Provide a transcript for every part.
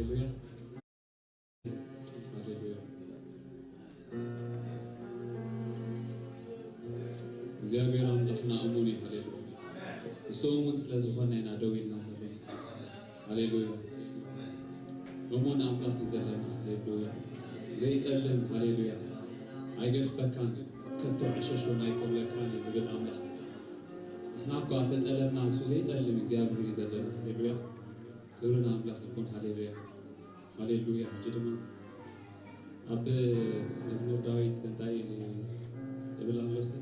ሃሌሉያ፣ ሃሌሉያ። እግዚኣብሔር ኣምላኽና እሙን እዩ። ሃሌሉያ። እሱ እሙን ስለ ዝኾነ ኢና ደው ኢልና ዘለና። ሃሌሉያ። እሙን ኣምላኽ እዩ ዘለና። ሃሌሉያ። ዘይጠልም፣ ሃሌሉያ። ኣይገድፈካን፣ ከቶ ዕሸሽ እውን ኣይከብለካን እዩ ዝብል ኣምላኽ። ንሕና እኳ ተጠለምና፣ እሱ ዘይጠልም እግዚኣብሔር እዩ ዘለና። ሃሌሉያ። ክብሪ ንኣምላኽ ይኹን። ሃሌሉያ። ሃሌሉያ። ሕጂ ድማ ኣብ መዝሙር ዳዊት እንታይ ይብል ኣሎ? እስኪ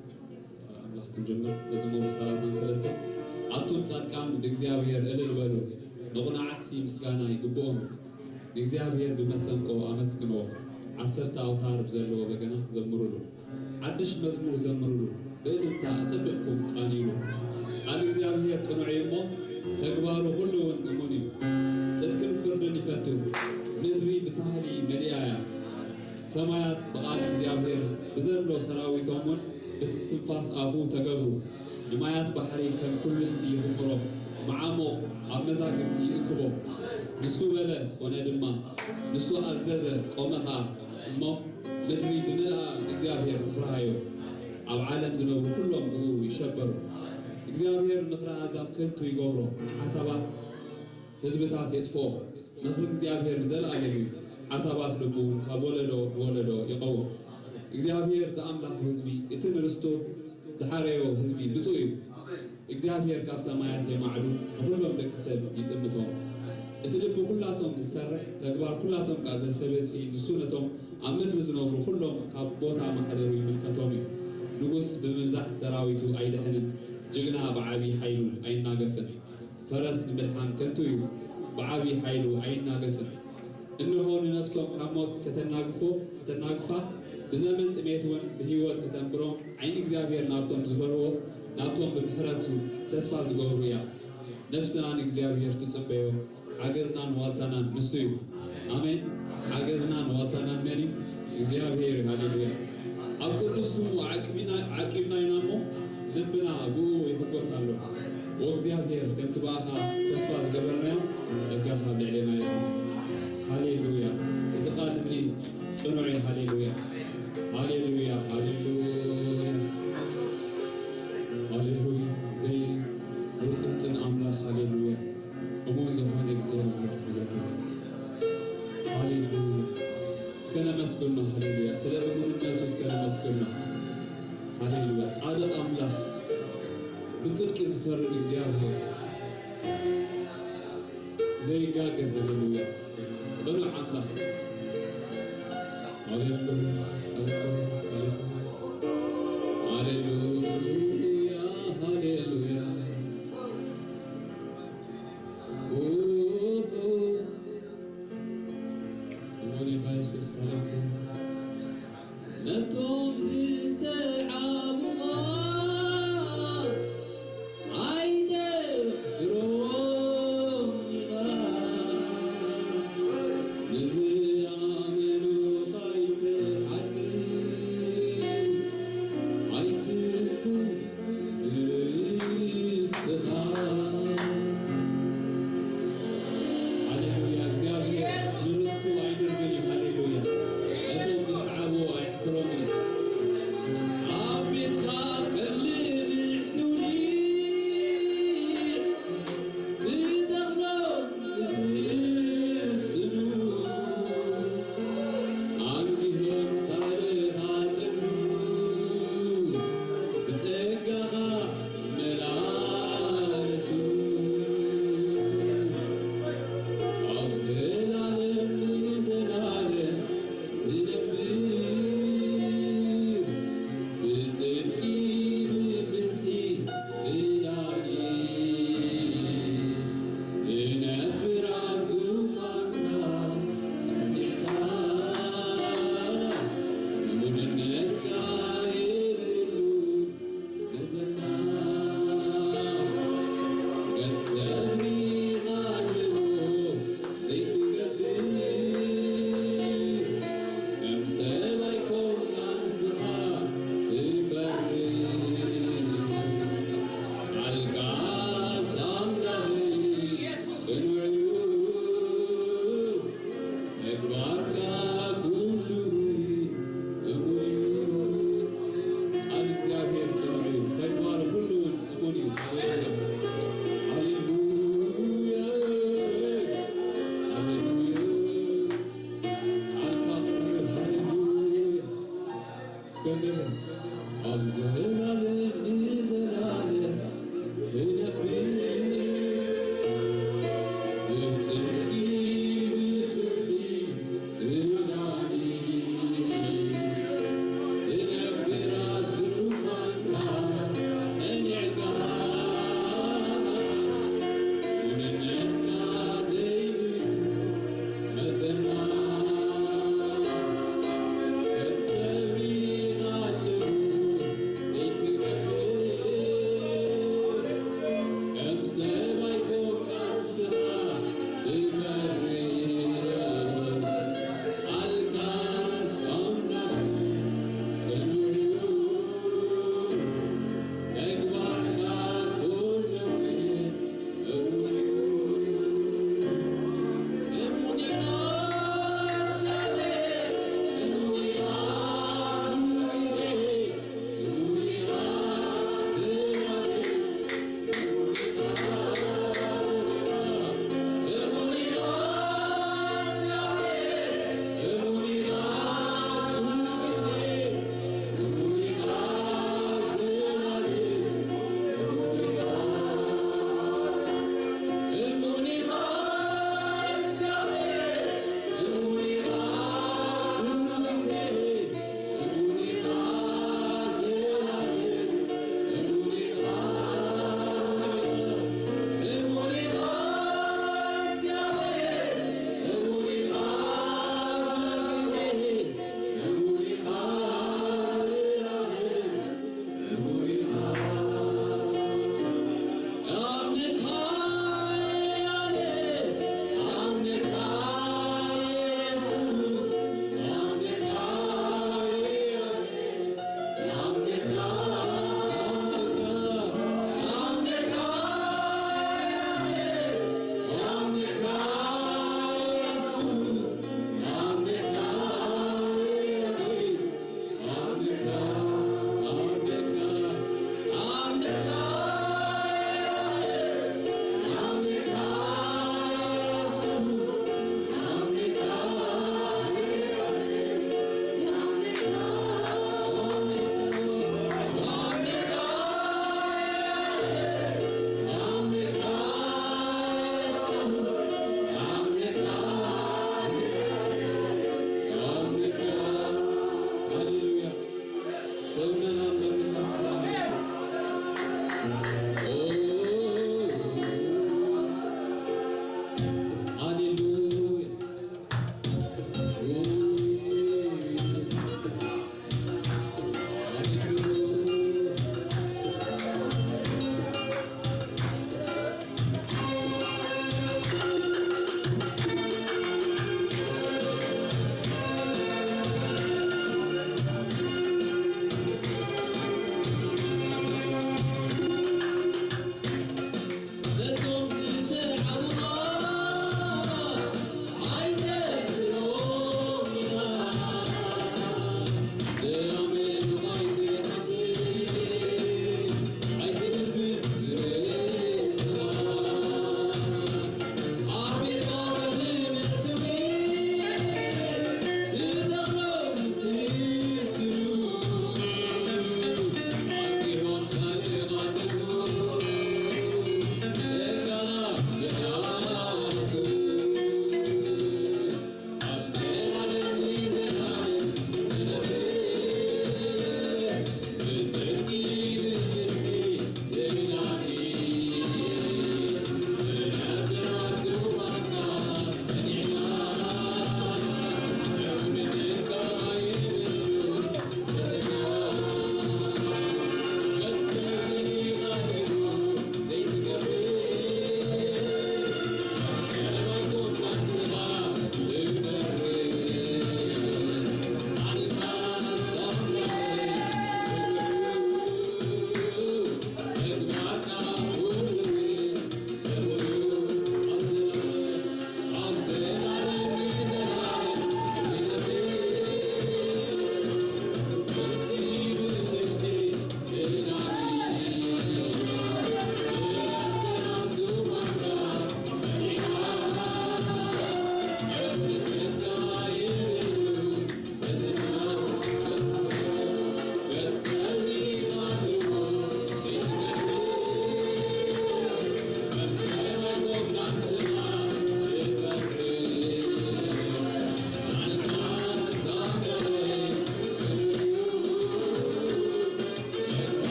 ኣምላኽ ክንጅምር። መዝሙር ሰላሳን ሰለስተን፣ ኣቱም ጻድቃን ብእግዚኣብሔር እልል በሉ፣ ንቕኑዓትሲ ምስጋና ይግብኦም እዩ። ንእግዚኣብሔር ብመሰንቆ ኣመስግንዎ፣ ዓሰርተ ኣውታር ብዘለዎ በገና ዘምሩሉ። ሓድሽ መዝሙር ዘምሩሉ፣ ብእልልታ ኣጸቢቕኩም ቃንዩሉ። ቃል እግዚኣብሔር ቅኑዕ እዩ እሞ፣ ተግባሩ ኩሉ እውን እሙን እዩ። ጽድቅን ፍርድን ይፈቱ፣ ምድሪ ብሳህሊ መሊኣ እያ። ሰማያት ብቓል እግዚኣብሔር፣ ብዘሎ ሰራዊቶም እውን ብትስትንፋስ ኣፉ ተገብሩ። ንማያት ባሕሪ ከም ኩልስቲ ይኽምሮ፣ መዓሙቕ ኣብ መዛግብቲ ይእክቦ። ንሱ በለ፣ ኾነ ድማ፣ ንሱ ኣዘዘ፣ ቆመ ኸኣ። እሞ ምድሪ ብምልኣ ንእግዚኣብሔር ትፍርሃዮ፣ ኣብ ዓለም ዝነብሩ ኩሎም ብኡ ይሸበሩ። እግዚኣብሔር ምኽሪ ኣሕዛብ ከንቱ ይገብሮ፣ ሓሳባት ህዝብታት የጥፍኦ። ምኽሪ እግዚኣብሔር ንዘለኣለም እዩ፣ ሓሳባት ልቡ እውን ካብ ወለዶ ንወለዶ ይቐውም። እግዚኣብሔር ዝኣምላኾ ህዝቢ፣ እቲ ንርስቱ ዝሓረዮ ህዝቢ ብፁዕ እዩ። እግዚኣብሔር ካብ ሰማያት የማዕዱ፣ ንኹሎም ደቂ ሰብ ይጥምቶም። እቲ ልቢ ኩላቶም ዝሰርሕ፣ ተግባር ኩላቶም ከኣ ዘሰበሲ፣ ንሱ ነቶም ኣብ ምድሪ ዝነብሩ ኩሎም ካብ ቦታ ማሕደሩ ይምልከቶም እዩ። ንጉስ ብምብዛሕ ሰራዊቱ ኣይድሕንን፣ ጅግና ብዓቢ ሓይሉ ኣይናገፍን። ፈረስ ንምድሓን ከንቱ እዩ፣ ብዓቢ ሓይሉ ኣይናገፍን። እንሆ ንነፍሶም ካብ ሞት ከተናግፎ፣ ከተናግፋ፣ ብዘመን ጥሜት እውን ብህይወት ከተንብሮም፣ ዓይኒ እግዚኣብሔር ናብቶም ዝፈርዎ፣ ናብቶም ብምሕረቱ ተስፋ ዝገብሩ እያ። ነፍስና ንእግዚኣብሔር ትጽበዮ፣ ሓገዝናን ዋልታናን ንሱ እዩ። ኣሜን። ሓገዝናን ዋልታናን መን እዩ? እግዚኣብሔር እዩ። ሃሌሉያ። ኣብ ቅዱስ ስሙ ዓቂብና፣ ዓቂብና ኢና እሞ፣ ልብና ብኡ ይሕጎስ ኣሎ። ወእግዚኣብሔር፣ ከምቲ ብኣኻ ተስፋ ዝገበርናዮ፣ ጸጋኻ ኣብ ልዕሌና ይኹን። ሃሌሉያ። እዚ ቃል እዚ ጽኑዕ እዩ። ሃሌሉያ። ሃሌሉያ። ሃሌሉያ። ሃሌሉያ። ዘይ-፣ ዘይጥንጥን ኣምላኽ። ሃሌሉያ። እሙን ዝኾነ እግዚኣብሔር። ሃሌሉያ። ሃሌሉያ። እስከ ነመስግኖ። ሃሌሉያ። ስለ እሙንነቱ እስከ ነመስግኖ። ሃሌሉያ። ጻድቕ ኣምላኽ፣ ብጽድቂ ዝፈርድ እግዚኣብሔር፣ ዘይጋገ። ሃሌሉያ። ቅኑዕ ኣምላኽ። ሃሌሉያ። ሃሌሉያ። ሃሌሉያ። ሃሌሉያ። ኡሁ። እሙን ኢኻ የሱስ። ሃሌሉያ። ነቶም ዝሰዓቡኻ ኣይተፍቅሮም ኢኻ፣ ንዝኣመኑኻ ኣይትሓድግ፣ ኣይትፍቅሮም ሃሌሉያ፣ ቃልካ ቅዱስ፣ ሃሌሉያ። እስከ ንብል። ኣብ ዘላለም ንዘላለም ትነብር፣ ብጽድቂ ብፍትሒ ትውላኒ። ትነብር ኣብ ዙፋንካ ጸኒዕካ፣ መንነትካ ዘይብሉ መዘና። ሰብ ይቓልቡ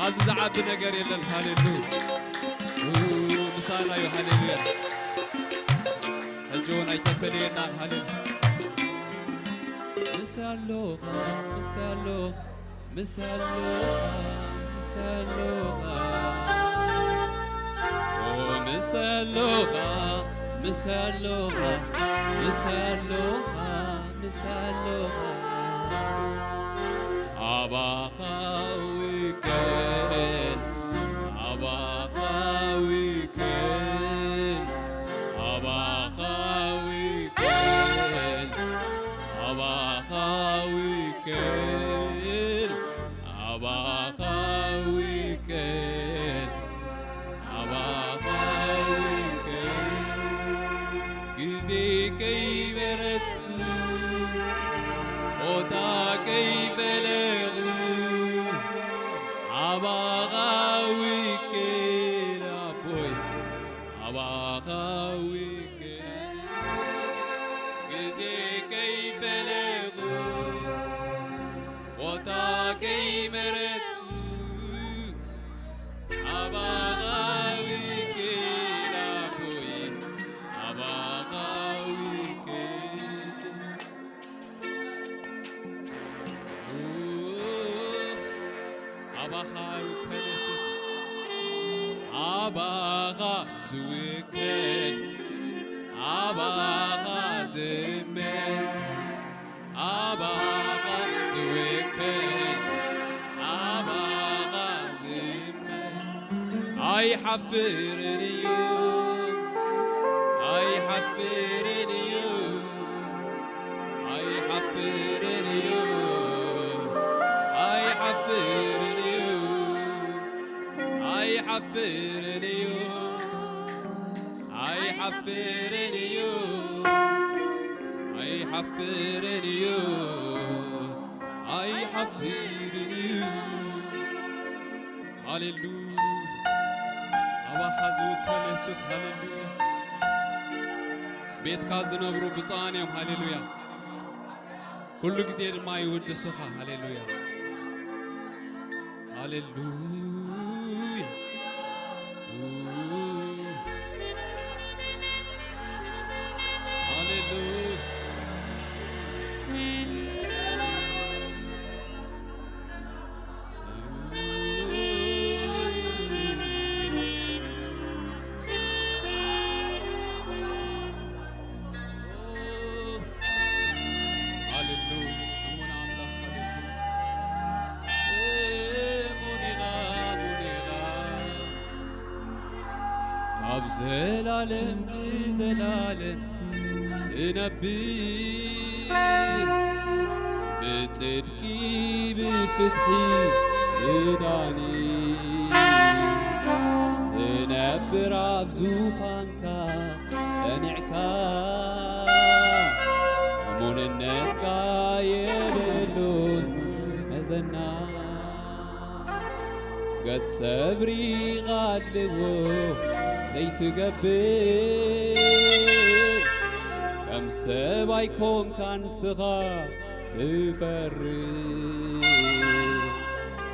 ኣብዚ ዝዓቢ ነገር የለን። ሃሌሉ ምሳና እዩ። ሃሌሉያ። ሕጂ እውን ኣይተፈለየናን። ሃሌሉ ምሳሎኻ ምሳሎኻ ምሳሎኻ ምሳሎኻ ኦ ምሳሎኻ ምሳሎኻ ምሳሎኻ ምሳሎኻ ኣባኻ ውክል ኣባኻ ውክል ኣባኻ ውክል ኣባኻ ውክል ኣባኻ ውክል ኣባኻ ውክል ግዜ ከይበረጽኩ ቦታ ከይፈለኹ ኣባኻ ውክል ኣቦይ ኣባኻ ውክል ግዜ ከይፈለኹ ቦታ ከይመረጽኩ ኣባኻ ውክል ኣቦይ ኣባኻ ውክል ኣባኻ ውከል የሱስ ኣባኻ ዝውከል ኣባኻ ዝመን ኣባኻ ዝውከል ኣባኻ ዝመን ኣይሓፍርን እዩ ኣይሓፍርን እዩ ኣይሓፍርን እዩ ኣይሓፍርን እዩ ኣይሓፍርን እዩ ኣይሓፍርን እዩ ኣይሓፍርን እዩ ኣይሓፍርን እዩ ሃሌሉያ ኣባኻ ዝውከል የሱስ ሃሌሉያ ቤትካ ዝነብሩ ብፁዓን እዮም ሃሌሉያ ኩሉ ግዜ ድማ ይውድሱኻ ሃሌሉያ ሃሌሉያ ሃሌሉያ ካብ ዘላለም ንዘላለም ትነብር ብጽድቂ ብፍትሒ ትዳኒ ትነብር ኣብ ዙፋንካ ጸኒዕካ እሙንነትካ የብሉን መዘና ገጽ ሰብሪኻ ኣለዎ ዘይትገብር ከም ሰብ ኣይኮንካ ንስኻ ትፈርድ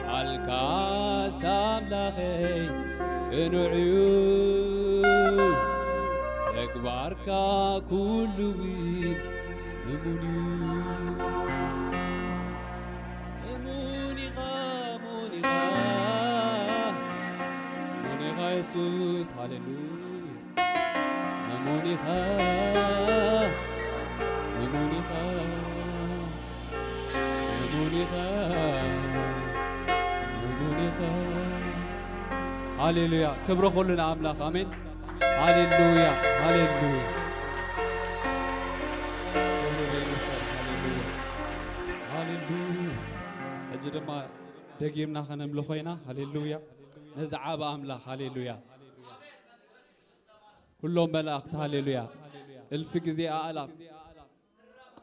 ቃልካስ ኣምላኸይ ቅኑዕ እዩ ተግባርካ ኩሉ እውን እሙን እዩ እሙን ኢኻ እሙን ኢኻ እሙን ኢኻ የሱስ ሃሌሉያ እሙን ኢኻ እሙን ኢኻ እሙን ኢኻ እሙን ኢኻ ሃሌሉያ ክብሪ ኩሉ ንኣምላኽ ኣሜን ሃሌሉያ ሃሌሉያ ክብሪ ንእግዚኣብሔር፣ ሃሌሉያ ሃሌሉያ ሕጂ ድማ ደጊምና ከነምልኾ ኢና ሃሌሉያ ነዚ ዓብ ኣምላኽ ሃሌሉያ ኩሎም መላእኽቲ ሃሌሉያ እልፊ ግዜ ኣእላፍ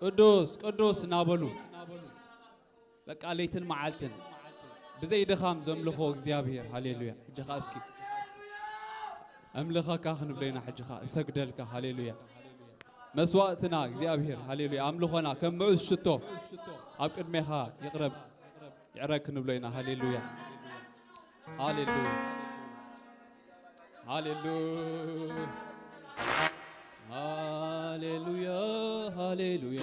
ቅዱስ ቅዱስ እናበሉ በቃ ለይትን መዓልትን ብዘይ ድኻም ዘምልኾ እግዚኣብሔር ሃሌሉያ ሕጂ ኸዓ እስኪ ኣምልኸካ ክንብሎ ኢና ሕጂ ኸዓ እሰግደልካ ሃሌሉያ መስዋእትና እግዚኣብሔር ሃሌሉያ ኣምልኾና ከም ምዑዝ ሽቶ ኣብ ቅድሜኻ ይቕረብ ይዕረግ ክንብሎ ኢና ሃሌሉያ ሃሌሉያ፣ ሃሌሉያ፣ ሃሌሉያ፣ ሃሌሉያ።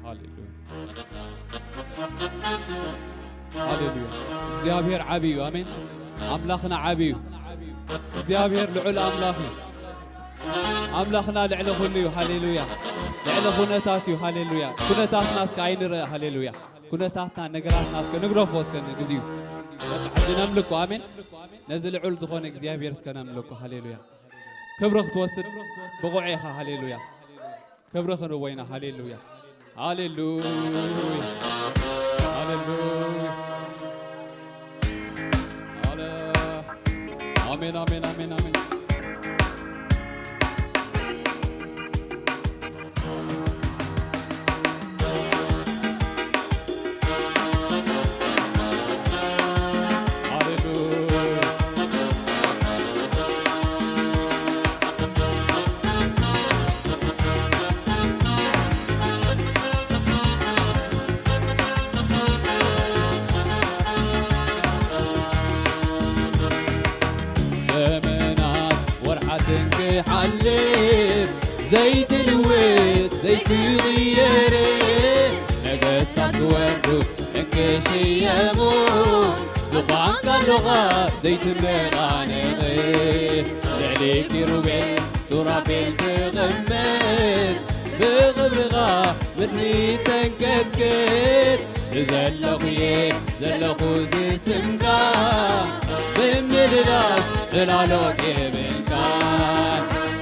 ሃሌሉያ፣ ሃሌሉያ። እግዚኣብሔር ዓቢ እዩ። ኣሜን። ኣምላኽና ዓቢ እዩ። እግዚኣብሔር ልዑል ኣምላኽ እዩ። ኣምላኽና ልዕሊ ኩሉ እዩ። ሃሌሉያ። ልዕሊ ኩነታት እዩ። ሃሌሉያ። ኩነታትና እስከ ኣይንርእ። ሃሌሉያ። ኩነታትና፣ ነገራትና እስከ ንግረፎ እስከ ንግዚኡ። በቃ ሕጂ ነምልኮ። ኣሜን። ነዚ ልዑል ዝኾነ እግዚኣብሔር እስከ ነምልኮ። ሃሌሉያ። ክብሪ ክትወስድ ብቑዕ ኢኻ። ሃሌሉያ። ክብሪ ክንህቦ ኢና። ሃሌሉያ፣ ሃሌሉያ፣ ሃሌሉያ። ሃሌ-፣ ኣሜን፣ ኣሜን፣ ኣሜን፣ ኣሜን። ሃሌሉያ። ዘመናት ወርሓትን ክሓልፍ ዘይትልወጥ ዘይትቕየር፣ ነገስታት ክወርዱ እንክሽየሙ፣ ዙፋን ካሎኻ ዘይትነቓነቕ፣ ልዕሊ ኪሩቤል ሱራፌል ትቕመጥ፣ ብኽብርኻ ምድሪ ተንቀጥቅጥ። ዘለኹ'የ ዘለኹ ዝስምካ፣ ብምልላስ ጽላሎት የብልካ።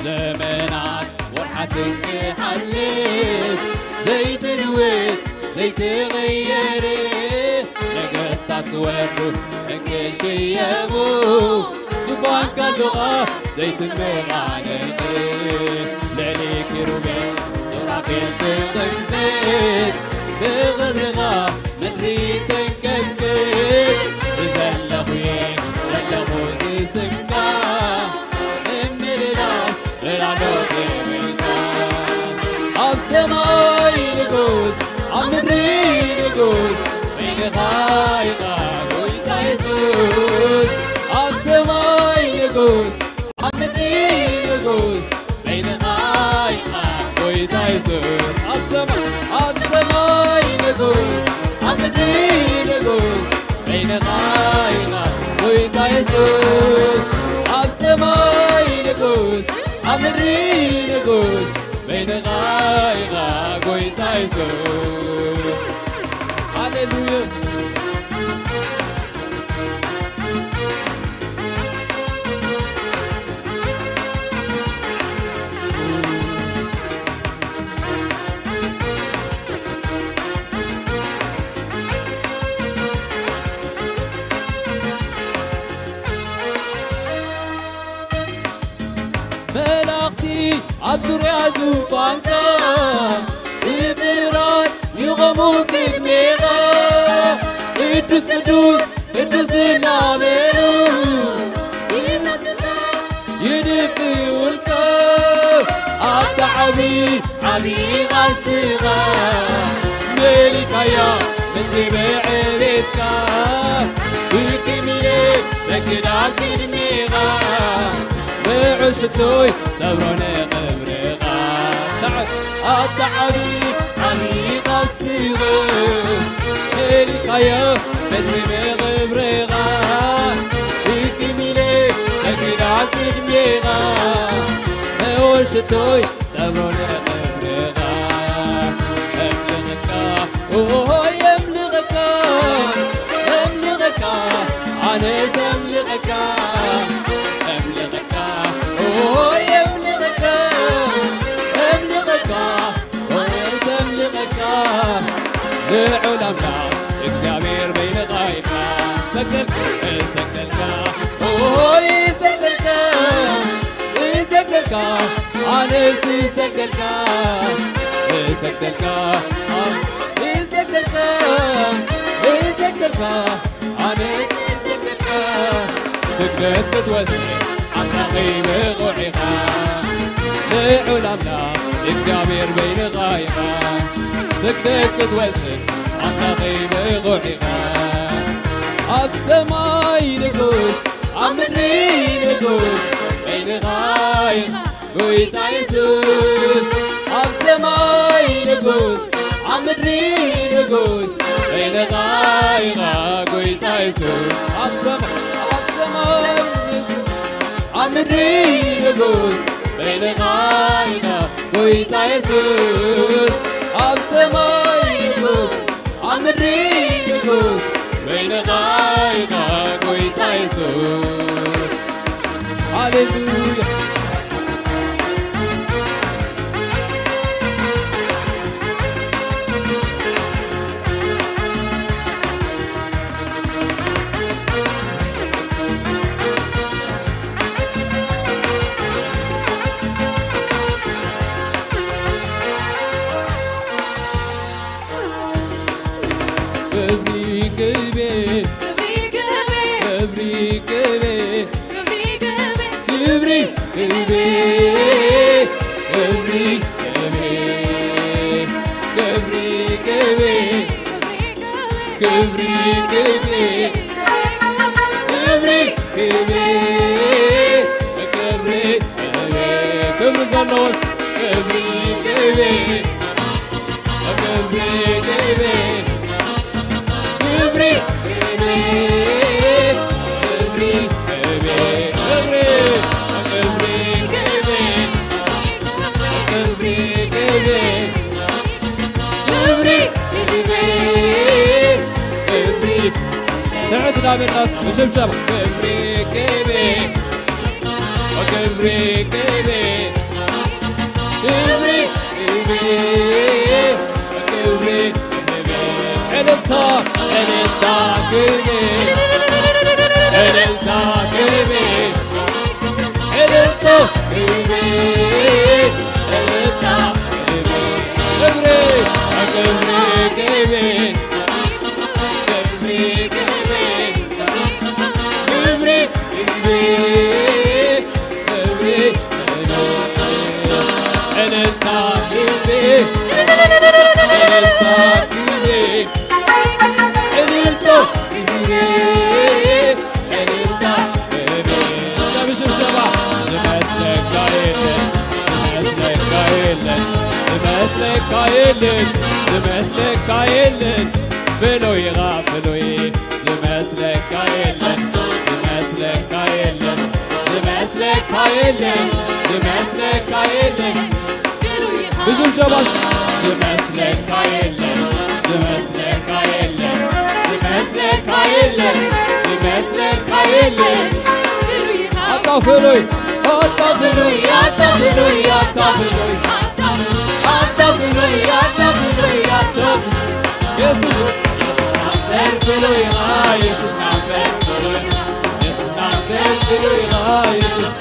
ዘመናት ወርሓትን ክሓልፍ ዘይትልወጥ ዘይትቕየር፣ ነገስታት ክወርዱ እንክሽየሙ፣ ዙፋንካ ኣሎኻ ዘይትነቓነቕ። ልዕሊ ኪሩቤል ሱራፌል ትቕመጥ፣ ብኽብርኻ ምድሪ ተንቀጥቅጥ። ዘለኹ'የ ዘለኹ ዝስምካ፣ ምምልላስ ጽላሎት የብልካ። ኣብ ሰማይ ንጉስ፣ ኣብ ምድሪ ንጉስ፣ በይንኻ ኢኻ ጎይታ የሱስ። ኣብ ሰማይ ንጉስ፣ ኣብ ምድሪ ንጉስ፣ በይንኻ ኢኻ ጎይታ የሱስ። ኣብ ሰማይ፣ ኣብ ሰማይ ንጉስ፣ ኣብ ምድሪ ንጉስ፣ በይንኻ ኢኻ ጎይታ የሱስ። ኣብ ሰማይ ንጉስ፣ ኣብ ምድሪ ንጉስ፣ በይንኻ ኢኻ ጎይታ የሱስ። ሃሌሉያ። መላእኽቲ ኣብ ዙርያ ዙፋንካ ብብርሃን ይቖሙ ቅድሜኻ፣ ቅዱስ ቅዱስ ቅዱስ እናበሉ ይድፍኡልካ። ኣታ ዓቢ ዓቢ ቃልስኻ መሊካያ ምድሪ ብዕቤትካ፣ ብኪም ኢለ ሰግድ ኣብ ቅድሜኻ፣ ብዑሽቶይ ሰብሮ ንኽብርኻ። ኣታ ዓቢ ዓቢ ቃልስኻ መሊካያ ምድሪ ብኽብርኻ፣ ብኪም ኢለ ሰግድ ኣብ ቅድሜኻ፣ ብዑሽቶይ ሰብሮ ንኽብርኻ። የምልኸካ፣ ኦሆ፣ የምልኸካ፣ የምልኸካ፣ ኣነስ የምልኸካ፣ የምልኸካ፣ ኦሆ፣ የምልኸካ፣ የምልኸካ፣ ኣነስ የምልኸካ። ልዑል ኣምላኽ እግዚኣብሔር በይንኻ ኢኻ። ሰግደል-፣ እሰግደልካ፣ ኦሆ፣ ይሰግደልካ። እሰግደልካ፣ ኣነስ እሰግደልካ፣ እሰግደልካ፣ እሰግደልካ፣ እሰግደልካ፣ ኣነስ እሰግደልካ። ስግደት ክትወስድ ኣምላኸይ ብቑዕ ኢኻ። ልዑል ኣምላኽ እግዚኣብሔር በይንኻ ኢኻ ስግደት ክትወስድ ኣምላኸይ ብቑዕ ኢኻ። ኣብ ሰማይ ንጉስ ኣብ ምድሪ ንጉስ በይንኻ ኢኻ ጎይታ የሱስ። ኣብ ሰማይ ንጉስ ኣብ ምድሪ ንጉስ በይንኻ ኢኻ ጎይታ የሱስ። ኣብ ሰማይ ኣብ ሰማይ ንጉስ ኣብ ምድሪ ንጉስ በይንኻ ኢኻ ጎይታ የሱስ። ኣብ ሰማይ ንጉስ ኣብ ምድሪ ንጉስ በይንኻ ኢኻ ጎይታ የሱስ። ሃሌሉያ። ክብሪ ክብሪ ክብሪ ክብሪ ክብሪ ክብሪ ክብሪ ክብሪ ክብሪ ክብሪ ክብሪ ክብሪ ክብሪ ክብሪ ክብሪ ክብሪ ክብሪ ዘለዎስ ክብሪ ክብሪ ክብሪ ክብሪ ክብሪ ክብሪ ክብሪ ክብሪ ክብሪ ክብሪ ክብሪ ክብሪ ክብሪ ትሕት እናበልና ብሽብሸባ ክብሪ ክብሪ ክብሪ ክብሪ ክብሪ ክብሪ ክብሪ ክብሪ እልልታ እልልታ ክብሪ እልልታ ክብሪ እልልታ ክብሪ እልልታ ክብሪ ክብሪ ክብሪ ክብሪ ክብሪ ክብሪ ክብሪ ክብሪ እልልታ ክብሪ እልልታ ክብሪ እልልታ ክብሪ እልልታ ክብሪ ብሽብሸባ ዝመስለካ የለን ዝመስለካ የለን ዝመስለካ የለን ዝመስለካ የለን ፍሉይ ኢኻ ፍሉይ ዝመስለካ የለን ዝመስለካ የለን ዝመስለካ የለን ዝመስለካ የለን ብሽብሸባ ዝመስለካ የለን ዝመስለካ የለን ዝመስለካ የለን ዝመስለካ የለን ኣታ ፍሉይ ኣታ ፍሉይ ኣታ ፍሉይ ኣታ ፍሉይ ኣታ ፍሉይ ኣታ ፍሉይ ኣታ ፍሉይ የሱስ ናምበር ፍሉይ ኢኻ የሱስ ናምበር ፍሉይ ኢኻ የሱስ ናምበር ፍሉይ ኢኻ የሱስ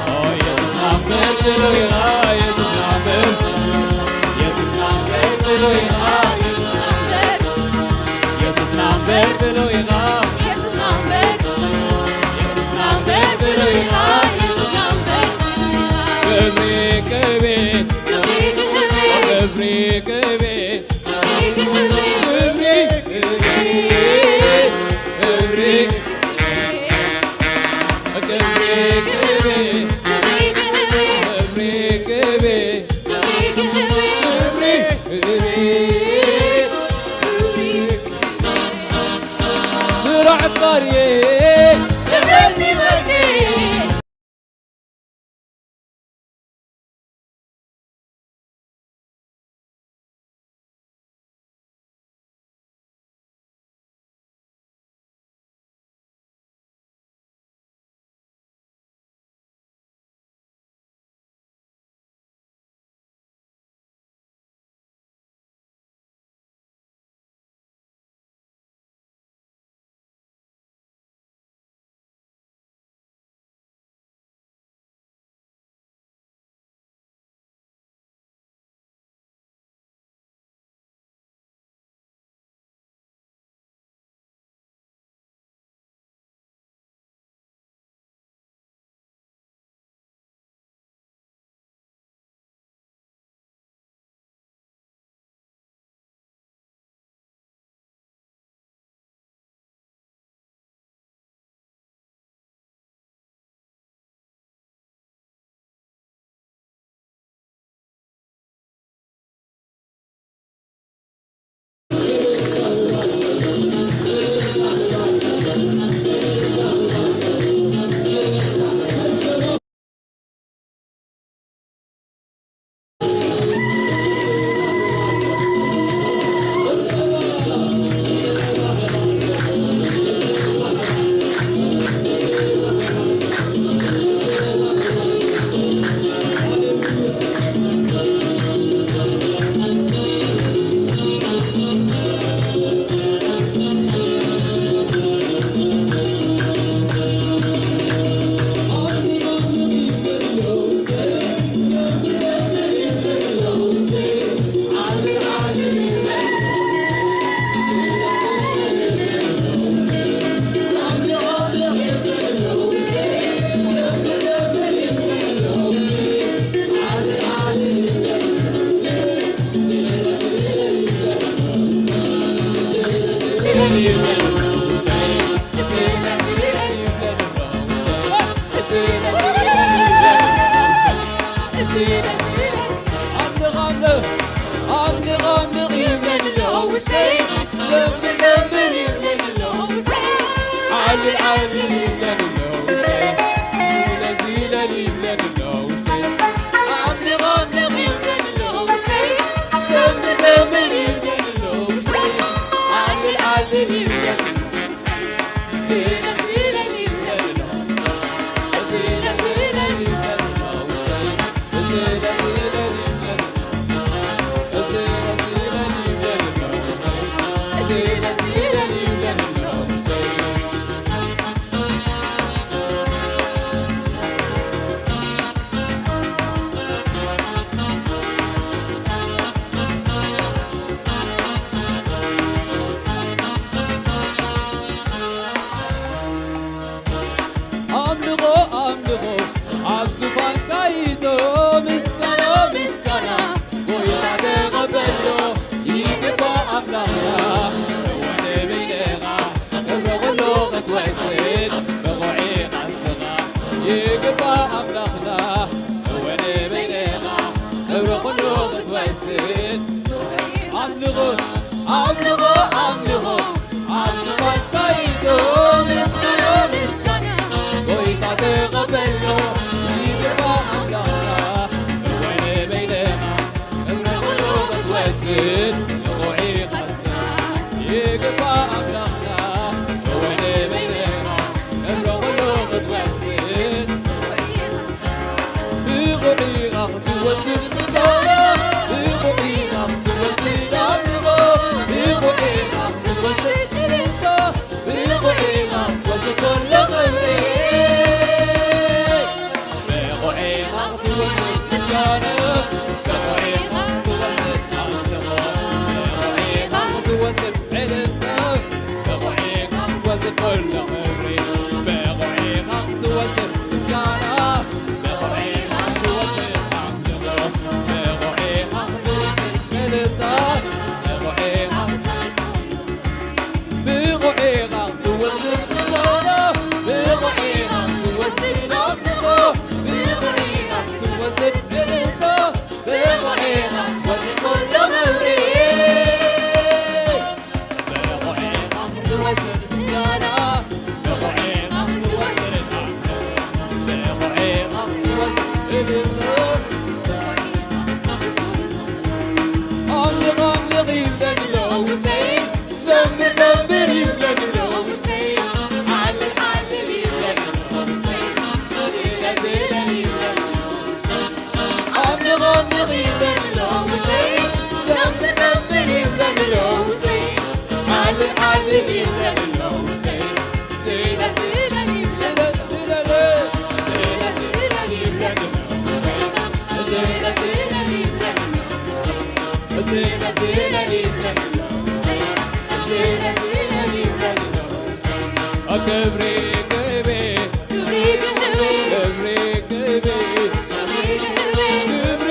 ኦ የሱስ ናምበር ፍሉይ ኢኻ የሱስ ናምበር የሱስ ናምበር ፍሉይ ኢኻ የሱስ ናምበር የሱስ ናምበር ፍሉይ ኢኻ የሱስ ናምበር የሱስ ናምበር ፍሉይ ኢኻ የሱስ ናምበር ክብሪ ክብሪ ኣምልኽ ኣምልኽ ይብለኒ ኣሎ ውሽጠይ፣ ዘምር ዘምር ይብለኒ ኣሎ ውሽጠይ፣ ዓልል ዓልል ይብለኒ ኣሎ ውሽጠይ፣ ዝለል ዝለል ይብለኒ ኣሎ ውሽጠይ፣ ኣምልኽ ኣምልኽ ይብለኒ ኣሎ ውሽጠይ፣ ዘምር ዘምር ይብለኒ ኣሎ ውሽጠይ፣ ዓልል ዓልል ይብለኒ ኣሎ ውሽጠይ። ኣምልኾ ኣምልኾ ኣብ ዙፋንካ ይእቶ፣ ምስጋና ምስጋና ጎይታ ተቐበሎ፣ ይግባእ ኣምላኽና። እወ ንበይንኻ ክብሪ ኩሉ ክትወስድ ብቑዕ ኢኻ ንስኻ። ይግባእ ኣምላኽና፣ እወ ንበይንኻ ክብሪ ኩሉ ክትወስድ። ኣምልኾ ኣምልኾ ኣምልኾ ኣብ ዙፋንካ ይእቶ፣ ምስጋና ምስጋና ጎይታ ተቐበሎ፣ ይግባእ ኣምላኽና። እወ ንበይንኻ ክብሪ ኩሉ ክትወስድ ብቑዕ ኢኻ ንስኻ። ይግባእ ኣምላኽና፣ እወ ንበይንኻ ክብሪ ኩሉ ክትወስድ። ብቑዕ ኢኻ ክትወስድ ምስጋና፣ ብቑዕ ኢኻ ክትወስድ ኣምልኾ፣ ብቑዕ ኢኻ ክትወስድ እልልታ፣ ብቑዕ ኢኻ ክትወስድ ኩሉ ክብሪ። ብቑዕ ኢኻ ክትወስድ ምስጋና፣ ብቑዕ ኢኻ ክትወስድ ኣምልኾ፣ ብቑዕ ኢኻ ክትወስድ እልልታ፣ ብቑዕ ኢኻ ክትወስድ ኩሉ ክብሪ፣ ብቑዕ ኢኻ ክትወስድ ምስጋና፣ ብቑዕ ኢኻ ክትወስድ ኣምልኾ፣ ብቑዕ ኢኻ ክትወስድ እልልታ፣ ብቑዕ ኢኻ ብቑዕ ኢኻ ክትወስድ ምስጋና፣ ብቑዕ ኢኻ ክትወስድ ኣምልኾ፣ ብቑዕ ኢኻ ክትወስድ እልልታ፣ ብቑዕ ኢኻ ክትወስድ ኩሉ ክብሪ። ብቑዕ ኢኻ ክትወስድ ምስጋና፣ ብቑዕ ኢኻ ክትወስድ ኣምልኾ፣ ብቑዕ ኢኻ ክትወስድ እልልታ። ኣምልኽ ኣምልኽ ይብለኒ ኣሎ ውሽጠይ፣ ዘምር ዘምር ይብለኒ ኣሎ ውሽጠይ፣ ዓልል ዓልል ይብለኒ ኣሎ ውሽጠይ፣ ዝለል ዝለል ይብለኒ ኣሎ ውሽጠይ። ኣምልኽ ኣምልኽ ይብለኒ ኣሎ ውሽጠይ፣ ዘምር ዘምር ይብለኒ ኣሎ ውሽጠይ፣ ዓልል ዓልል ይብለኒ ኣሎ ውሽጠይ። ክብሪ ክብሪ ክብሪ ክብሪ ክብሪ ክብሪ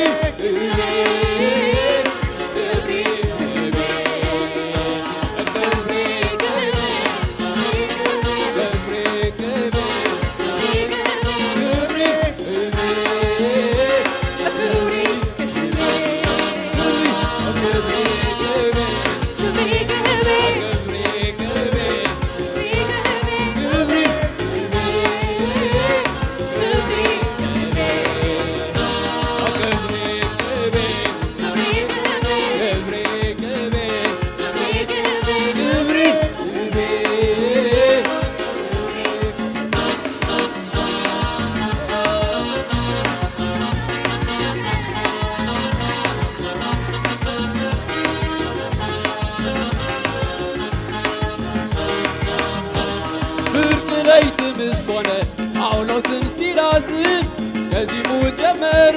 ብርቂ ለይቲ ምስ ኮነ ጳውሎስን ሲላስን ነዚሙ ጀመሩ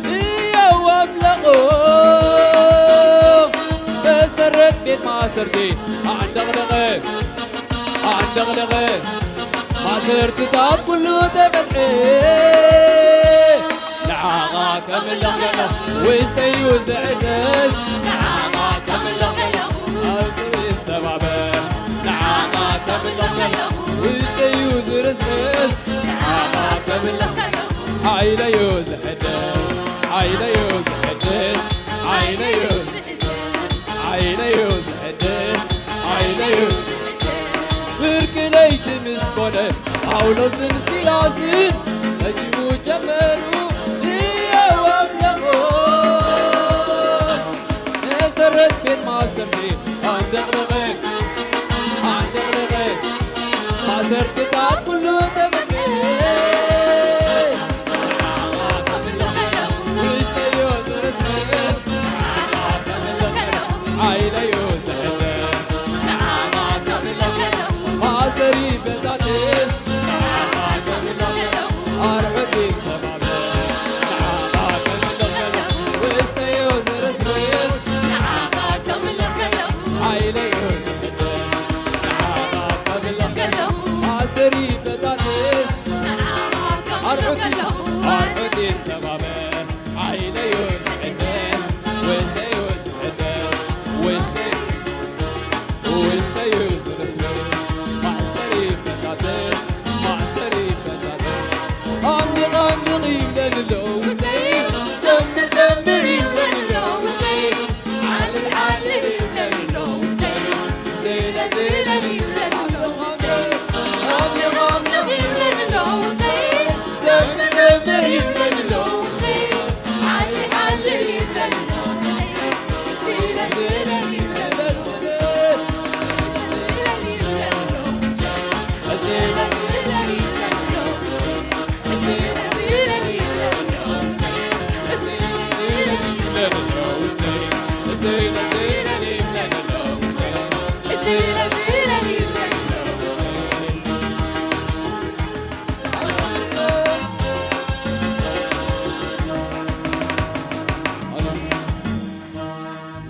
ህያው ኣምላኾም። መሰረት ቤት ማእሰርቲ ኣንደቕደቐ፣ ኣንደቕደቐ፣ ማእሰርትታት ኩሉ ተፈትሐ። ንዓኻ ከምልኽ ከለኹ ውሽጠይ እዩ ዝዕደስ። ንዓኻ ከምልኽ ከለኹ ኣብ ክብሪ ይሰባበር። ንዓኻ ከምልኽ ከለኹ ውሽጠይ እዩ ዝርስርስ። ንዓኻ ከምልኽ ከለኹ ሓይለይ እዩ ዝሕደስ። ሓይለይ እዩ ዝሕደስ። ዓይነዩ ዓይነዩ ዝሕደስ ዓይነዩ ብርቂ ለይቲ ምስ ኮነ ጳውሎስን ሲላስን ነዚሙ ጀመሩ ህያው ኣምላኾም። መሰረት ቤት ማእሰርቲ ኣንደቕደቐ ኣንደቕደቐ ማእሰርትታት ኩሉ ተመልከ ውሽጠዮ ዝርስርስ ሓይለዮ ዝሕደስ ማእሰሪ በታትስ ኣርዑት ይሰባበር ውሽጠዮ ዝርስርስ ሓይለዮ ዝሕደስ ማእሰሪ በታትስ ኣርዑት ይሰባበር ሓይለዮ ዝሕደስ ውሽጠዮ ዝሕደስ ውሽጠዮ ውሽጠዩ ዝርስርስ ማእሰሪ በታትስ ማእሰሪ በታትስ ኣምልኽ ኣምልኽ ይብለኒ ኣሎ ውሽጠይ ዘምር ዘምር ይብለኒ ኣሎ ውሽጠይ ዓልል ዓልል ይብለኒ ኣሎ ውሽጠይ ዝለል ዝለል ይብለኒ ኣሎ ውሽጠይ ኣምልኽ ኣምልኽ ይብለኒ ኣሎ ውሽጠይ ዘምር ዘምር ይብለኒ ኣሎ ውሽጠይ ዓልል ዓልል ይብለኒ ኣሎ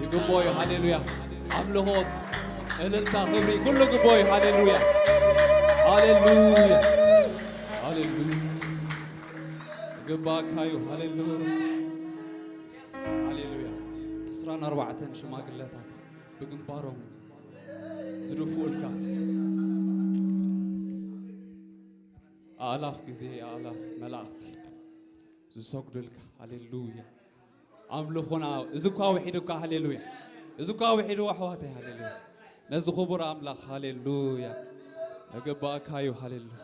ይግባኦ እዩ። ሃሌሉያ። ኣምልኾት፣ እልልታ፣ ክብሪ ኩሉ ግባኦ እዩ። ሃሌሉያ። ሃሌሉያ። ሃሌሉያ። ይግባእካ እዩ። ሃሌሉያ። ሃሌሉያ። ዕስራን ኣርባዕተን ሽማግለታት ብግንባሮም ዝድፍኡልካ ኣእላፍ ግዜ ኣእላፍ መላእኽቲ ዝሰግዱልካ። ሃሌሉያ። ኣምልኾና እዚ እኳ ውሒዱ እኳ። ሃሌሉያ። እዚ እኳ ውሒዱ ኣሕዋተይ። ሃሌሉያ። ነዚ ክቡር ኣምላኽ። ሃሌሉያ። እግባእካ እዩ። ሃሌሉያ።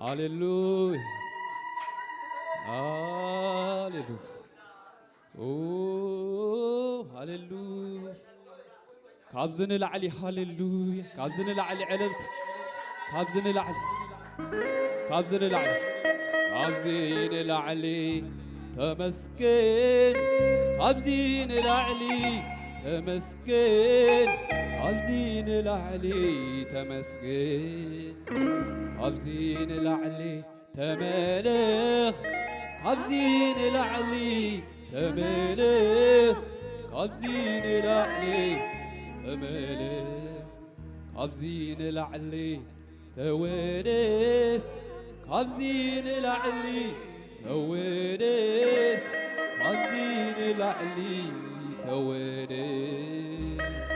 ሃሌሉያ። ሃሌሉያ። ኦ፣ ሃሌሉያ። ካብዚ ንላዕሊ። ሃሌሉያ። ካብዚ ንላዕሊ ዕልልታ። ካብዚ ንላዕሊ። ካብዚ ንላዕሊ። ካብዚ ንላዕሊ ተመስገን። ካብዚ ንላዕሊ ተመስገን። ካብዚ ንላዕሊ ተመስገን። ካብዚ ንላዕሊ ተመለኽ። ካብዚ ንላዕሊ ተመለኽ። ካብዚ ንላዕሊ ተመለኽ። ካብዚ ንላዕሊ ተወደስ። ካብዚ ንላዕሊ ተወደስ። ካብዚ ንላዕሊ ተወደስ።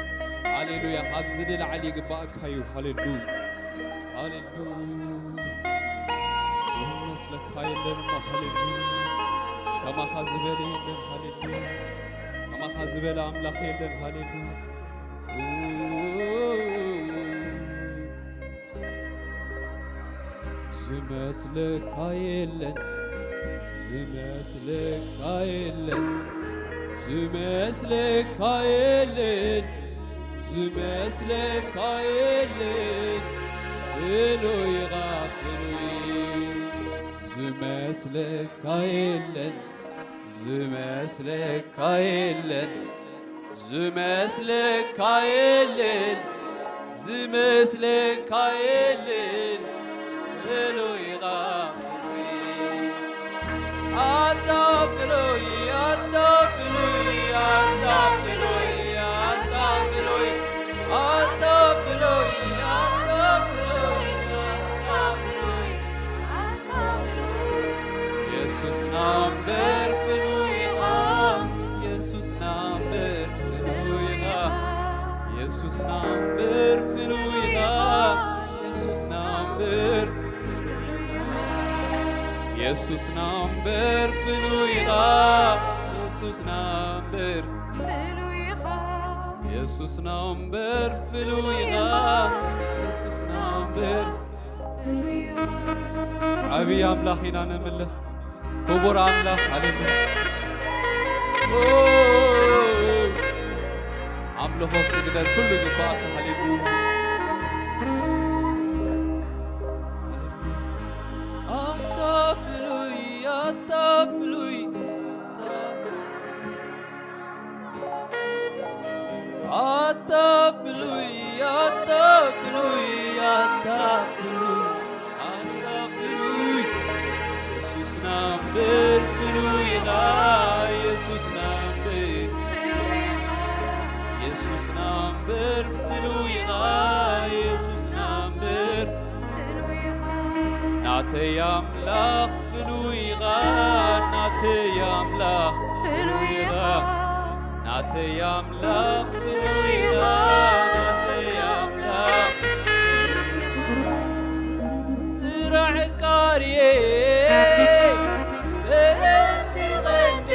ሃሌሉያ። ካብዚ ንላዕሊ ይግባእካ እዩ። ሃሌሉያ። ሃሌሉያ። ዝመስለካ የለን እሞ። ሃሌሉያ። ከማኻ ዝበለ የለን። ሃሌሉያ። ከማኻ ዝበለ ኣምላኽ የለን። ሃሌሉያ። ዝመስለካ የለን፣ ዝመስለካ የለን፣ ዝመስለካ የለን፣ ዝመስለካ የለን፣ ፍሉይ ኢኻ ፍሉይ። ዝመስለካ የለን፣ ዝመስለካ የለን፣ ዝመስለካ የለን፣ ዝመስለካ የለን፣ ፍሉይ ኢኻ ፍሉይ። ኣታ ፍሉይ፣ ኣታ ፍሉይ፣ ኣታ ፍሉይ፣ ኣታ ፍሉይ፣ ኣታ ፍሉይ፣ ኣታ ፍሉይ፣ ኣታ ፍሉይ። የሱስና እምበር ፍሉይ ኢኻ፣ የሱስና እምበር ፍሉይ ኢኻ፣ የሱስና እምበር ፍሉይ ኢኻ፣ የሱስና እምበር፣ የሱስና እምበር ፍሉይ ኢኻ፣ የሱስና እምበር የሱስና እምበር ፍሉይ ኢኻ። የሱስና እምበር ዓብዪ ኣምላኽ ኢና ነምልኽ። ክቡር ኣምላኽ፣ ሃሌሉያ። ኣምልኾ ስግደት ኩሉ ይግባእካ። ሃሌሉያ። ኣታ ፍሉይ፣ ኣታ ፍሉይ፣ ኣታ ፍሉይ፣ ኣታ ፍሉይ፣ ኣታ ፍሉይ፣ ኣታ ፍሉይ። የሱስና እምበር ፍሉይ ኢኻ፣ የሱስና እምበር፣ የሱስና እምበር ፍሉይ ኢኻ፣ የሱስና እምበር ናተይ ኣምላኽ ፍሉይ ኢኻ፣ ናተይ ኣምላኽ ፍሉይ ኢኻ፣ ናተይ ኣምላኽ ፍሉይ ኢኻ፣ ናተይ ኣምላኽ። ስራሕ ቃርየ ተለኒ ቐንደ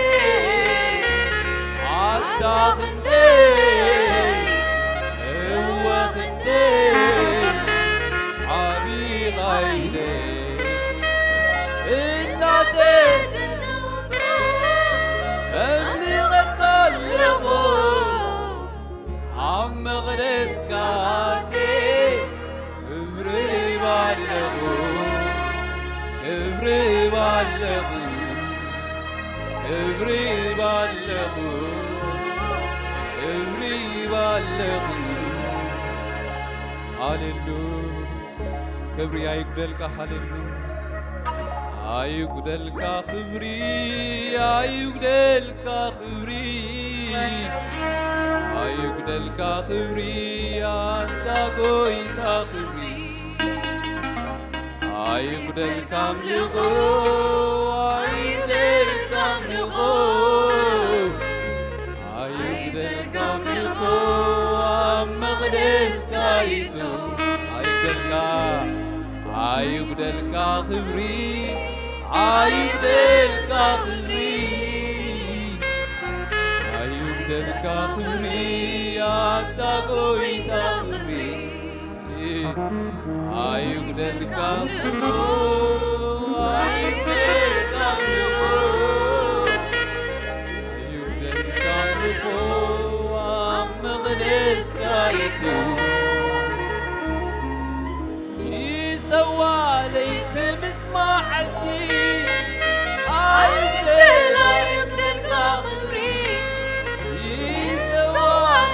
ኣታ ክንደይ እወ ክንደይ ዓብይ ቓይለ እናተደነቕኩ እምልኸካ ኣለኹ ኣብ መቕደስካ ኣትየ ክብሪ ባለኹ ክብሪ ባለኹ ክብሪ ባለኹ ክብሪ ባለኹ። ሃሌሉ ክብሪ ኣይጉደልካ። ሃሌሉ ኣይጉደልካ ክብሪ ኣይጉደልካ ክብሪ ኣይጉደልካ ክብሪ ኣንታ ጎይታ ክብሪ ኣይጉደልካ ኣምልኾ ኣይጉደልካ ኣምልኾ ኣይጉደልካ ኣምልኾ ኣብ መቕደስካ ይእቱ ኣይጉደልካ ኣይጉደልካ ክብሪ ኣይጉደልካ ክብሪ ኣይጉደልካ ክብሪ ኣታ ጎይታ ክብሪ ኣይጉደልካ ኣይጉደልካ ኣምልኾ ኣይጉደልካ ኣምልኾ ኣብ መቕደስካ ይእቱ ይሰዋ ለይቲ ምስ መዓልቲ ኣይጉደል ኣይጉደልካ ክብሪ ይሰዋ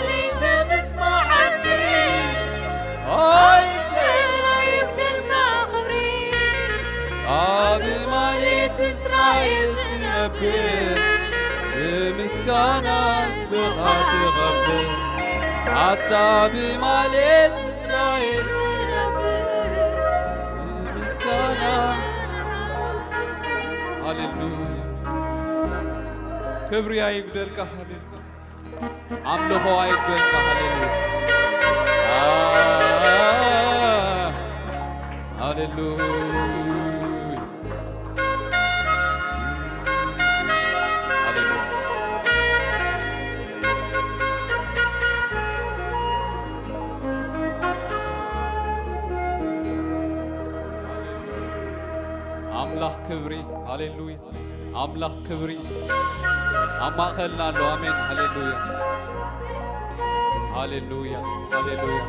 ለይቲ ምስ መዓልቲ ኣይጉደል ኣይጉደልካ ክብሪ ኣብ ማሌት እስራኤል ትነብር ብምስጋና ህዝብኻ ትኸብር ኣታ ብማሌት እስራኤል ትነብር ብምስጋና ሃሌሉያ ክብሪ ኣይጉደልካ ሃሌሉያ ኣምልኾ ኣይጉደልካ ሃሌሉያ ሃሌሉያ ሃሌሉያ ኣምላኽ ክብሪ ሃሌሉያ ኣምላኽ ክብሪ ኣብ ማእኸልና ኣሎ ኣሜን ሃሌሉያ ሃሌሉያ ሃሌሉያ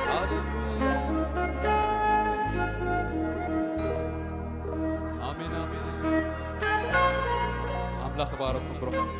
ሃሌሉያ ኣሜን ኣሜን ኣምላኽ ባረኩም ብሩኻት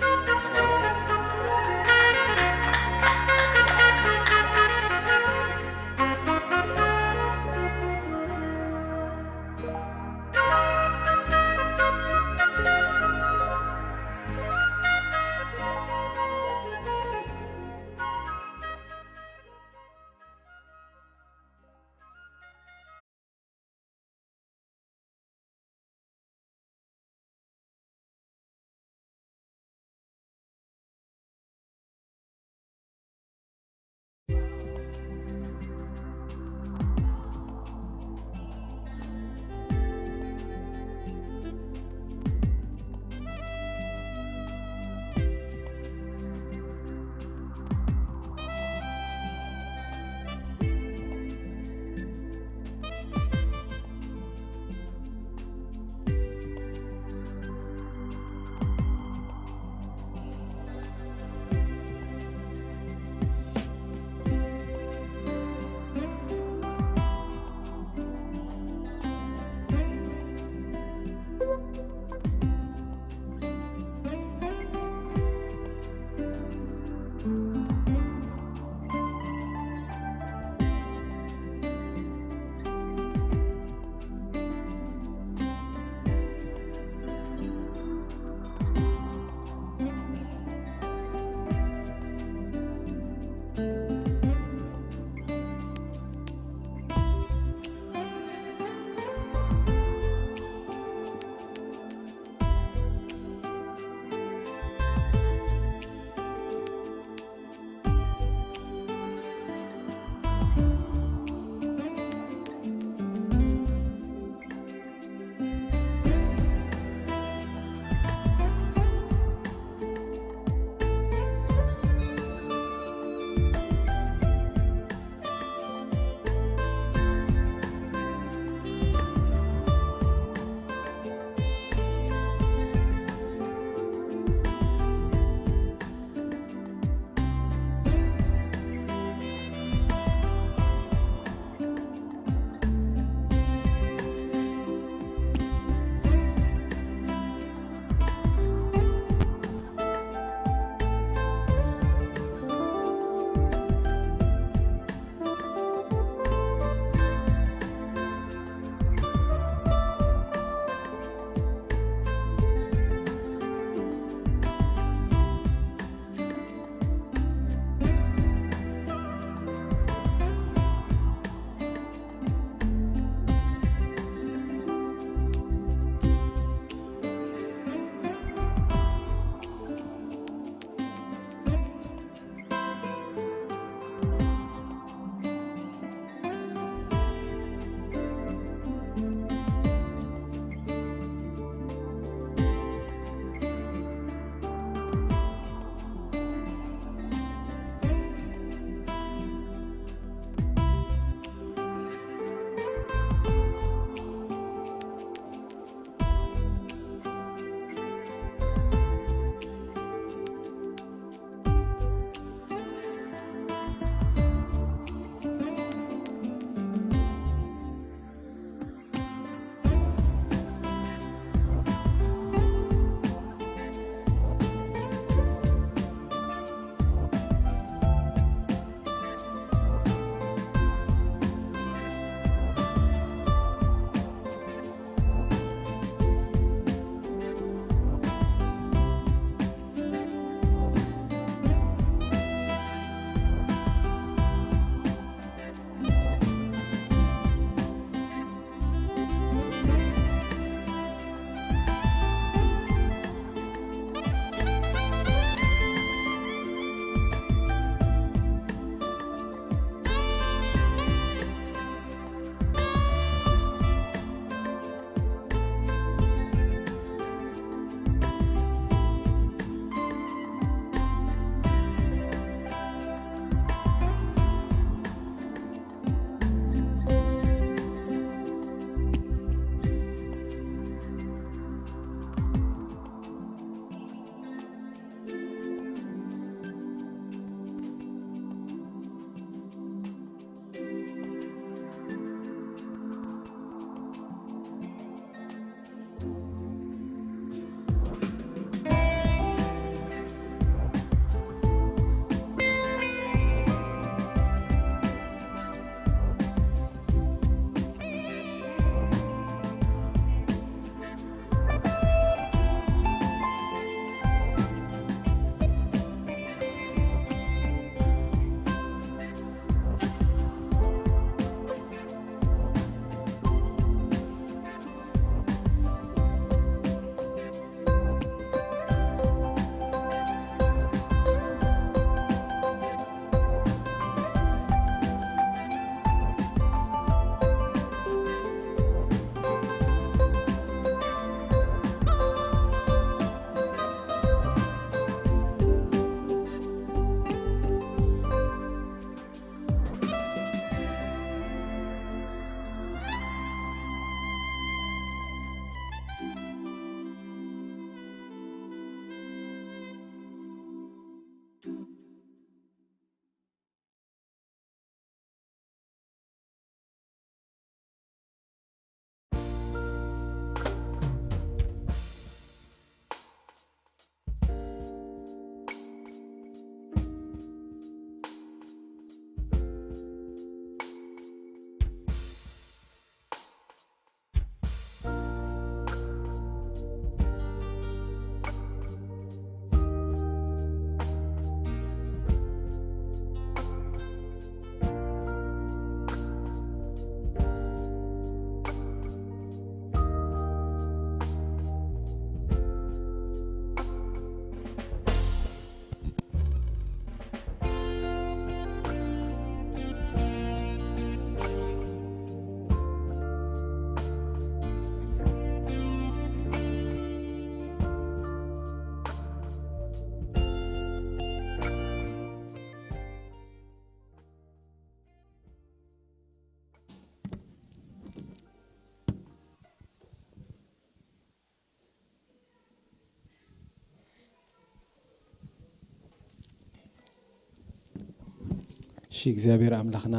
እሺ፣ እግዚኣብሔር ኣምላኽና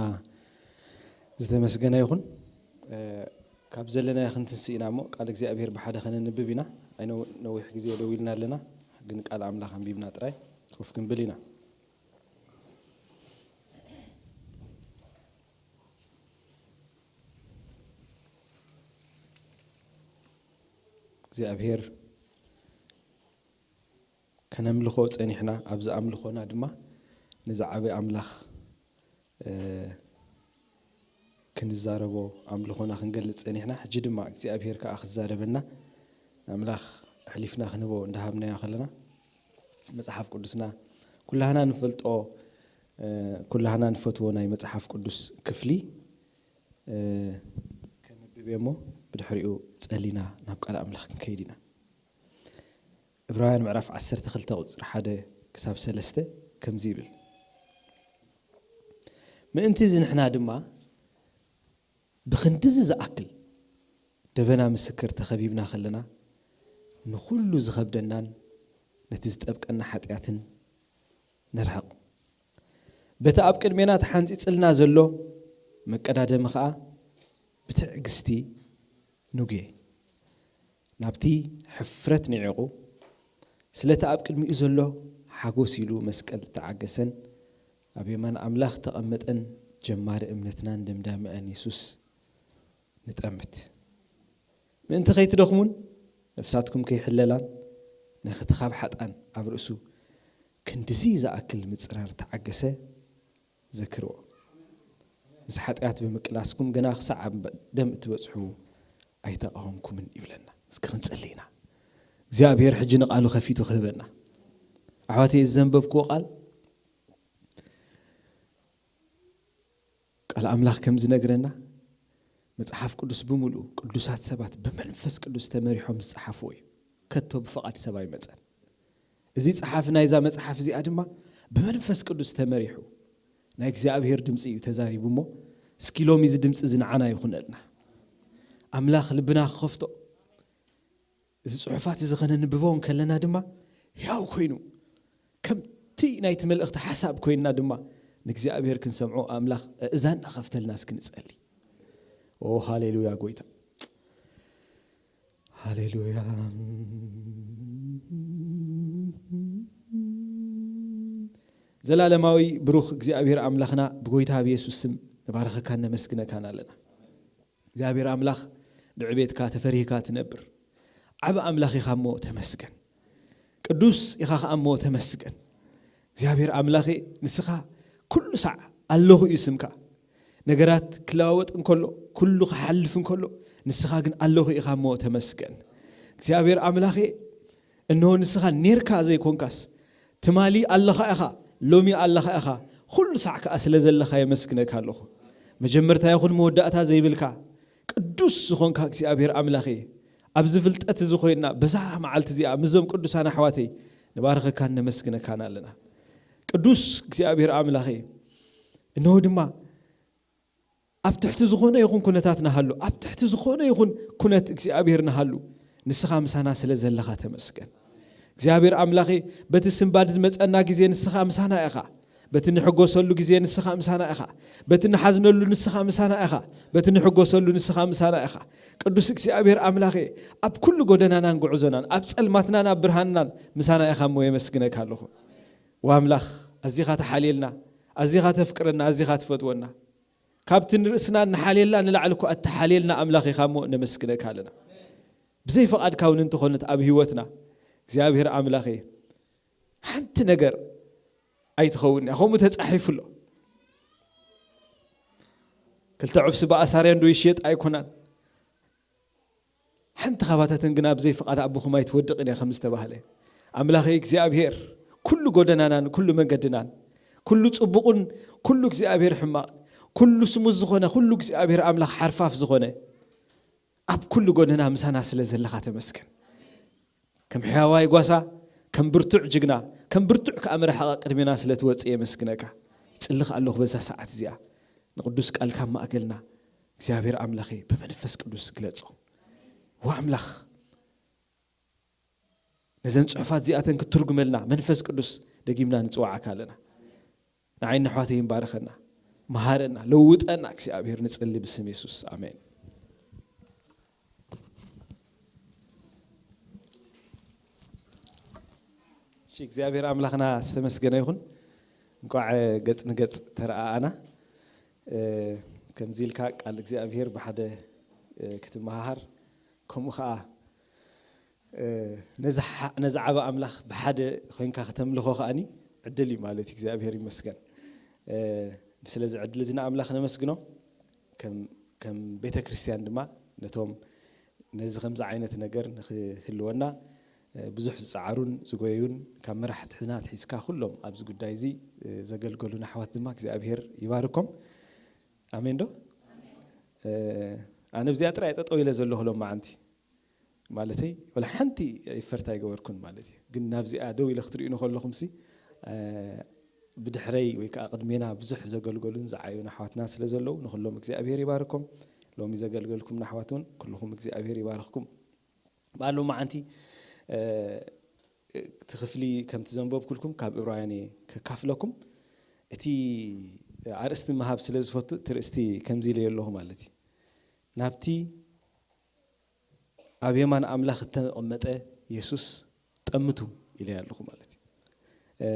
ዝተመስገነ ይኹን። እ፣ ካብ ዘለናዮ ክንትንስእ ኢና እሞ፣ ቃል እግዚኣብሔር ብሓደ ከነንብብ ኢና። ኣይነ-፣ ነዊሕ ግዜ ደው ኢልና ኣለና፣ ግን ቃል ኣምላኽ ኣንቢብና ጥራይ ኮፍ ክንብል ኢና። እግዚኣብሔር ከነምልኾ ጸኒሕና፣ ኣብዚ ኣምልኾና ድማ ነዚ ዓቢ ኣምላኽ፣ እ፣ ክንዛረቦ፣ ኣምልኾና ክንገልጽ ጸኒሕና። ሕጂ ድማ እግዚኣብሔር ከኣ ክዛረበና፣ ንኣምላኽ ኣሕሊፍና ክንህቦ እንዳሃብናዮ ከለና፣ መጽሓፍ ቅዱስና ኩላህና ንፈልጦ፣ እ፣ ኩላህና ንፈትዎ ናይ መጽሓፍ ቅዱስ ክፍሊ፣ እ፣ ከነብብ እየ እሞ፣ ብድሕሪኡ ጸሊና ናብ ቃል ኣምላኽ ክንከይድ ኢና። ዕብራውያን ምዕራፍ ዓሰርተ ክልተ ቁጽሪ ሓደ ክሳብ ሰለስተ ከምዚ ይብል፣ "ምእንቲ እዚ ንሕና ድማ ብኽንድዚ ዝኣክል ደበና ምስክር ተኸቢብና ከለና፣ ንኹሉ ዝኸብደናን ነቲ ዝጠብቀና ሓጢኣትን ንርሕቕ። በቲ ኣብ ቅድሜና ተሓንጺጽልና ዘሎ መቀዳደሚ ኸኣ ብትዕግስቲ ንጉየ። ናብቲ ሕፍረት ንዒቑ፣ ስለቲ ኣብ ቅድሚኡ ዘሎ ሓጎስ ኢሉ መስቀል እተዓገሰን ኣብ የማን ኣምላኽ እተቐመጠን ጀማሪ እምነትናን ደምዳሚኣን የሱስ ንጠምት። ምእንቲ ከይትደኽሙን ነፍሳትኩም ከይሕለላን፣ ነቲ ካብ ሓጥኣን ኣብ ርእሱ ክንድዚ ዝኣክል ምጽራር እተዓገሰ ዘክርዎ። ምስ ሓጢኣት ብምቅላስኩም ገና ክሳዕ ኣብ ደም እትበጽሑ ኣይተቓወምኩምን" ይብለና። እስኪ ክንጽሊ ኢና። እግዚኣብሔር ሕጂ ንቓሉ ከፊቱ ክህበና። ኣሕዋተይ፣ እዚ ዘንበብክዎ ቃል፣ ቃል ኣምላኽ ከም ዝነግረና፣ መጽሓፍ ቅዱስ ብምሉኡ ቅዱሳት ሰባት ብመንፈስ ቅዱስ ተመሪሖም ዝጸሓፍዎ እዩ። ከቶ ብፍቓድ ሰብ ኣይመጸን። እዚ ጸሓፊ ናይዛ መጽሓፍ እዚኣ ድማ ብመንፈስ ቅዱስ ተመሪሑ ናይ እግዚኣብሔር ድምጺ እዩ ተዛሪቡ እሞ፣ እስኪ ሎሚ እዚ ድምጺ እዚ ንዓና ይኹነልና። ኣምላኽ ልብና ክኸፍቶ፣ እዚ ጽሑፋት እዚ ኸነንብቦ እንከለና ድማ ሕያው ኮይኑ፣ ከምቲ ናይቲ መልእኽቲ ሓሳብ ኮይንና ድማ ንእግዚኣብሔር ክንሰምዖ ኣምላኽ እዛንና ከፍተልና እስኪ ንጸሊ። ኦ ሃሌሉያ ጎይታ። ሃሌሉያ። ዘላለማዊ ብሩኽ እግዚኣብሔር ኣምላኽና፣ ብጎይታ ብየሱስ ስም ንባርኸካን ነመስግነካን ኣለና። እግዚኣብሔር ኣምላኽ ብዕቤትካ ተፈሪህካ ትነብር ዓቢ ኣምላኽ ኢኻ እሞ ተመስገን። ቅዱስ ኢኻ ኸኣ እሞ ተመስገን። እግዚኣብሔር ኣምላኸ፣ ንስኻ ኩሉ ሳዕ ኣለኹ እዩ ስምካ። ነገራት ክለዋወጥ እንከሎ፣ ኩሉ ክሓልፍ እንከሎ፣ ንስኻ ግን ኣለኹ ኢኻ እሞ ተመስገን። እግዚኣብሔር ኣምላኸ፣ እንሆ ንስኻ ኔርካ ዘይኮንካስ፣ ትማሊ ኣለኻ ኢኻ፣ ሎሚ ኣለኻ ኢኻ፣ ኩሉ ሳዕ ከኣ ስለ ዘለኻ የመስግነካ ኣለኹ። መጀመርታ ይኹን መወዳእታ ዘይብልካ፣ ቅዱስ ዝኾንካ እግዚኣብሔር ኣምላኸ፣ ኣብዚ ፍልጠት እዚ ኮይንና፣ በዛ መዓልቲ እዚኣ ምስዞም ቅዱሳን ኣሕዋተይ ንባርኸካን ነመስግነካን ኣለና። ቅዱስ እግዚኣብሔር ኣምላኸ፣ እንሆ ድማ ኣብ ትሕቲ ዝኾነ ይኹን ኩነታት ንሃሉ፣ ኣብ ትሕቲ ዝኾነ ይኹን ኩነት እግዚኣብሔር ንሃሉ፣ ንስኻ ምሳና ስለ ዘለኻ ተመስገን። እግዚኣብሔር ኣምላኸ፣ በቲ ስንባድ ዝመጸና ግዜ ንስኻ ምሳና ኢኻ። በቲ ንሕጎሰሉ ግዜ ንስኻ ምሳና ኢኻ። በቲ ንሓዝነሉ ንስኻ ምሳና ኢኻ። በቲ ንሕጎሰሉ ንስኻ ምሳና ኢኻ። ቅዱስ እግዚኣብሔር ኣምላኸ፣ ኣብ ኩሉ ጎደናናን ጉዕዞናን፣ ኣብ ጸልማትናን ኣብ ብርሃንናን ምሳና ኢኻ እሞ የመስግነካ ኣለኹ። ወኣምላኽ፣ ኣዚኻ ተሓልየልና፣ ኣዚኻ ተፍቅረና፣ ኣዚኻ ትፈትወና። ካብቲ ንርእስና ንሓልየላ ንላዕሊ እኳ እተሓልየልና ኣምላኽ ኢኻ እሞ ነመስግነካ ኣለና። ብዘይ ፍቓድካ እውን እንተኾነት ኣብ ህይወትና እግዚኣብሔር ኣምላኸ፣ ሓንቲ ነገር ኣይትኸውን እያ። ከምኡ ተጻሒፉ ኣሎ። ክልተ ዑፍ ስባ ኣሳርያ እንዶ ይሽየጥ ኣይኮናን። ሓንቲ ካባታተን ግና ብዘይ ፍቓድ ኣቦኹም ኣይትወድቕን እያ ከም ዝተባህለ፣ ኣምላኸይ እግዚኣብሔር፣ ኩሉ ጎደናናን ኩሉ መንገድናን፣ ኩሉ ጽቡቕን ኩሉ እግዚኣብሔር ሕማቕ፣ ኩሉ ስሙዝ ዝኾነ፣ ኩሉ እግዚኣብሔር ኣምላኽ ሓርፋፍ ዝኾነ፣ ኣብ ኩሉ ጎደና ምሳና ስለ ዘለኻ ተመስገን። ከም ሕያዋይ ጓሳ፣ ከም ብርቱዕ ጅግና፣ ከም ብርቱዕ ከኣ መራሕቓ ቅድሜና ስለ ትወጽእ የመስግነካ። ይጽልኽ ኣለኹ በዛ ሰዓት እዚኣ። ንቅዱስ ቃልካ ማእገልና እግዚኣብሔር ኣምላኸ ብመንፈስ ቅዱስ ግለጾ። ወኣምላኽ፣ ነዘን ጽሑፋት እዚኣተን ክትትርጉመልና መንፈስ ቅዱስ ደጊምና ንጽዋዓካ ኣለና። ንዓይን ኣሕዋተይን ባርኸና። መሃረና፣ ለውጠና እግዚኣብሔር ንጽሊ ብስም የሱስ። ኣሜን። እሺ፣ እግዚኣብሔር ኣምላኽና ዝተመስገነ ይኹን። እንቋዕ ገጽ ንገጽ ተረኣኣና። እ፣ ከምዚ ኢልካ ቃል እግዚኣብሔር ብሓደ፣ እ፣ ክትመሃሃር፣ ከምኡ ኸኣ፣ እ፣ ነዚ ሓ-፣ ነዚ ዓቢ ኣምላኽ ብሓደ ኮይንካ ከተምልኾ ከኣኒ ዕድል እዩ ማለት እዩ። እግዚኣብሔር ይመስገን። እ፣ ስለዚ ዕድል እዚ ንኣምላኽ ነመስግኖ። ከም፣ ከም ቤተ ክርስቲያን ድማ ነቶም ነዚ ከምዚ ዓይነት ነገር ንኽህልወና፣ እ፣ ብዙሕ ዝጸዓሩን ዝጎየዩን ካብ መራሕትና ኣትሒዝካ ኩሎም ኣብዚ ጉዳይ እዚ፣ እ፣ ዘገልገሉና ኣሕዋት ድማ እግዚኣብሔር ይባርኮም። ኣሜን ዶ? እ፣ ኣነ ኣብዚኣ ጥራይ ጠጠው ኢለ ዘለኹ ሎማዓንቲ። ማለተይ፣ ወላ ሓንቲ ይፈርት ኣይገበርኩን ማለት እዩ። ግን ናብዚኣ ደው ኢለ ክትርእዩኒ ከለኹምሲ፣ እ፣ ብድሕረይ ወይ ከዓ ቅድሜና ብዙሕ ዘገልገሉን ዝዓዩን ኣሕዋትና ስለ ዘለዉ፣ ንኹሎም እግዚኣብሔር ይባርኮም። ሎሚ ዘገልገልኩም ኣሕዋት እውን ኩልኹም እግዚኣብሔር ይባርኽኩም። በኣሉ መዓንቲ፣ እ፣ እቲ ክፍሊ ከምቲ ዘንበብኩልኩም ካብ ዕብራውያን እየ ከካፍለኩም። እቲ ኣርእስቲ ምሃብ ስለ ዝፈቱ፣ እቲ ርእስቲ ከምዚ ኢለ ኣለኹ ማለት እዩ። ናብቲ ኣብ የማን ኣምላኽ እተቐመጠ የሱስ ጠምቱ ኢለ ኣለኹ ማለት እዩ። እ፣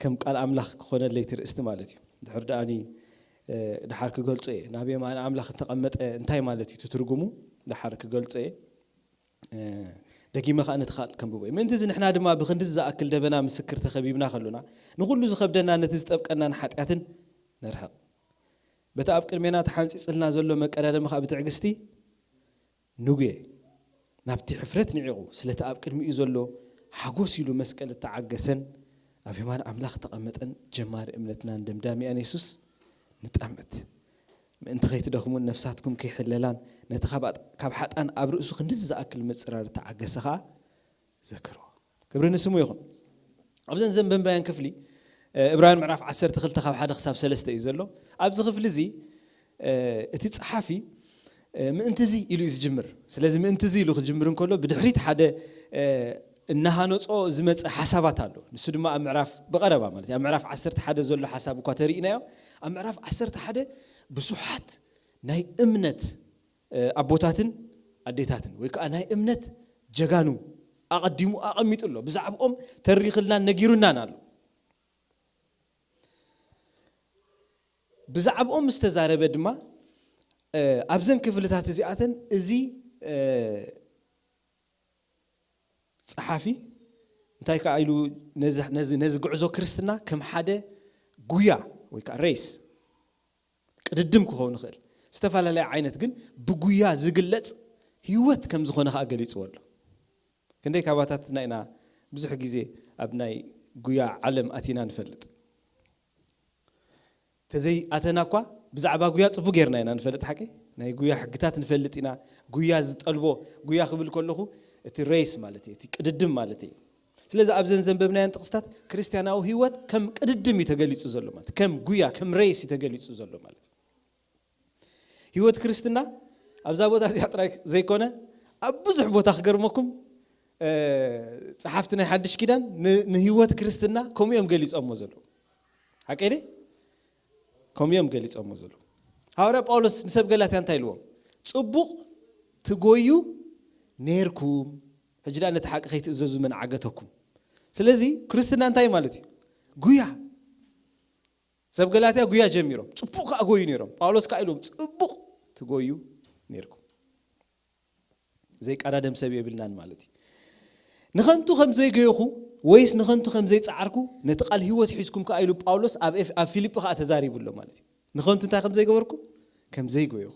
ከም ቃል ኣምላኽ ክኾነለይ እቲ ርእስቲ ማለት እዩ። ድሕር ደኣኒ፣ እ፣ ድሓር ክገልጾ እየ። ናብ የማን ኣምላኽ እተቐመጠ እንታይ ማለት እዩ? እቲ ትርጉሙ ድሓር ክገልጾ እየ። እ፣ ደጊመ ኸኣ ነቲ ቃል ከንብቦ እየ። ምእንቲ እዚ ንሕና ድማ ብኽንድዚ ዝኣክል ደበና ምስክር ተኸቢብና ከሎና፣ ንኹሉ ዝኸብደና ነቲ ዝጠብቀናን ሓጢኣትን ነርሕቕ። በቲ ኣብ ቅድሜና ተሓንጺጽልና ዘሎ መቀዳደሚ ኸኣ ብትዕግስቲ ንጉየ። ናብቲ ሕፍረት ንዒቑ፣ ስለቲ ኣብ ቅድሚኡ ዘሎ ሓጎስ ኢሉ መስቀል እተዓገሰን ኣብ የማን ኣምላኽ እተቐመጠን ጀማሪ እምነትናን ደምዳሚኣን የሱስ ንጠምት። ምእንቲ ከይትደኽሙን ነፍሳትኩም ከይሕለላን፣ ነቲ ካብ ኣጥ-፣ ካብ ሓጣን ኣብ ርእሱ ክንድዚ ዝኣክል ምጽራር እተዓገሰ ኸኣ ዘክርዎ። ክብሪ ንስሙ ይኹን። ኣብዘን ዘንበንባያን ክፍሊ፣ እ፣ ዕብራውያን ምዕራፍ ዓሰርተ ክልተ ካብ ሓደ ክሳብ ሰለስተ እዩ ዘሎ። ኣብዚ ክፍሊ እዚ፣ እ፣ እቲ ጸሓፊ፣ እ፣ ምእንቲ እዚ ኢሉ እዩ ዝጅምር። ስለዚ ምእንቲ እዚ ኢሉ ክጅምር እንከሎ፣ ብድሕሪት ሓደ፣ እ፣ እናሃነጾ ዝመጸ ሓሳባት ኣሎ። ንሱ ድማ ኣብ ምዕራፍ፣ ብቐረባ ማለት እዩ፣ ኣብ ምዕራፍ ዓሰርተ ሓደ ዘሎ ሓሳብ እኳ ተሪእናዮ፣ ኣብ ምዕራፍ ዓሰርተ ሓደ ብዙሓት ናይ እምነት፣ እ፣ ኣቦታትን ኣዴታትን ወይ ከዓ ናይ እምነት ጀጋኑ ኣቐዲሙ ኣቐሚጡ ኣሎ። ብዛዕብኦም ተሪኽልናን ነጊሩናን ኣሎ። ብዛዕብኦም ምስ ተዛረበ ድማ፣ እ፣ ኣብዘን ክፍልታት እዚኣተን እዚ፣ እ፣ ጸሓፊ እንታይ ከኣ ኢሉ ነዚ፣ ነዚ፣ ነዚ ጉዕዞ ክርስትና ከም ሓደ ጉያ ወይ ከኣ ሬስ ቅድድም ክኸውን ይኽእል። ዝተፈላለየ ዓይነት ግን ብጉያ ዝግለጽ ህይወት ከም ዝኾነ ከኣ ገሊጽዎ ኣሎ። ክንደይ ካባታትና ኢና ብዙሕ ግዜ ኣብ ናይ ጉያ ዓለም ኣቲና ንፈልጥ? ተዘይ ኣተና እኳ ብዛዕባ ጉያ ጽቡቅ ጌርና ኢና ንፈልጥ፣ ሓቂ? ናይ ጉያ ሕግታት ንፈልጥ ኢና። ጉያ ዝጠልቦ፣ ጉያ ክብል ከለኹ እቲ ሬስ ማለት እዩ፣ እቲ ቅድድም ማለት እዩ። ስለዚ ኣብዘን ዘንበብናየን ጥቕስታት ክርስትያናዊ ህይወት ከም ቅድድም እዩ ተገሊጹ ዘሎ ማለት፣ ከም ጉያ፣ ከም ሬስ እዩ ተገሊጹ ዘሎ ማለት። ህይወት ክርስትና ኣብዛ ቦታ እዚኣ ጥራይ ዘይኮነ ኣብ ብዙሕ ቦታ ክገርመኩም፣ እ፣ ጸሓፍቲ ናይ ሓድሽ ኪዳን ን-፣ ንህይወት ክርስትና ከምኡ እዮም ገሊጾሞ ዘለዉ። ሓቀይ ድየ? ከምኡ እዮም ገሊጾሞ ዘለዉ። ሃዋርያ ጳውሎስ ንሰብ ገላትያ እንታይ ኢልዎም? ጽቡቕ ትጎዩ ኔርኩም፣ ሕጂ ደኣ ነቲ ሓቂ ከይትእዘዙ መን ዓገተኩም? ስለዚ ክርስትና እንታይ ማለት እዩ? ጉያ። ሰብ ገላትያ ጉያ ጀሚሮም፣ ጽቡቕ ከኣ ጎዩ ነይሮም። ጳውሎስ ከኣ ኢልዎም፣ ጽቡቕ ትጎዩ ነይርኩም። ዘይቀዳደም ሰብ የብልናን ማለት እዩ። ንኸንቱ ከም ዘይጎየኹ ወይስ ንኸንቱ ከም ዘይጸዓርኩ ነቲ ቃል ህይወት ሒዝኩም ከኣ ኢሉ ጳውሎስ ኣብ ኤፍ-፣ ኣብ ፊልጲ ከኣ ተዛሪቡ ኣሎ ማለት እዩ። ንኸንቱ እንታይ ከም ዘይገበርኩ? ከም ዘይጎየኹ።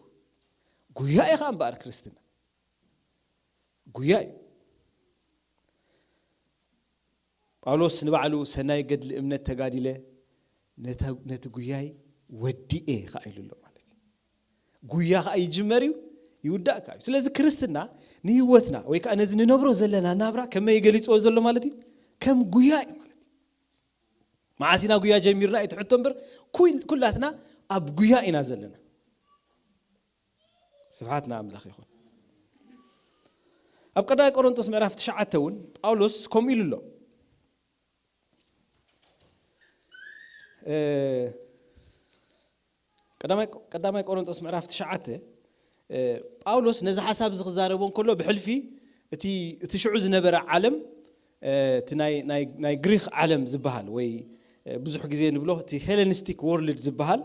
ጉያ እዩ ከኣ እምበኣር ክርስትና። ጉያ እዩ። ጳውሎስ ንባዕሉ ሰናይ ገድሊ እምነት ተጋዲለ፣ ነተ-፣ ነቲ ጉያይ ወዲኤ ከኣ ኢሉ ኣሎ ማለት እዩ። ጉያ ከኣ ይጅመር እዩ፣ ይውዳእ ከኣ እዩ። ስለዚ ክርስትና ንህይወትና ወይ ከኣ ነዚ ንነብሮ ዘለና ናብራ ከመይ ገሊጽዎ ዘሎ ማለት እዩ? ከም ጉያ እዩ ማለት እዩ። መዓስ ኢና ጉያ ጀሚርና እዩ እቲ ሕቶ እምበር፣ ኩል-፣ ኩላትና ኣብ ጉያ ኢና ዘለና። ስብሓት ንኣምላኽ ይኹን። ኣብ ቀዳማይ ቆሮንቶስ ምዕራፍ ትሽዓተ እውን ጳውሎስ ከምኡ ኢሉ ኣሎ። እ፣ ቀዳማይ ቆሮንጦስ ምዕራፍ ትሽዓተ። ጳውሎስ ነዚ ሓሳብ እዚ ክዛረቦ እንከሎ ብሕልፊ እቲ ሽዑ ዝነበረ ዓለም፣ እቲ ናይ ግሪክ ዓለም ዝበሃል ወይ ብዙሕ ግዜ ንብሎ እቲ ሄለኒስቲክ ወርልድ ዝበሃል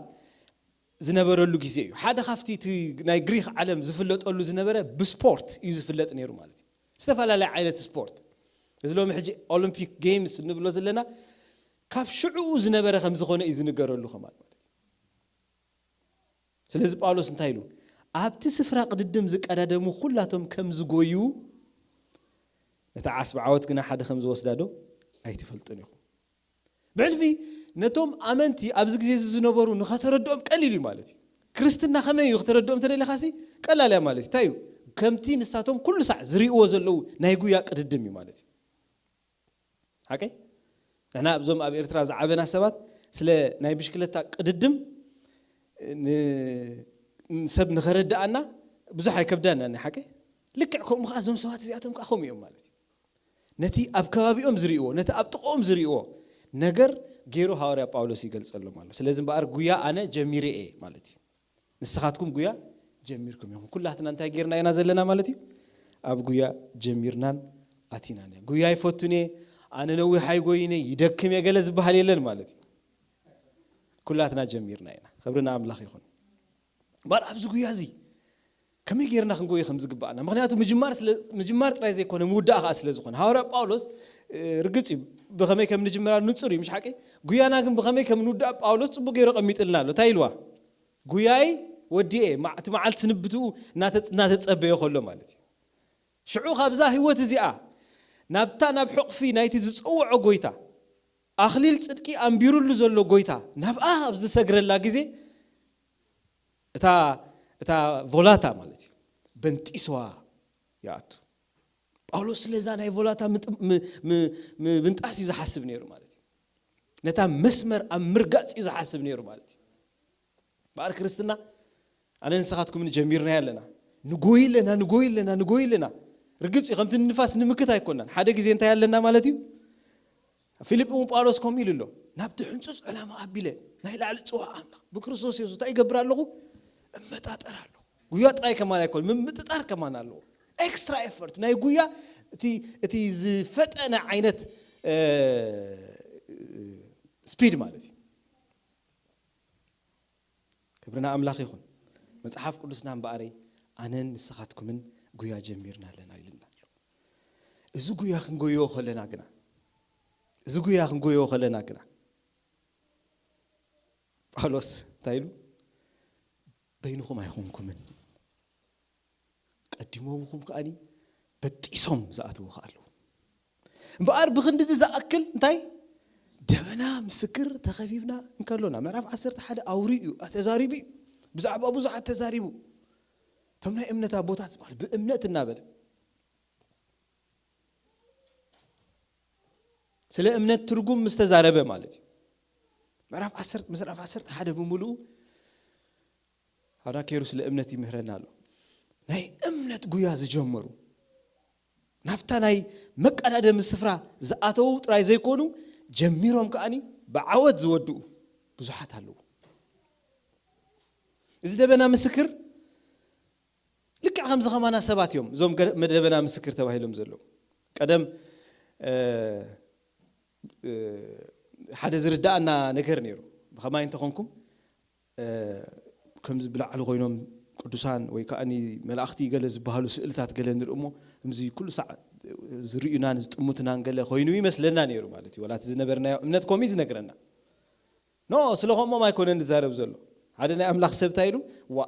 ዝነበረሉ ግዜ እዩ። ሓደ ካብቲ እቲ ናይ ግሪክ ዓለም ዝፍለጠሉ ዝነበረ ብስፖርት እዩ ዝፍለጥ ነይሩ ማለት እዩ። ዝተፈላለየ ዓይነት ስፖርት፣ እዚ ሎሚ ሕጂ ኦሎምፒክ ጌምስ እንብሎ ዘለና ካብ ሽዑ ዝነበረ ከም ዝኾነ እዩ ዝንገረሉ ከማን ማለት እዩ። ስለዚ ጳውሎስ እንታይ ኢሉ? ኣብቲ ስፍራ ቅድድም ዝቀዳደሙ ኩላቶም ከም ዝጎዩ፣ ነታ ዓስቢ ዓወት ግና ሓደ ከም ዝወስዳ ዶ ኣይትፈልጡን ኢኹም? ብሕልፊ ነቶም ኣመንቲ ኣብዚ ግዜ እዚ ዝነበሩ ንኸተረድኦም ቀሊል እዩ ማለት እዩ። ክርስትና ከመይ እዩ ክተረድኦም ተደሊኻሲ ቀላል እያ ማለት እዩ። እንታይ እዩ? ከምቲ ንሳቶም ኩሉ ሳዕ ዝርእይዎ ዘለዉ ናይ ጉያ ቅድድም እዩ ማለት እዩ። ሓቀይ? ንሕና ኣብዞም ኣብ ኤርትራ ዝዓበና ሰባት ስለ ናይ ብሽክለታ ቅድድም ን- ንሰብ ንኸረድኣና ብዙሕ ኣይከብዳና ሓቀይ? ልክዕ ከምኡ ከዓ እዞም ሰባት እዚኣቶም ከዓ ከምኡ እዮም ማለት እዩ። ነቲ ኣብ ከባቢኦም ዝርእይዎ፣ ነቲ ኣብ ጥቕኦም ዝርእይዎ ነገር ገይሩ ሃዋርያ ጳውሎስ ይገልጸሎም ኣሎ። ስለዚ እምበኣር ጉያ ኣነ ጀሚረ እየ ማለት እዩ። ንስኻትኩም ጉያ ጀሚርኩም ኢኹም። ኩላትና እንታይ ጌርና ኢና ዘለና ማለት እዩ? ኣብ ጉያ ጀሚርናን ኣቲናን ኢና። ጉያ ይፈቱን እየ፣ ኣነ ነዊሕ ኣይጎይነ፣ ይደክም እየ ገለ ዝበሃል የለን ማለት እዩ። ኩላትና ጀሚርና ኢና። ክብሪ ንኣምላኽ ይኹን። እምበኣር ኣብዚ ጉያ እዚ ከመይ ጌርና ክንጎዮ ከም ዝግባኣና? ምኽንያቱ ምጅማር ስለ- ምጅማር ጥራይ ዘይኮነ ምውዳእ ከዓ ስለ ዝኾነ፣ ሃዋርያ ጳውሎስ እ፣ ርግጽ እዩ ብኸመይ ከም ንጅምራ ንጹር እዩ፣ ምሽ ሓቂ? ጉያና ግን ብኸመይ ከም ንውዳእ ጳውሎስ ጽቡቅ ገይሩ ቀሚጥልና ኣሎ። እንታይ ኢልዋ? ጉያይ ወዲኤ፣ ማ- እቲ መዓልቲ ስንብትኡ እናተ- እናተጸበየ ከሎ ማለት እዩ። ሽዑ ካብዛ ህይወት እዚኣ ናብታ ናብ ሕቕፊ ናይቲ ዝጸውዖ ጎይታ፣ ኣኽሊል ጽድቂ ኣንቢሩሉ ዘሎ ጎይታ ናብኣ ኣብ ዝሰግረላ ግዜ እታ እታ ቮላታ ማለት እዩ በንጢስዋ ይኣቱ። ጳውሎስ ስለዛ ናይ ቮላታ ምጥ- ም- ም- ምብንጣስ እዩ ዝሓስብ ነይሩ ማለት እዩ። ነታ መስመር ኣብ ምርጋጽ እዩ ዝሓስብ ነይሩ ማለት እዩ። በኣር ክርስትና ኣነ ንስኻትኩም ንጀሚርና ኣለና፣ ንጎይ ኣለና፣ ንጎይ ኣለና፣ ንጎይ ኣለና። ርግጽ እዩ ከምቲ ንፋስ ንምክት ኣይኮናን። ሓደ ግዜ እንታይ ኣለና ማለት እዩ? ፊልጲ እውን ጳውሎስ ከምኡ ኢሉ ኣሎ። ናብቲ ሕንጹጽ ዕላማ ኣቢለ ናይ ላዕሊ ጽዋ ኣምላኽ ብክርስቶስ የሱስ እንታይ ይገብር ኣለኹ? እመጣጠር ኣለኹ። ጉያ ጥራይ ከማን ኣይኮን፣ ምምጥጣር ከማን ኣለዎ። ኤክስትራ ኤፈርት ናይ ጉያ እቲ እቲ ዝፈጠነ ዓይነት ስፒድ ማለት እዩ። ክብርና ኣምላኽ ይኹን። መጽሓፍ ቅዱስና እምበኣረይ ኣነን ንስኻትኩምን ጉያ ጀሚርና ኣለና ኢልና ኣሎ። እዚ ጉያ ክንጎዮ ከለና ግና እዚ ጉያ ክንጎዮ ከለና ግና ጳውሎስ እንታይ ኢሉ? በይንኹም ኣይኹንኩምን፣ ቀዲሞምኹም ከኣኒ በጢሶም ዝኣተዉ ከኣ ኣለዉ። እምበኣር ብክንድዚ ዝኣክል እንታይ ደበና ምስክር ተኸቢብና እንከሎና፣ ምዕራፍ ዓሰርተ ሓደ ኣውሪ እዩ፣ ተዛሪቡ እዩ፣ ብዛዕባ ብዙሓት ተዛሪቡ። እቶም ናይ እምነት ኣቦታት ዝበሃል ብእምነት እናበለ ስለ እምነት ትርጉም ምስ ተዛረበ ማለት እዩ። ምዕራፍ ዓሰርተ ምዕራፍ ዓሰርተ ሓደ ብምሉኡ ሓዳ ከይሩ ስለ እምነት ይምህረና ኣሎ። ናይ እምነት ጉያ ዝጀመሩ ናብታ ናይ መቀዳደሚ ስፍራ ዝኣተዉ ጥራይ ዘይኮኑ ጀሚሮም ከኣኒ ብዓወት ዝወድኡ ብዙሓት ኣለዉ። እዚ ደበና ምስክር ልክዕ ከምዚ ከማና ሰባት እዮም እዞም ገ- መደበና ምስክር ተባሂሎም ዘለዉ። ቀደም እ፣ እ፣ ሓደ ዝርዳኣና ነገር ነይሩ። ብኸማይ እንተኾንኩም እ፣ ከምዚ ብላዕሊ ኮይኖም ቅዱሳን ወይ ከዓ መላእኽቲ ገለ ዝበሃሉ ስእልታት ገለ ንርኢ እሞ ከምዚ ኩሉ ሳዕ ዝርእዩናን ዝጥምቱናን ገለ ኮይኑ ይመስለና ነይሩ ማለት እዩ። ወላ እቲ ዝነበርናዮ እምነት ከምኡ እዩ ዝነግረና። ኖ ስለ ከምኦም ኣይኮነን ዝዛረብ ዘሎ። ሓደ ናይ ኣምላኽ ሰብ እንታይ ኢሉ? ዋ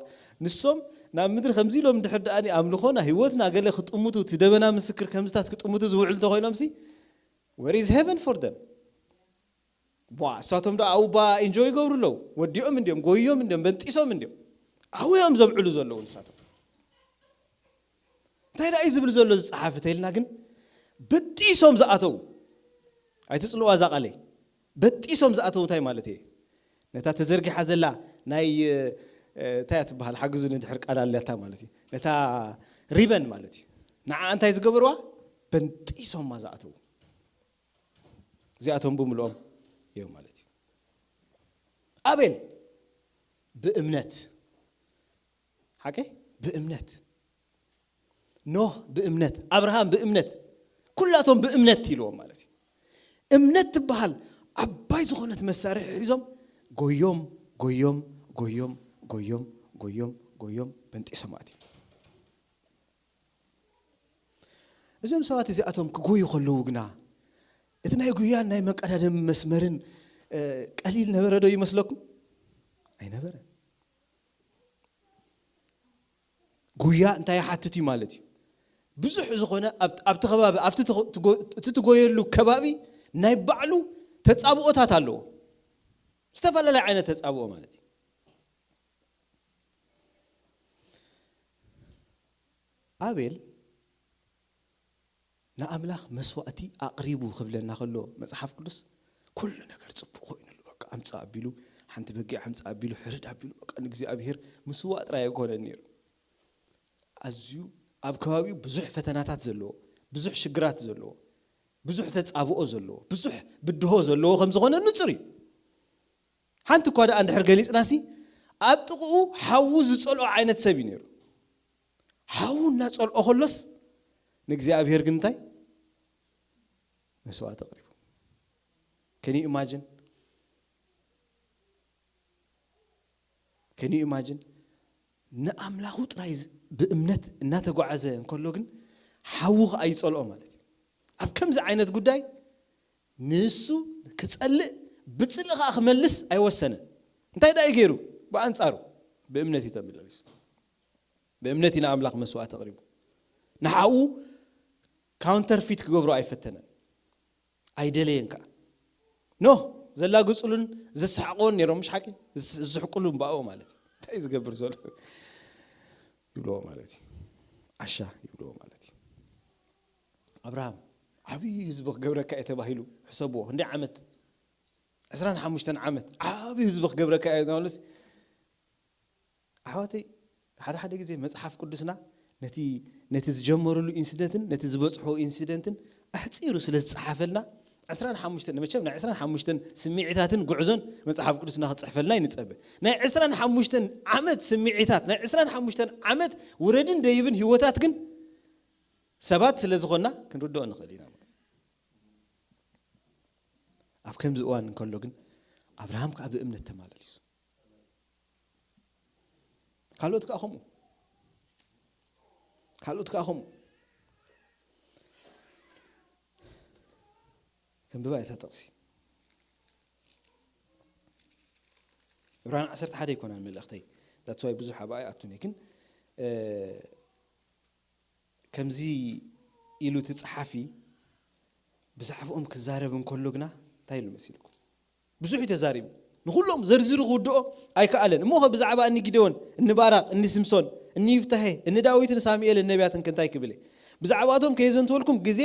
ንሶም ናብ ምድሪ ከምዚ ኢሎም እንድሕር ደኣ ኣምልኾና ህይወትና ገለ ክጥምቱ እቲ ደበና ምስክር ከምዝታት ክጥምቱ ዝውዕሉ እንተኮይኖም ሲ where is heaven for them? ዋ እሳቶም ዶ ኣብባ ኢንጆይ ይገብሩ ኣለዉ። ወዲኦም እንዲኦም ጎዮም እንዲኦም በንጢሶም እንዲኦም ኣውዮም ዘብዕሉ ዘለዉ ንሳቶም እንታይ ደኣ እዩ ዝብል ዘሎ ዝጸሓፍ ተይልና ግን በጢሶም ዝኣተዉ ኣይትጽልዋ እዛ ቃለይ በጢሶም ዝኣተዉ እንታይ ማለት እየ ነታ ተዘርጊሓ ዘላ ናይ እንታይ እያ ትበሃል ሓግዙ ንድሕር ቃል ኣለታ ማለት እዩ ነታ ሪበን ማለት እዩ ንዓ እንታይ ዝገበርዋ በንጢሶማ ዝኣተዉ እዚኣቶም ብምልኦም እዮም ማለት እዩ ኣቤል ብእምነት ሓቀ ብእምነት ኖህ ብእምነት ኣብርሃም ብእምነት ኩላቶም ብእምነት ኢልዎም ማለት እዩ። እምነት ትበሃል ዓባይ ዝኾነት መሳርሒ ሒዞም ጎዮም ጎዮም ጎዮም ጎዮም ጎዮም ጎዮም በንጢሶም ኣትዮም። እዞም ሰባት እዚኣቶም ክጎዩ ከለዉ ግና እቲ ናይ ጉያን ናይ መቀዳደም መስመርን ቀሊል ነበረ ዶ ይመስለኩም? ኣይነበረ። ጉያ እንታይ ይሓትት እዩ ማለት እዩ? ብዙሕ ዝኾነ ኣብቲ ከባቢ ኣብቲ እቲ ትጎየሉ ከባቢ ናይ ባዕሉ ተፃብኦታት ኣለዎ። ዝተፈላለየ ዓይነት ተፃብኦ ማለት እዩ። ኣቤል ንኣምላኽ መስዋእቲ ኣቕሪቡ ክብለና ከሎ መጽሓፍ ቅዱስ ኩሉ ነገር ጽቡቕ ኮይኑሉ በቃ ኣምጻእ ኣቢሉ ሓንቲ በጊዕ ኣምጻእ ኣቢሉ ሕርድ ኣቢሉ በቃ ንእግዚኣብሔር ምስዋእ ጥራይ ኣይኮነን ነይሩ። ኣዝዩ ኣብ ከባቢኡ ብዙሕ ፈተናታት ዘለዎ ብዙሕ ሽግራት ዘለዎ ብዙሕ ተጻብኦ ዘለዎ ብዙሕ ብድሆ ዘለዎ ከም ዝኾነ ንጹር እዩ። ሓንቲ እኳ ደኣ እንድሕር ገሊጽናሲ ኣብ ጥቕኡ ሓዉ ዝጸልኦ ዓይነት ሰብ እዩ ነይሩ። ሓዉ እናጸልኦ ከሎስ ንእግዚኣብሔር ግን እንታይ መስዋዕቲ ኣቕሪቡ። ከኒ ኢማጅን ከኒ ኢማጅን ንኣምላኹ ጥራይ ብእምነት እናተጓዓዘ እንከሎ ግን ሓዉ ኸዓ ይጸልኦ ማለት እዩ። ኣብ ከምዚ ዓይነት ጉዳይ ንሱ ክጸልእ ብጽልእ ኸዓ ክመልስ ኣይወሰነን። እንታይ ደኣ እዩ ገይሩ? ብኣንጻሩ ብእምነት እዩ ተመላሊሱ። ብእምነት እዩ ንኣምላኽ መስዋዕቲ ኣቕሪቡ። ንሓዉ ካውንተርፊት ክገብሮ ኣይፈተነን ኣይደለየን ከዓ። ኖህ ዘላግጽሉን ዘሰሕቅዎን ነይሮም፣ ምሽ ሓቂ? ዝስሕቅሉ እምበኣኡ ማለት እዩ። እንታይ እዩ ዝገብር ዘሎ ይብልዎ ማለት እዩ። ዓሻ ይብልዎ ማለት እዩ። ኣብርሃም ዓብዪ ህዝቢ ክገብረካ እየ ተባሂሉ፣ ሕሰብዎ፣ ክንደይ ዓመት? ዕስራን ሓሙሽተን ዓመት ዓብዪ ህዝቢ ክገብረካ እየ ተባሂሉስ ኣሕዋተይ ሓደ ሓደ ግዜ መጽሓፍ ቅዱስና ነቲ ነቲ ዝጀመሩሉ ኢንሲደንትን ነቲ ዝበጽሖ ኢንሲደንትን ኣሕጺሩ ስለ ዝጸሓፈልና ዕስራን ሓሙሽተን መቸም ናይ ዕስራን ሓሙሽተን ስምዒታትን ጉዕዞን መጽሓፍ ቅዱስና ክጽሕፈልና ይንጸበ። ናይ ዕስራን ሓሙሽተን ዓመት ስምዒታት ናይ ዕስራን ሓሙሽተን ዓመት ውረድን ደይብን ህይወታት ግን ሰባት ስለ ዝኾንና ክንርድኦ ንኽእል ኢና ማለት እዩ። ኣብ ከምዚ እዋን እንከሎ ግን ኣብርሃም ከዓ ብእምነት ተማላሊሱ። ካልኦት ከዓ ከምኡ ካልኦት ከዓ ከምኡ። ከንብባ እታ ጥቕሲ ዕብራን ዓሰርተ ሓደ ኣይኮናን መልእኽተይ that's why ብዙሕ ኣብኣ ኣይኣቱን እየ ግን ከምዚ ኢሉ እቲ ጸሓፊ ብዛዕባኦም ክዛረብ እንከሎ ግና እንታይ ኢሉ መሲልኩም? ብዙሕ እዩ ተዛሪቡ። ንኹሎም ዘርዚሩ ክውድኦ ኣይከኣለን። እሞ ኸ ብዛዕባ እኒ ጊደዎን፣ እኒ ባራቅ፣ እኒ ስምሶን፣ እኒ ይፍታሄ፣ እኒ ዳዊትን ሳሙኤልን ነቢያትን ከ እንታይ ክብል እየ? ብዛዕባቶም ከየዘንትወልኩም ግዜ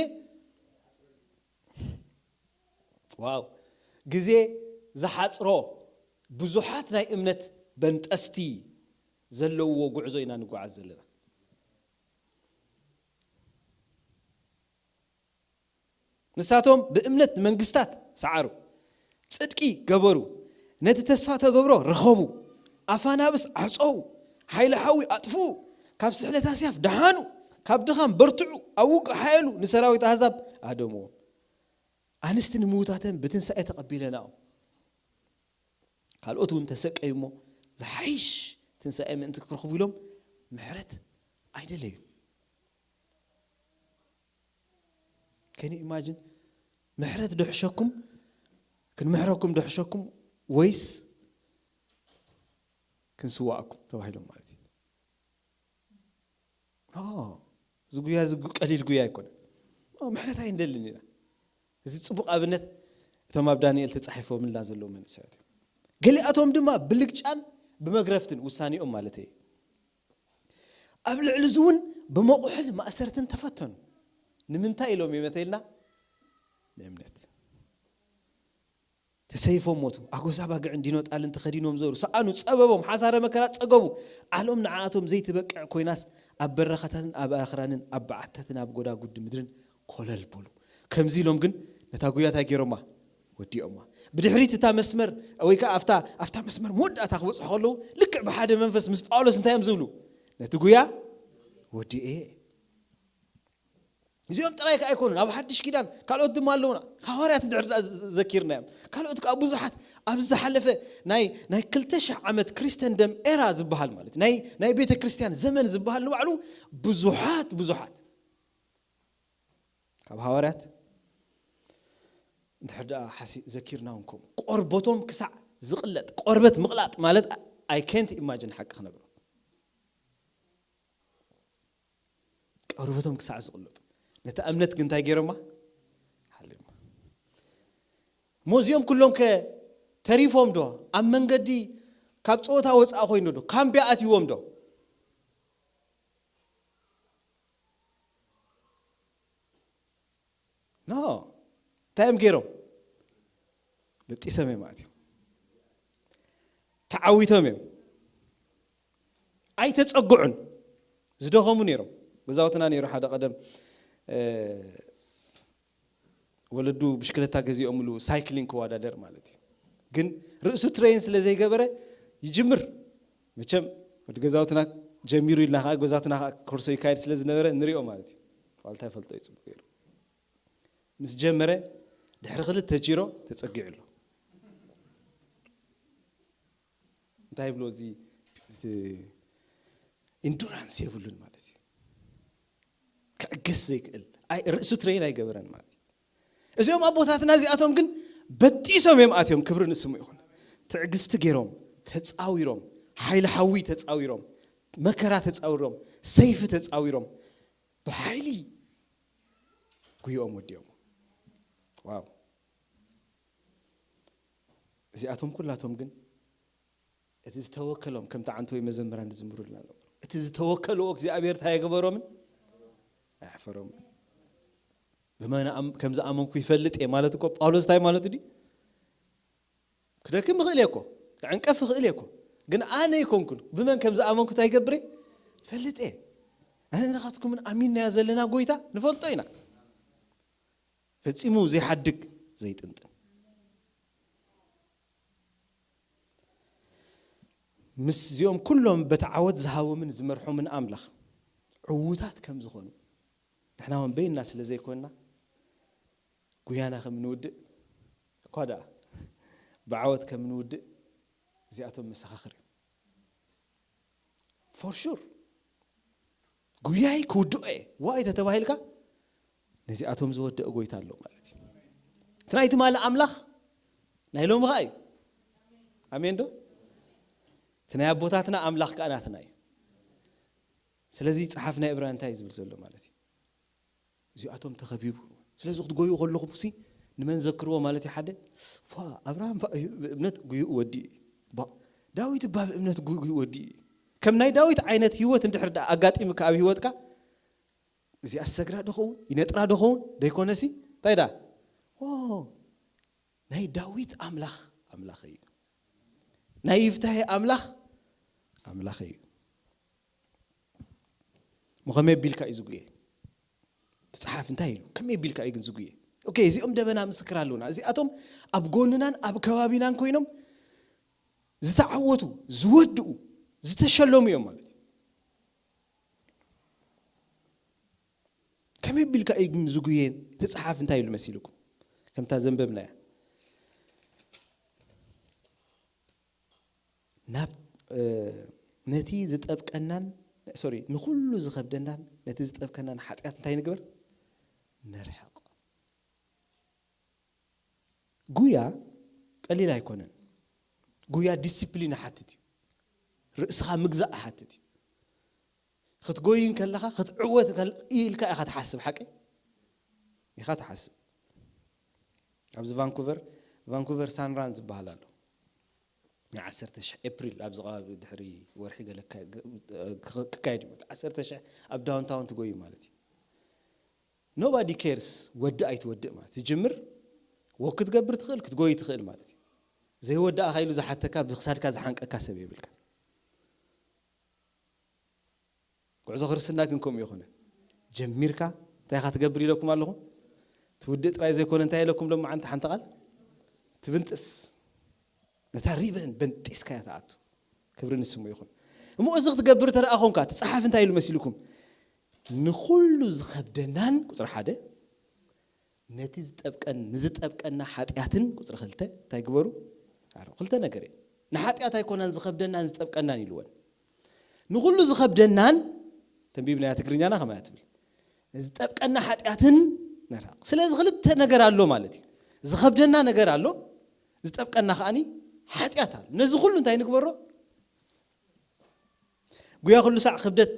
ዋው ግዜ ዝሓጽሮ ብዙሓት ናይ እምነት በንጠስቲ ዘለዎ ጉዕዞ ኢና ንጓዓዝ ዘለና። ንሳቶም ብእምነት ንመንግስታት ሰዓሩ፣ ጽድቂ ገበሩ፣ ነቲ ተስፋ ተገብሮ ረኸቡ፣ ኣፋናብስ ዓጸዉ፣ ሓይሊ ሓዊ ኣጥፍኡ፣ ካብ ስሕለት ኣስያፍ ደሓኑ፣ ካብ ድኻም በርትዑ፣ ኣብ ውግእ ሓየሉ፣ ንሰራዊት ኣህዛብ ኣደምዎም። ኣንስቲ ንምውታተን ብትንሳኤ ተቐቢለናኦም። ካልኦት እውን ተሰቀዩ እሞ ዝሓይሽ ትንሳኤ ምእንቲ ክረኽቡ ኢሎም ምሕረት ኣይደለዩን። ከኒ ኢማጅን ምሕረት ድሕሸኩም ክንምሕረኩም ድሕሸኩም ወይስ ክንስዋእኩም ተባሂሎም ማለት እዩ። እዚ ጉያ እዚ ቀሊል ጉያ ኣይኮነ። ምሕረት ኣይንደልን ኢና። እዚ ፅቡቅ ኣብነት እቶም ኣብ ዳንኤል ተፃሒፎምልና ዘለዉ መንእሰያት እዮም። ገሊኣቶም ድማ ብልግጫን ብመግረፍትን ውሳኔኦም ማለት እየ ኣብ ልዕሊ እዚ እውን ብመቑሕል ማእሰርትን ተፈተኑ። ንምንታይ ኢሎም ይመተልና ንእምነት ተሰይፎም ሞቱ። ኣጎዛ ባግዕን ዲኖ ጣልን ተኸዲኖም ዞሩ። ሰኣኑ፣ ጸበቦም፣ ሓሳረ መከራ ጸገቡ። ዓለም ንዓኣቶም ዘይትበቅዕ ኮይናስ ኣብ በረኻታትን ኣብ ኣኽራንን ኣብ በዓትታትን ኣብ ጎዳጉዲ ምድርን ኮለል በሉ። ከምዚ ኢሎም ግን ነታ ጉያ እንታይ ገይሮማ? ወዲኦማ። ብድሕሪት እታ መስመር ወይ ከዓ ኣብታ ኣብታ መስመር መወዳእታ ክበፅሑ ከለዉ ልክዕ ብሓደ መንፈስ ምስ ጳውሎስ እንታይ እዮም ዝብሉ? ነቲ ጉያ ወዲኤ። እዚኦም ጥራይ ከዓ ኣይኮኑን። ኣብ ሓድሽ ኪዳን ካልኦት ድማ ኣለውና። ሃዋርያት እንድሕር ደኣ ዘ- ዘኪርና እዮም። ካልኦት ከዓ ብዙሓት ኣብዚ ዝሓለፈ ናይ ናይ ክልተ ሽሕ ዓመት ክሪስተንደም ኤራ ዝበሃል ማለት ናይ ናይ ቤተ ክርስቲያን ዘመን ዝበሃል ንባዕሉ ብዙሓት ብዙሓት ካብ ሃዋርያት እንድሕር ደኣ ሓሲ ዘኪርና እውን ከምኡ ቆርበቶም ክሳዕ ዝቕለጥ። ቆርበት ምቕላጥ ማለት I can't imagine ሓቂ ክነግሮ። ቆርበቶም ክሳዕ ዝቕለጡ ነታ እምነት ግን እንታይ ገይሮማ? ሓልዮማ። እሞ እዚኦም ኩሎም ከ ተሪፎም ዶ? ኣብ መንገዲ ካብ ፀወታ ወፃእ ኮይኑ ዶ? ካምቢያ ኣትይዎም ዶ? ኖ። እንታይ እዮም ገይሮም? በጢሶም እዮም ኣትዮም። ተዓዊቶም እዮም። ኣይተፀግዑን። ዝደኸሙ ነይሮም። ገዛውትና ነይሩ ሓደ ቀደም እ፣ ወለዱ ብሽክለታ ገዚኦምሉ ሳይክሊንግ ክወዳደር ማለት እዩ። ግን ርእሱ ትሬን ስለ ዘይገበረ ይጅምር። መቸም ወዲ ገዛውትና ጀሚሩ ኢልና ከዓ ገዛውትና ከዓ ኮርሶ ይካየድ ስለ ዝነበረ ንሪኦ ማለት እዩ። ዋልታ ይፈልጦ እዩ ፅቡቅ ገይሩ። ምስ ጀመረ ድሕሪ ክልተ ጂሮ ተፀጊዑ ኣሎ። እንታይ ይብሎ እዚ? ኢንዱራንስ የብሉን ማለት እዩ። ክዕግስ ዘይክእል፣ ኣይ ርእሱ ትሬን ኣይገበረን ማለት እዩ። እዚኦም ኣቦታትና እዚኣቶም ግን በጢሶም እዮም ኣትዮም። ክብሪ ንስሙ ይኹን። ትዕግስቲ ገይሮም፣ ተፃዊሮም፣ ሓይሊ ሓዊ ተፃዊሮም፣ መከራ ተፃዊሮም፣ ሰይፊ ተፃዊሮም፣ ብሓይሊ ጉይኦም ወዲኦም። ዋው። እዚኣቶም ኩላቶም ግን እቲ ዝተወከሎም፣ ከምቲ ዓንተወይ መዘምራን ዝዝምሩልና ኣለዉ፣ እቲ ዝተወከልዎ እግዚኣብሔር እንታይ ኣይገበሮምን? ኣየሕፈሮምን። ብመን ኣም- ከም ዝኣመንኩ ይፈልጥ እየ ማለት እኮ ጳውሎስ እንታይ ማለት ድዩ? ክደክም እኽእል እየ እኮ፣ ክዕንቀፍ እኽእል እየ እኮ፣ ግን ኣነ ኣይኮንኩን። ብመን ከም ዝኣመንኩ እንታይ ይገብር እየ? ፈልጥ እየ። ኣነ ንኻትኩምን ኣሚንናዮ ዘለና ጎይታ ንፈልጦ ኢና። ፈጺሙ ዘይሓድግ ዘይጥንጥን። ምስ እዚኦም ኩሎም በቲ ዓወት ዝሃቦምን ዝመርሖምን ኣምላኽ ዕዉታት ከም ዝኾኑ ንሕና እውን በይንና ስለ ዘይኮንና ጉያና ከም ንውድእ እኳ ደኣ ብዓወት ከም ንውድእ እዚኣቶም መሰኻኽር እዮም። ፎር ሹር ጉያይ ክውድኦ እየ ዋይ ተተባሂልካ ነዚኣቶም ዝወደአ ጎይታ ኣሎ ማለት እዩ። እቲ ናይ ትማሊ ኣምላኽ ናይ ሎሚ ኸዓ እዩ። ኣሜን ዶ? እቲ ናይ ኣቦታትና ኣምላኽ ከዓ ናትና እዩ። ስለዚ ጸሓፍ ናይ ዕብራን እንታይ እዩ ዝብል ዘሎ ማለት እዩ? እዚኣቶም ተኸቢቡ። ስለዚ ክትጎዩ ከለኹም ሲ ንመን ዘክርዎ ማለት እዩ? ሓደ ፋ ኣብርሃም ፋ እዩ ብእምነት ጉይኡ ወዲ እዩ። ባ ዳዊት እባ ብእምነት ጉይኡ ወዲ እዩ። ከም ናይ ዳዊት ዓይነት ህይወት እንድሕር ደኣ ኣጋጢምካ ኣብ ህይወትካ እዚኣ ሰግራ ዶ ኸውን ይነጥራ ዶ ኸውን ደይኮነሲ እንታይ ዳ ኦ ናይ ዳዊት ኣምላኽ ኣምላኽ እዩ። ናይ ይፍታሄ ኣምላኽ ኣምላኽ እዩ። ሞ ከመይ ኣቢልካ እዩ ዝጉየ? ተፅሓፍ እንታይ ኢሉ ከመይ ኣቢልካ እዩ ግን ዝጉየ? ኦኬ እዚኦም ደበና ምስክር ኣለውና። እዚኣቶም ኣብ ጎንናን ኣብ ከባቢናን ኮይኖም ዝተዓወቱ ዝወድኡ ዝተሸለሙ እዮም ማለት እዩ። ከመይ ኣቢልካ እዩ ግን ዝጉየ? ተፅሓፍ እንታይ ኢሉ መሲልኩም? ከምታ ዘንበብናያ ናብ ነቲ ዝጠብቀናን ሶሪ ንኩሉ ዝኸብደናን ነቲ ዝጠብቀናን ሓጢኣት እንታይ ንግበር? ነርሕቕ። ጉያ ቀሊል ኣይኮነን። ጉያ ዲስፕሊን ይሓትት እዩ። ርእስኻ ምግዛእ ይሓትት እዩ። ክትጎይ እንከለኻ ክትዕወት ኢልካ ኢኻ ትሓስብ ሓቂ ኢኻ ትሓስብ። ኣብዚ ቫንኩቨር ቫንኩቨር ሳንራን ዝበሃል ኣሎ። ንዓሰርተ ሽሕ ኤፕሪል ኣብዚ ከባቢ ድሕሪ ወርሒ ገለ ክካየድ እዩ። ዓሰርተ ሽሕ ኣብ ዳውንታውን ትጎዩ ማለት እዩ። ኖባዲ ኬርስ ወዲ ኣይትወድእ ማለት ትጅምር ወክ ክትገብር ትኽእል ክትጎይ ትኽእል ማለት እዩ። ዘይወዳእካ ኢሉ ዝሓተካ ብክሳድካ ዝሓንቀካ ሰብ የብልካ። ጉዕዞ ክርስትና ግን ከምኡ ይኮነ። ጀሚርካ እንታይ ኢኻ ትገብር ኢለኩም ኣለኹ? ትውድእ ጥራይ ዘይኮነ እንታይ ኢለኩም ሎም መዓንቲ ሓንቲ ቃል ትብንጥስ፣ ነታ ሪበን በንጢስካያ ትኣቱ። ክብሪ ንስሙ ይኹን። እሞ እዚ ክትገብር ተደኣ ኾንካ፣ እቲ ጸሓፊ እንታይ ኢሉ መሲልኩም? ንኹሉ ዝኸብደናን፣ ቁጽሪ ሓደ፣ ነቲ ዝጠብቀን፣ ንዝጠብቀና ሓጢኣትን፣ ቁጽሪ ክልተ፣ እንታይ ግበሩ? ኣረ፣ ክልተ ነገር እዩ። ንሓጢኣት ኣይኮናን ዝኸብደናን ዝጠብቀናን ኢልወን። ንኹሉ ዝኸብደናን፣ ተንቢብናያ ትግርኛና ከማያ ትብል። ዝጠብቀና ሓጢኣትን ንርሓቕ። ስለዚ ክልተ ነገር ኣሎ ማለት እዩ። ዝኸብደና ነገር ኣሎ፣ ዝጠብቀና ከኣኒ ሓጢኣት ኣሎ። ነዚ ኩሉ እንታይ ንግበሮ? ጉያ ኩሉ ሳዕ ክብደት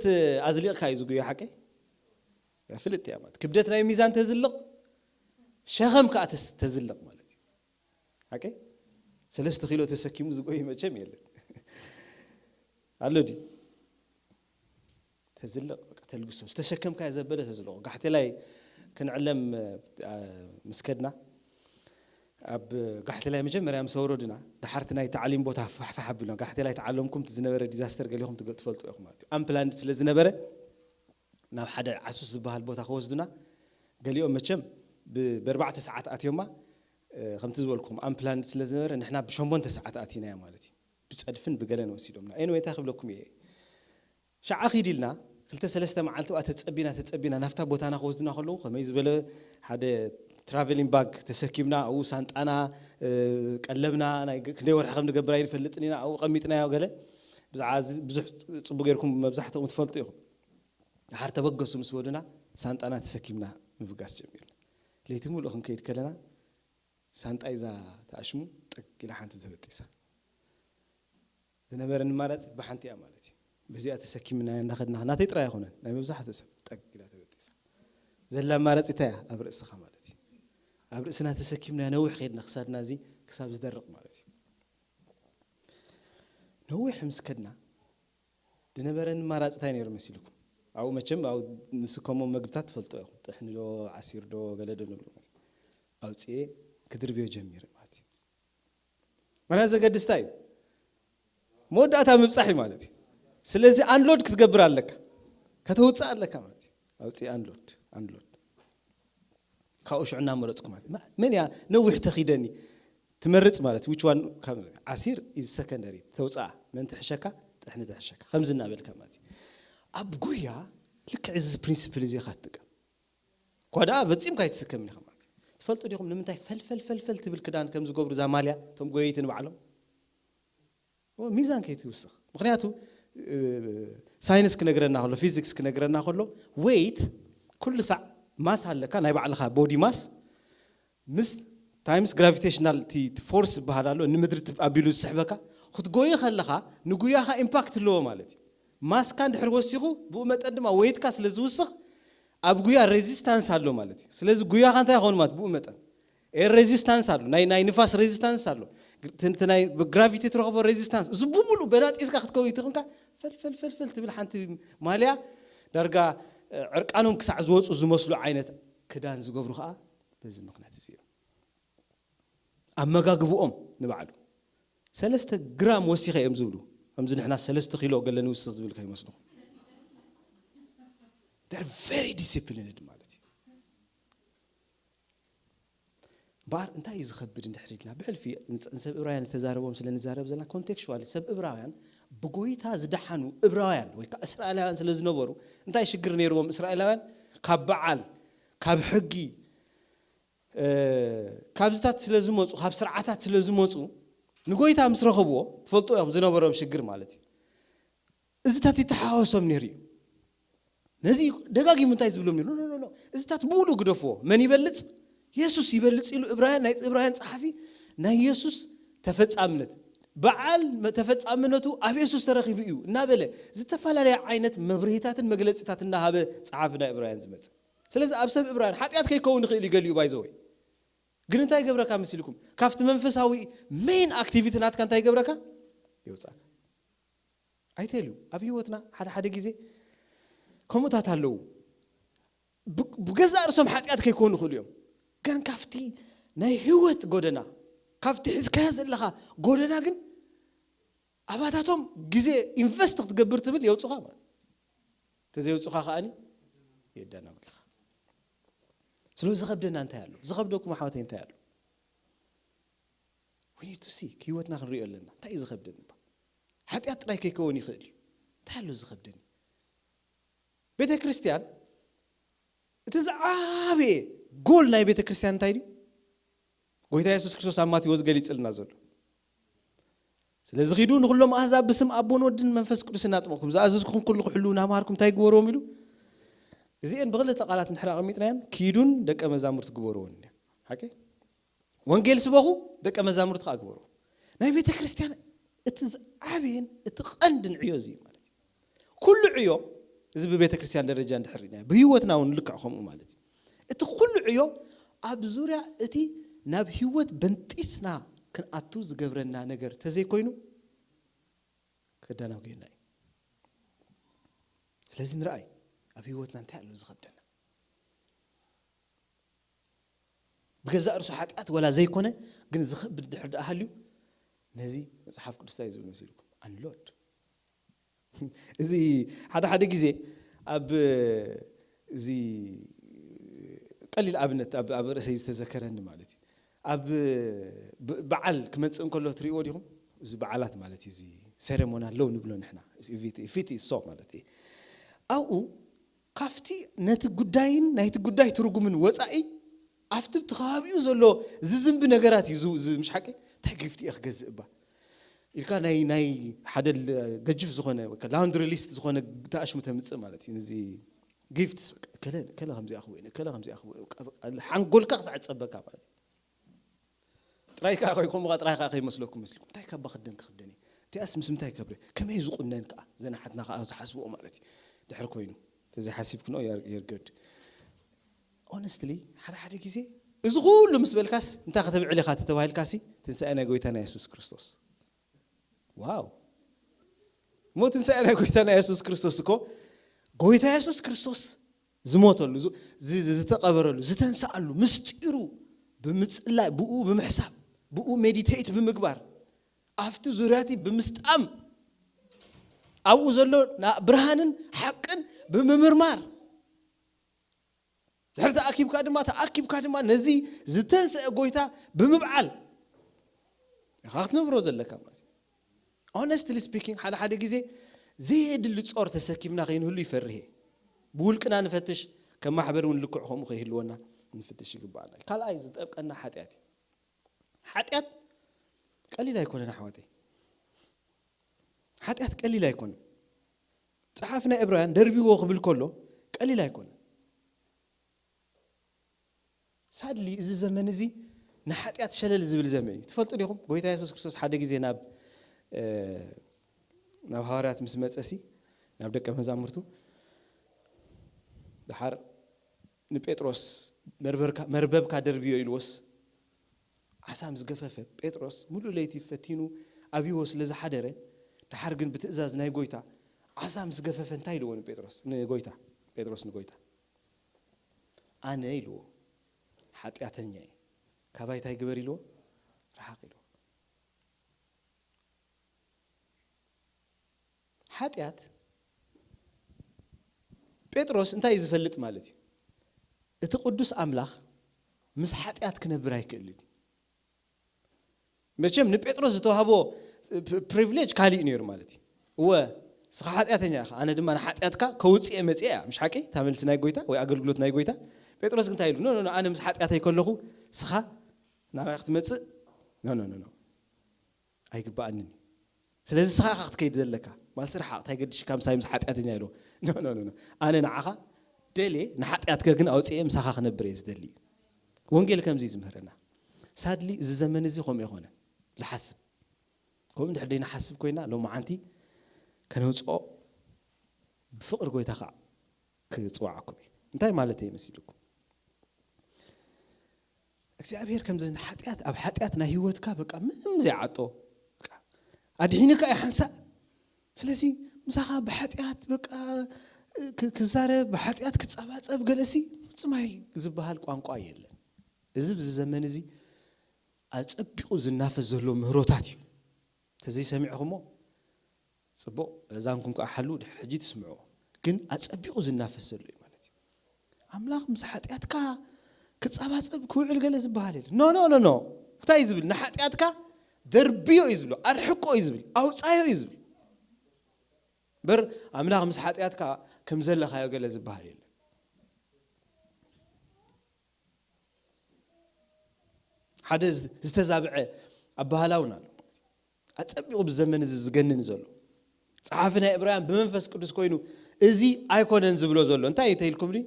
ኣዝሊቕካ እዩ ዝጉያ ሓቀይ? ፍልጥ እያ ማለት። ክብደት ናይ ሚዛን ተዝልቕ፣ ሸኸም ከኣ ተስ-፣ ተዝልቕ ማለት እዩ። ሓቀይ? ሰለስተ ኪሎ ተሰኪሙ ዝጎይ መቸም የለን። ኣሎ ድዩ? ተዝልቕ፣ በቃ ተልግሶ። ዝተሸከምካዮ ዘበለ ተዝልቑ። ጋሕቴላይ ክንዕለም፣ አ፣ ምስ ከድና፣ ኣብ ጋሕቴላይ መጀመርያ ምስ ኣውረዱና፣ ደሓርቲ ናይ ታዕሊም ቦታ ፋሕፋሕ ኣቢልና፣ ጋሕቴላይ ተዓለምኩም፣ እቲ ዝነበረ ዲዛስተር ገሊኹም ትገ-፣ ትፈልጡ ኢኹም ማለት እዩ። ኣምፕላንድ ስለ ዝነበረ፣ ናብ ሓደ ዓሱስ ዝበሃል ቦታ ክወስዱና፣ ገሊኦም መቸም ብ-፣ ብኣርባዕተ ሰዓት ኣትዮማ፣ እ፣ ከምቲ ዝበልኩም ኣምፕላንድ ስለ ዝነበረ፣ ንሕና ብሸሞንተ ሰዓት ኣቲናያ ማለት እዩ። ብጸድፍን ብገለን ወሲዶምና። ኤንወይ፣ እንታይ ክብለኩም እየ? ሸዓ ኺድ ኢልና፣ ክልተ ሰለስተ መዓልቲ ብኣ ተጸቢና፣ ተጸቢና፣ ናብታ ቦታና ክወስዱና ከለዉ፣ ከመይ ዝበለ ሓደ ትራቨሊንግ ባግ ተሰኪምና፣ ኣብኡ ሳንጣና፣ እ፣ ቀለብና፣ ናይ ግ-፣ ክንደይ ወርሒ ከም ንገብር ኣይንፈልጥን ኢና፣ ኣብኡ ቀሚጥናዮ ገለ። ብዛዕባ እዚ ብዙሕ ጽቡቕ ጌርኩም መብዛሕትኹም ትፈልጡ ኢኹም። ድሓር ተበገሱ ምስ በሉና፣ ሳንጣና ተሰኪምና ምብጋስ ጀሚርና። ለይቲ ሙሉእ ክንከይድ ከለና፣ ሳንጣ ይዛ ተኣሽሙ፣ ጠግ ኢላ ሓንቲ ተበጢሳ። ዝነበረኒ ኣማራጺ ብሓንቲ እያ ማለት እዩ። በዚኣ ተሰኪምና እንዳኸድና፣ ናተይ ጥራይ ኣይኮነን፣ ናይ መብዛሕትኡ ሰብ ጠግ ኢላ ተበጢሳ። ዘላ ኣማራጺ እንታይ እያ? ኣብ ርእስኻ ማለት እዩ። ኣብ ርእስና ተሰኪምና ነዊሕ ከይድና፣ ክሳድና እዚ ክሳብ ዝደርቕ ማለት እዩ። ነዊሕ ምስ ከድና፣ ዝነበረኒ ኣማራጺ እንታይ ነይሩ መሲልኩም? ኣብኡ መቸም፣ ኣብኡ ንስከሞ መግብታት ትፈልጡ ኢኹም። ጥሕኒ ዶ፣ ዓሲር ዶ፣ ገለ ዶ ንብሎ ማለት እዩ። ኣውጽኤ ክድርብዮ ጀሚረ ማለት እዩ። ምኽንያቱ ዘገድስ እንታይ እዩ? መወዳእታ ምብጻሕ እዩ ማለት እዩ። ስለዚ ኣንሎድ ክትገብር ኣለካ። ከተውጽእ ኣለካ ማለት እዩ። ኣውጽኤ ኣንሎድ፣ ኣንሎድ። ካብኡ ሽዑ እናመረጽኩ ማለት እዩ። መን እያ ነዊሕ ተኺደኒ? ትመርጽ ማለት፣ which one ካብ ዓሲር is secondary፣ ተውጽኣ፣ መን ትሕሸካ? ጥሕኒ ትሕሸካ። ከምዚ እናበልካ ማለት እዩ። ኣብ ጉያ ልክዕ እዚ ፕሪንሲፕል እዚ ኢኻ ትጥቀም። እኳ ደኣ ፈጺምካ ኣይትስከምን ኢኻ ማለት እዩ። ትፈልጡ ዲኹም ንምንታይ ፈልፈል ፈልፈል ትብል ክዳን ከም ዝገብሩ እዛ ማልያ፣ እቶም ጎየይቲ ንባዕሎም? ኦ፣ ሚዛን ከይትውስኽ። ምኽንያቱ፣ እ፣ ሳይንስ ክነግረና ከሎ፣ ፊዚክስ ክነግረና ከሎ፣ ዌይት፣ ኩሉ ሳዕ ማስ ኣለካ፣ ናይ ባዕልኻ ቦዲ ማስ፣ ምስ ታይምስ ግራቪቴሽናል፣ እቲ፣ እቲ ፎርስ ዝበሃል ኣሎ፣ ንምድሪ ትብ-፣ ኣቢሉ ዝስሕበካ፣ ክትጎይ ከለኻ፣ ንጉያኻ ኢምፓክት ኣለዎ ማለት እዩ። ማስካ እንድሕር ወሲኹ፣ ብኡ መጠን ድማ ዌይትካ ስለ ዝውስኽ፣ ኣብ ጉያ ሬዚስታንስ ኣሎ ማለት እዩ። ስለዚ ጉያኻ እንታይ ይኸውን ማለት ብኡ መጠን? ኤር ሬዚስታንስ ኣሎ፣ ናይ፣ ናይ ንፋስ ሬዚስታንስ ኣሎ፣ እቲ፣ እቲ ናይ ግራቪቲ ትረኽቦ ሬዚስታንስ፣ እዚ ብምሉእ በናጢስካ ክትከውን ይትኽንካ፣ ፈልፈል ፈልፈል ትብል ሓንቲ ማልያ፣ ዳርጋ፣ እ፣ ዕርቃኖም ክሳዕ ዝወፁ ዝመስሉ ዓይነት ክዳን ዝገብሩ ከዓ በዚ ምኽንያት እዚ እዮም። ኣመጋግብኦም ንባዕሉ ሰለስተ ግራም ወሲኸ እዮም ዝብሉ። ከምዚ ንሕና ሰለስተ ኪሎ ገለ ንውስኽ ዝብል ከይመስልኹም። They're very disciplined ማለት እዩ። እምበኣር እንታይ እዩ ዝኸብድ እንድሕር ኢልና፣ ብሕልፊ ንሰብ እብራውያን ዝተዛረቦም ስለ ንዛረብ ዘለና፣ ኮንቴክስቹዋል ሰብ እብራውያን ብጎይታ ዝደሓኑ እብራውያን ወይ ከዓ እስራኤላውያን ስለ ዝነበሩ፣ እንታይ ሽግር ነይርዎም እስራኤላውያን? ካብ በዓል፣ ካብ ሕጊ፣ እ፣ ካብዚታት ስለ ዝመፁ፣ ካብ ስርዓታት ስለ ዝመፁ፣ ንጎይታ ምስ ረኸብዎ፣ ትፈልጡ እዮም ዝነበሮም ሽግር ማለት እዩ። እዚታት ይተሓዋወሶም ነይሩ እዩ። ነዚ ደጋጊሙ እንታይ ዝብሎም ነይሩ? ኖ፣ ኖ፣ ኖ፣ እዚታት ብሙሉእ ግደፍዎ። መን ይበልጽ? የሱስ ይበልጽ ኢሉ እብራውያን፣ ናይ እብራውያን ጸሓፊ ናይ የሱስ ተፈጻምነት፣ በዓል መ-፣ ተፈጻምነቱ ኣብ የሱስ ተረኺቡ እዩ እናበለ ዝተፈላለየ ዓይነት መብርሂታትን መግለጺታት እናሃበ ጸሓፊ ናይ እብራውያን ዝመጽእ። ስለዚ ኣብ ሰብ እብራውያን ሓጢኣት ከይከውን ይኽእል እዩ ገሊኡ ባይዘወይ። ግን እንታይ ይገብረካ መሲልኩም? ካብቲ መንፈሳዊ ሜን ኣክቲቪቲ ናትካ እንታይ ይገብረካ? ይውጻካ። ኣይተልዩ። ኣብ ህይወትና ሓደ ሓደ ግዜ ከምኡታት ኣለዉ። ብ-፣ ብገዛእ ርእሶም ሓጢኣት ከይኮኑ ይኽእሉ እዮም። ግን ካብቲ ናይ ህይወት ጎደና፣ ካብቲ ሒዝካዮ ዘለኻ ጎደና ግን ኣባታቶም ግዜ ኢንቨስት ክትገብር ትብል የውጹኻ ማለት። ተዘይውጹኻ ከኣኒ የዳናጉኻ። ስለዚ ዝኸብደና እንታይ ኣሎ? ዝኸብደኩም ኣሕዋተይ እንታይ ኣሎ? We need to see፣ ህይወትና ክንሪኦ ኣለና። እንታይ እዩ ዝኸብደኒ እባ? ሓጢኣት ጥራይ ከይከውን ይኽእል እዩ። እንታይ ኣሎ ዝኸብደኒ? ቤተ ክርስቲያን፣ እቲ ዝዓበየ ጎል ናይ ቤተ ክርስቲያን እንታይ ድዩ? ጎይታ የሱስ ክርስቶስ ኣብ ማቴዎስ ገሊጽልና ዘሎ፣ ስለዚ ኺዱ ንኹሎም ኣህዛብ ብስም ኣቦን ወድን መንፈስ ቅዱስን ኣጥምቕኩም፣ ዝኣዘዝኩኹም ኩሉ ክሕልዉ እናምሃርኩም እንታይ ግበርዎም ኢሉ? እዚአን ብኽልተ ቃላት እንድሕር ኣቐሚጥናየን፣ ኪዱን ደቀ መዛሙርቲ ግበርዎን እያ። ሓቂ? ወንጌል ስበኹ፣ ደቀ መዛሙርቲ ከዓ ግበርዎ። ናይ ቤተ ክርስቲያን እቲ ዝዓበየን እቲ ቀንድን ዕዮ እዚ እዩ ማለት እዩ። ኩሉ ዕዮ፣ እዚ ብቤተ ክርስቲያን ደረጃ እንድሕር ርኢናዮ፣ ብህይወትና እውን ልክዕ ከምኡ ማለት እዩ። እቲ ኩሉ ዕዮ ኣብ ዙርያ እቲ ናብ ህይወት በንጢስና ክንኣቱ ዝገብረና ነገር ተዘይኮይኑ፣ ከዳናጉየና እዩ። ስለዚ ንርኣይ፣ ኣብ ህይወትና እንታይ ኣሎ ዝኸብደና? ብገዛእ ርእሱ ሓጢኣት ወላ ዘይኮነ፣ ግን ዝኸብድ ድሕር ደኣ ሃልዩ፣ ነዚ መጽሓፍ ቅዱስ እንታይ እዩ ዝብል መሲልኩም? ኣንሎድ። እዚ ሓደ ሓደ ግዜ ኣብ፣ እዚ ቀሊል ኣብነት ኣብ፣ ኣብ ርእሰይ ዝተዘከረኒ ማለት እዩ። ኣብ ብ-፣ በዓል ክመጽእ እንከሎ ትርእይዎ ዲኹም? እዚ በዓላት ማለት እዩ፣ እዚ ሴሬሞኒ ኣለዉ ንብሎ ንሕና። ፊት፣ ፊት ኢሶ ማለት እዩ። ኣብኡ ካብቲ ነቲ ጉዳይን ናይቲ ጉዳይ ትርጉምን ወጻኢ፣ ኣብቲ ብቲ ከባቢኡ ዘሎ ዝዝንቢ ነገራት እዩ ዝ-፣ ዝ-፣ ምሽ ሓቂ? እንታይ ጊፍት እየ ክገዝእ እባ? ኢልካ ናይ፣ ናይ ሓደ ል-፣ ገጅፍ ዝኾነ፣ ወይ ከ ላውንድሪ ሊስት ዝኾነ ተኣሽሙ ተምጽእ ማለት እዩ። ነዚ ጊፍትስ፣ በቃ፣ ከለ፣ ከለ ከምዚ ኣኽብኦ፣ ከለ ከምዚ ኣኽብኦ፣ በቃ፣ በቃ፣ ሓንጎልካ ክሳዕ ዝጸበካ ማለት እዩ። ጥራይ ከኣ ከይ-፣ ከምኡ ከኣ ጥራይ ከኣ ከይመስለኩም መስልኩም። እንታይ ካባ ክደን ክኽደን እየ? እቲኣስ ምስ ምንታይ ከብረ? ከመይ ዝቑነን ከኣ? ዘን ኣሓትና ከኣ ዝሓስብኦ ማለት እዩ። ድሕር ኮይኑ፣ ተዘይሓሲብክንኦ you're፣ you're good። ኦነስትሊ፣ ሓደ ሓደ ግዜ፣ እዚ ኩሉ ምስ በልካስ፣ እንታይ ከተብዕል ኢኻ ተተባሂልካሲ፣ ትንሳኤ ናይ ጎይታና የሱስ ክርስቶስ። ዋው! እሞ ትንሳኤ ናይ ጎይታና የሱስ ክርስቶስ እኮ፣ ጎይታ የሱስ ክርስቶስ ዝሞተሉ፣ ዝ-፣ ዝ-፣ ዝ-፣ ዝተቐበረሉ፣ ዝተንስኣሉ፣ ምስጢሩ ብምጽላይ፣ ብኡ ብምሕሳብ፣ ብኡ ሜዲቴት ብምግባር፣ ኣብቲ ዙርያቲ ብምስጣም፣ ኣብኡ ዘሎ ና-፣ ብርሃንን ሓቅን ብምምርማር፣ ድሕሪ ተኣኪብካ ድማ፣ ተኣኪብካ ድማ ነዚ ዝተንስአ ጎይታ ብምብዓል ኢኻ ክትነብሮ ዘለካ ማለት እዩ። ኦነስትሊ ስፒኪንግ፣ ሓደ ሓደ ግዜ ዘየድሊ ጾር ተሰኪምና ከይንህሉ ይፈርህ እየ። ብውልቅና ንፈትሽ፣ ከም ማሕበር እውን ልክዕ ከምኡ ከይህልወና ንፍትሽ ይግባኣና። ካልኣይ ዝጠብቀና ሓጢኣት እዩ። ሓጢኣት ቀሊል ኣይኮነን ኣሕዋተይ። ሓጢኣት ቀሊል ኣይኮነን። ጸሓፊ ናይ ዕብራውያን ደርቢዎ ክብል ከሎ ቀሊል ኣይኮነን። ሳድሊ እዚ ዘመን እዚ ንሓጢኣት ሸለል ዝብል ዘመን እዩ። ትፈልጡ ዲኹም? ጎይታ የሱስ ክርስቶስ ሓደ ግዜ ናብ፣ እ፣ ናብ ሃዋርያት ምስ መጸሲ፣ ናብ ደቀ መዛሙርቱ፣ ደሓር ንጴጥሮስ፣ "መርበርካ-፣ መርበብካ ደርብዮ" ኢልዎስ፣ ዓሳ ምስ ገፈፈ፣ ጴጥሮስ ሙሉእ ለይቲ ፈቲኑ ኣብይዎ ስለ ዝሓደረ፣ ደሓር ግን ብትእዛዝ ናይ ጎይታ ዓሳ ምስ ገፈፈ እንታይ ኢልዎ ንጴጥሮስ? ንጎይታ፣ ጴጥሮስ ንጎይታ፣ "ኣነ" ኢልዎ፣ "ሓጢኣተኛ እየ፣ ካባይ እንታይ ግበር?" ኢልዎ፣ "ርሓቕ" ኢልዎ። ሓጢኣት፣ ጴጥሮስ እንታይ እዩ ዝፈልጥ ማለት እዩ? እቲ ቅዱስ ኣምላኽ ምስ ሓጢኣት ክነብር ኣይክእልን። መቸም ንጴጥሮስ ዝተዋህቦ ፕ-፣ ፕሪቪሌጅ ካሊእ ነይሩ ማለት እዩ። "እወ፣ ንስኻ ሓጢኣተኛ ኢኻ፣ ኣነ ድማ ንሓጢኣትካ ከውጽእ እየ መጽእ" እያ። ምሽ ሓቂ? እታ መልሲ ናይ ጎይታ ወይ ኣገልግሎት ናይ ጎይታ። ጴጥሮስ ግን እንታይ ኢሉ? "ኖ፣ ኖ፣ ኖ፣ ኣነ ምስ ሓጢኣተይ ከለኹ ንስኻ ናባይ ክትመጽእ? ኖ፣ ኖ፣ ኖ፣ ኖ። ኣይግባኣንን እዩ። ስለዚ ንስኻ ኢኻ ክትከይድ ዘለካ። ማልሲ ርሓቕ፣ እንታይ ገድሽካ ምሳይ ምስ ሓጢኣተኛ?" ኢልዎ። "ኖ፣ ኖ፣ ኖ፣ ኖ። ኣነ ንዓኻ ደልየ፣ ንሓጢኣትከ ግን ኣውጽኤ ምሳኻ ክነብር እየ ዝደሊ" እዩ። ወንጌል ከምዚ እዩ ዝምህረና። ሳድሊ፣ እዚ ዘመን እዚ ከምኡ ይኾነ ዝሓስብ። ከምኡ እንድሕር ደይንሓስብ ኮይና፣ ሎማዓንቲ ከነውጽኦ ብፍቕሪ ጎይታ ከዓ ክጽዋዓኩም እዩ። እንታይ ማለተይ መሲልኩም? እግዚኣብሔር ከምዚ ንሓጢኣት፣ ኣብ ሓጢኣት ናይ ህይወትካ በቃ ምንም ዘይዓጦ፣ በቃ ኣድሒንካ እዩ ሓንሳእ። ስለዚ ምሳኻ ብሓጢኣት በቃ ክ-፣ ክዛረብ፣ ብሓጢኣት ክጸባጸብ ገለሲ ፍጹም ኣይ ዝበሃል ቋንቋ የለን። እዚ ብዚ ዘመን እዚ ኣጸቢቑ ዝናፈስ ዘሎ ምህሮታት እዩ። ተዘይሰሚዕኹሞ ጽቡቕ፣ እዛንኩም ከኣ ሓሉ ድሕሪ ሕጂ ትስምዕዎ። ግን ኣጸቢቑ ዝናፈስ ዘሎ እዩ ማለት እዩ። ኣምላኽ ምስ ሓጢኣትካ ክጻባጸብ ክውዕል ገለ ዝበሃል የለን። ኖ፣ ኖ፣ ኖ፣ ኖ። እንታይ እዩ ዝብል? ንሓጢኣትካ ደርብዮ እዩ ዝብሎ፣ ኣርሕቆ እዩ ዝብል፣ ኣውፃዮ እዩ ዝብል። በር ኣምላኽ ምስ ሓጢኣትካ ከም ዘለኻዮ ገለ ዝበሃል የለን። ሓደ ዝተዛብዐ ኣበሃላ እውን ኣሎ። ኣጸቢቑ ብዘመን እዚ ዝገንን ዘሎ ጸሓፊ ናይ ዕብራውያን ብመንፈስ ቅዱስ ኮይኑ፣ እዚ ኣይኮነን ዝብሎ ዘሎ እንታይ እዩ ተይልኩም ድዩ?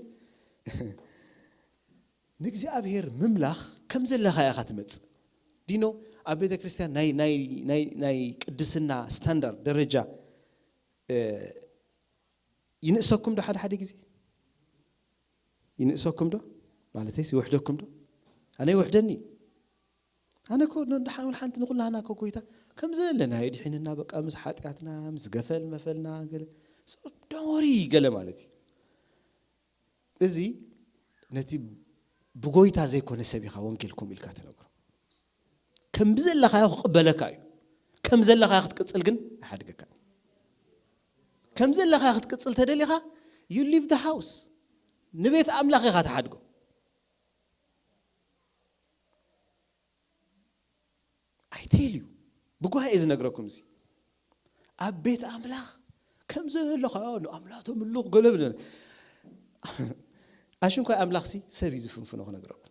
ንእግዚኣብሔር ምምላኽ ከም ዘለኻ ኢኻ ትመጽእ። ዲኖ ኣብ ቤተ ክርስቲያን ናይ ናይ ናይ ናይ ቅድስና ስታንዳርድ ደረጃ ይንእሰኩም ዶ ሓደ ሓደ ግዜ? ይንእሰኩም ዶ? ማለተይስ ይውሕደኩም ዶ? ኣነ ይውሕደኒ። ኣነ እኮ ንድሓን ሓንቲ ንኩላህና እኮ ጎይታ ከም ዘለና የድሒንና፣ በቃ ምስ ሓጢኣትና ምስ ገፈል መፈልና ገለ፣ ዶሞሪ ገለ ማለት እዩ። እዚ ነቲ ብጎይታ ዘይኮነ ሰብ ኢኻ ወንጌል ከምኡ ኢልካ ትነግሮ። ከም ዘለኻዮ ክቕበለካ እዩ። ከም ዘለኻዮ ክትቅጽል ግን ኣይሓድገካ። ከም ዘለኻዮ ክትቅጽል ተደሊኻ፣ you leave the house፣ ንቤት ኣምላኽ ኢኻ ትሓድጎ። I tell you፣ ብጓሂ እየ ዝነግረኩም። እዚ ኣብ ቤት ኣምላኽ ከም ዘለኻዮ ንኣምላኽ ተምልኽ ገለ ብለ ኣሽንኳይ ኣምላኽሲ ሰብ እዩ ዝፍንፍኖ ክነግረኩም።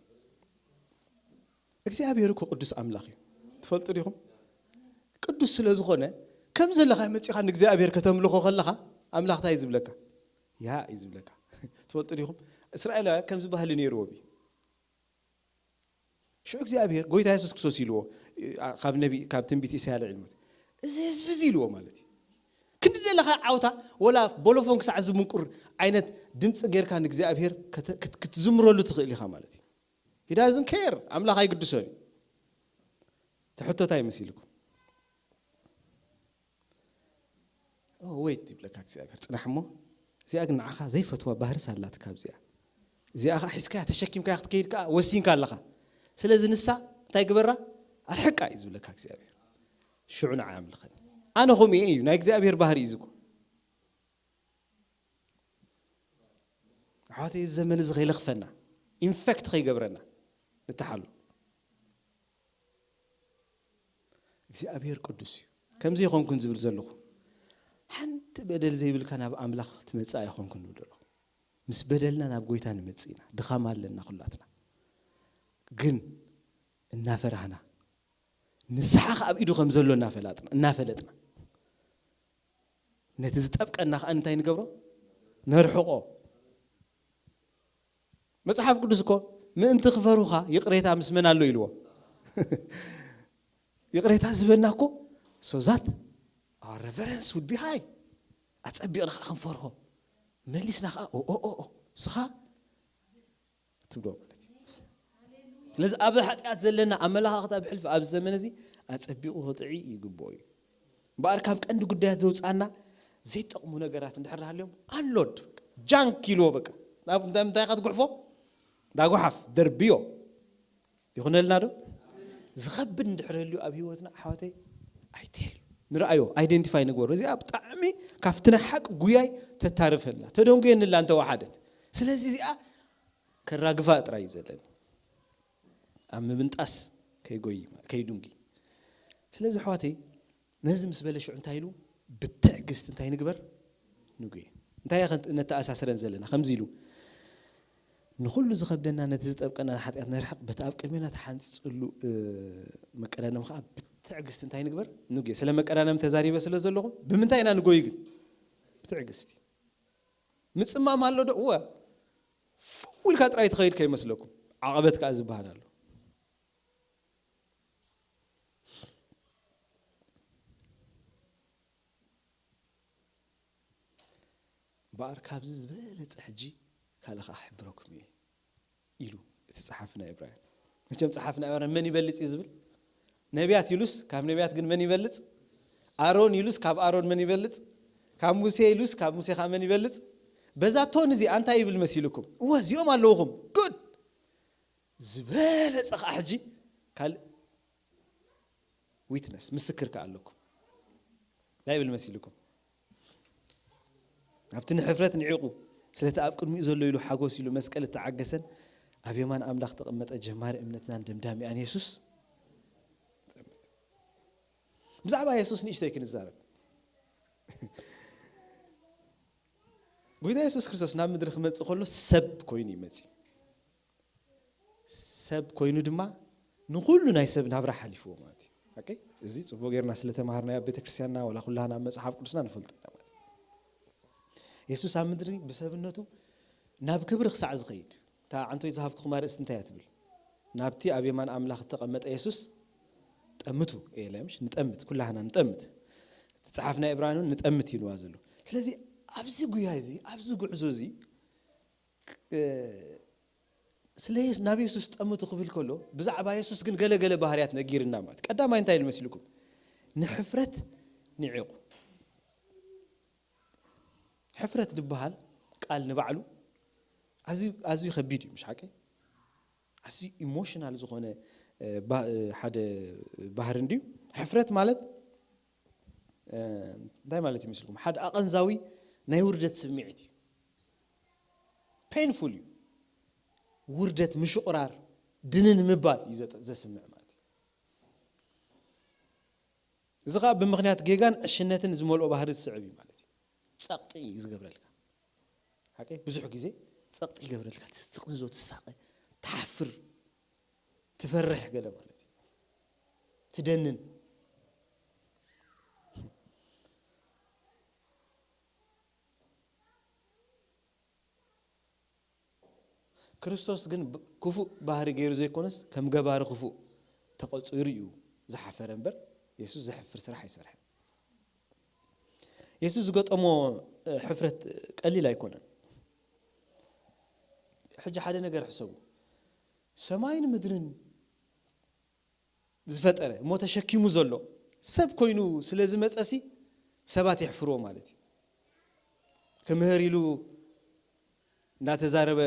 እግዚኣብሔር እኮ ቅዱስ ኣምላኽ እዩ። ትፈልጡ ዲኹም? ቅዱስ ስለ ዝኾነ ከም ዘለኻ መጺኻ ንእግዚኣብሔር ከተምልኾ ከለኻ ኣምላኽ እንታይ እዩ ዝብለካ? ያ እዩ ዝብለካ። ትፈልጡ ዲኹም? እስራኤላውያን ከምዚ ባህሊ ነይርዎም እዩ። ሽዑ እግዚኣብሔር ጎይታ የሱስ ክርስቶስ ኢልዎ፣ ካብ ነቢ ካብ ትንቢት ኢሳያ ልዕልሞት እዚ ህዝቢ እዚ ኢልዎ ማለት እዩ። ክንዲ ደለኻ ዓውታ ወላ ቦሎፎን ክሳዕ ዝምንቁር ዓይነት ድምፂ ጌርካ ንእግዚኣብሔር ክትዝምረሉ ትኽእል ኢኻ ማለት እዩ። ሂዳዝን ኬር ኣምላኽ ኣይግድሶን እዩ። ትሕቶታይ መሲልኩም ወይት ይብለካ እግዚኣብሔር። ጽናሕ እሞ እዚኣ ግን ንዓኻ ዘይፈትዋ ባህርስ ኣላትካ ኣብዚኣ። እዚኣ ኸዓ ሒዝካያ ተሸኪምካያ ክትከይድ ከኣ ወሲንካ ኣለኻ። ስለዚ ንሳ እንታይ ግበራ? ኣርሕቃ እዩ ዝብለካ እግዚኣብሔር። ሽዑ ንዓ ኣምልኸኒ። ኣነ ከምኡ እየ እዩ ናይ እግዚኣብሔር ባህሪ እዩ ዝኮ። ኣሕዋተይ እዚ ዘመን እዚ ከይለኽፈና ኢንፌክት ከይገብረና ንተሓሉ። እግዚኣብሔር ቅዱስ እዩ። ከምዚ ይኾንኩን ዝብል ዘለኹ ሓንቲ በደል ዘይብልካ ናብ ኣምላኽ ትመጽእ ኣይኾንኩን ዝብል ዘለኹ። ምስ በደልና ናብ ጎይታ ንመጽእ ኢና። ድኻም ኣለና ኩላትና። ግን እናፈራህና ንስሓ ኣብ ኢዱ ከም ዘሎ እናፈላጥና እናፈለጥና ነቲ ዝጠብቀና ከዓ እንታይ ንገብሮ? ነርሕቆ። መጽሓፍ ቅዱስ እኮ ምእንቲ ክፈሩኻ ይቕሬታ ምስ መን ኣሎ ኢልዎ። ይቕሬታ ዝበና እኮ so that our reverence would be high። ኣጸቢቕና ከዓ ክንፈርሆ መሊስና ከዓ ኦ ኦ ኦ ኦ ስኻ ትብሎ ማለት እዩ። ስለዚ ኣብ ሓጢኣት ዘለና ኣመለኻኽታ ብሕልፊ ኣብዚ ዘመን እዚ ኣጸቢቑ ክጥዒ ይግብኦ እዩ። እምበኣር ካብ ቀንዲ ጉዳያት ዘውፅኣና ዘይጠቕሙ ነገራት እንድሕር ሃልዮም ኣንሎድ ጃንክ ኢልዎ በቃ ናብ እንታይ ምንታይ ኢኻ ትጉሕፎ ዳጓሓፍ ደርብዮ ይኹነልና ዶ? ዝኸብድ እንድሕር ህልዩ ኣብ ህይወትና ኣሕዋተይ ኣይቴል ንርኣዮ ኣይደንቲፋይ ንግበሮ። እዚኣ ብጣዕሚ ካብቲ ናይ ሓቂ ጉያይ ተታርፈልና ተደንጉየንላ እንተወሓደት። ስለዚ እዚኣ ከራግፋ ጥራይ እዩ ዘለኒ ኣብ ምብንጣስ ከይጎይ ከይዱንጊ። ስለዚ ኣሕዋተይ ነዚ ምስ በለ ሽዑ እንታይ ኢሉ ብትዕግስቲ እንታይ ንግበር ንጉየ እንታይ ነተኣሳስረን ዘለና ከምዚ ኢሉ ንኹሉ ዝኸብደና ነቲ ዝጠብቀና ሓጢኣት ነርሕቕ በቲ ኣብ ቅድሜና ተሓንፅፅሉ መቀዳደም ከዓ ብትዕግስቲ እንታይ ንግበር ንጉየ። ስለ መቀዳደም ተዛሪበ ስለ ዘለኹ ብምንታይ ኢና ንጎይ ግን ብትዕግስቲ ምፅማም ኣሎ ዶ? እወ ፍው ኢልካ ጥራይ ትኸይድ ከይመስለኩም ዓቐበት ከዓ ዝበሃል ኣሎ። እምበኣር ካብዚ ዝበለፀ ሕጂ ካልእ ከዓ ክሕብረኩም እየ ኢሉ እቲ ፀሓፊ ናይ ዕብራውያን። መቸም ፀሓፊ ናይ ዕብራውያን መን ይበልፅ እዩ ዝብል ነቢያት ኢሉስ ካብ ነቢያት ግን መን ይበልፅ? ኣሮን ኢሉስ ካብ ኣሮን መን ይበልፅ? ካብ ሙሴ ኢሉስ ካብ ሙሴ ከዓ መን ይበልፅ? በዛ ቶን እዚኣ እንታይ ይብል መሲልኩም? እወ እዚኦም ኣለውኹም ጉድ ዝበለፀ ከዓ ሕጂ ካልእ ዊትነስ ምስክር ከዓ ኣለኩም እንታይ ይብል መሲልኩም? ኣብቲ ንሕፍረት ንዒቑ ስለቲ ኣብ ቅድሚኡ ዘሎ ኢሉ ሓጎስ ኢሉ መስቀል እተዓገሰን ኣብ የማን ኣምላኽ ተቐመጠ ጀማሪ እምነትናን ደምዳሚኣን የሱስ። ብዛዕባ የሱስ ንእሽተይ ክንዛረብ። ጎይታ የሱስ ክርስቶስ ናብ ምድሪ ክመጽእ ከሎ ሰብ ኮይኑ ይመጽእ። ሰብ ኮይኑ ድማ ንኹሉ ናይ ሰብ ናብራ ሓሊፍዎ ማለት እዩ። ኦኬ? እዚ ጽቡቕ ጌርና ስለ ተማሃርናዮ ኣብ ቤተክርስትያንና፣ ወላ ኩላህና ኣብ መጽሓፍ ቅዱስና ንፈልጦ ኢና ማለት እዩ። የሱስ ኣብ ምድሪ ብሰብነቱ ናብ ክብሪ ክሳዕ ዝኸይድ፣ እታ ዓንቶይ ዝሃብኩኹም ኣርእስቲ እንታይ እያ ትብል? ናብቲ ኣብ የማን ኣምላኽ እተቐመጠ የሱስ ጠምቱ፣ ኤለ ምሽ ንጠምት፣ ኩላህና ንጠምት። እቲ ጸሓፍ ናይ ዕብራን እውን ንጠምት ኢልዋ ዘሎ። ስለዚ ኣብዚ ጉያ እዚ፣ ኣብዚ ጉዕዞ እዚ፣ እ፣ ስለ የሱ-፣ ናብ የሱስ ጠምቱ ክብል ከሎ፣ ብዛዕባ የሱስ ግን ገለ ገለ ባህርያት ነጊርና ማለት። ቀዳማይ እንታይ ኢሉ መሲልኩም? ንሕፍረት ንዒቑ። ሕፍረት ዝበሃል ቃል ንባዕሉ ኣዝዩ፣ ኣዝዩ ከቢድ እዩ፣ ምሽ ሓቀይ? ኣዝዩ ኢሞሽናል ዝኾነ፣ እ፣ ባ-፣ እ፣ ሓደ ባህሪ እንድዩ። ሕፍረት ማለት፣ እ፣ እንታይ ማለት ይመስልኩም? ሓደ ኣቐንዛዊ ናይ ውርደት ስምዒት እዩ። ፔንፉል እዩ። ውርደት፣ ምሽቑራር፣ ድንን ምባል እዩ ዘጥ-፣ ዘስምዕ ማለት እዩ። እዚ ኸኣ ብምኽንያት ጌጋን ዕሽነትን ዝመልኦ ባህሪ ዝስዕብ እዩ ማለት እዩ። ጸቕጢ እዩ ዝገብረልካ። ሓቀይ? ብዙሕ ግዜ ጸቕጢ ይገብረልካ። ትስ-፣ ትቕዝዞ፣ ትሳቐ፣ ትሓፍር፣ ትፈርሕ ገለ ማለት እዩ። ትደንን። ክርስቶስ ግን ብ-፣ ክፉእ ባህሪ ገይሩ ዘይኮነስ፣ ከም ገባሪ ክፉእ ተቖጺሩ እዩ ዝሓፈረ እምበር፣ የሱስ ዘሕፍር ስራሕ ኣይሰርሐን። የሱስ ዝገጠሞ፣ እ፣ ሕፍረት ቀሊል ኣይኮነን። ሕጂ ሓደ ነገር ሕሰቡ። ሰማይን ምድርን ዝፈጠረ እሞ ተሸኪሙ ዘሎ ሰብ ኮይኑ ስለ ዝመጸሲ ሰባት የሕፍርዎ ማለት እዩ። ክምህር ኢሉ እናተዛረበ፣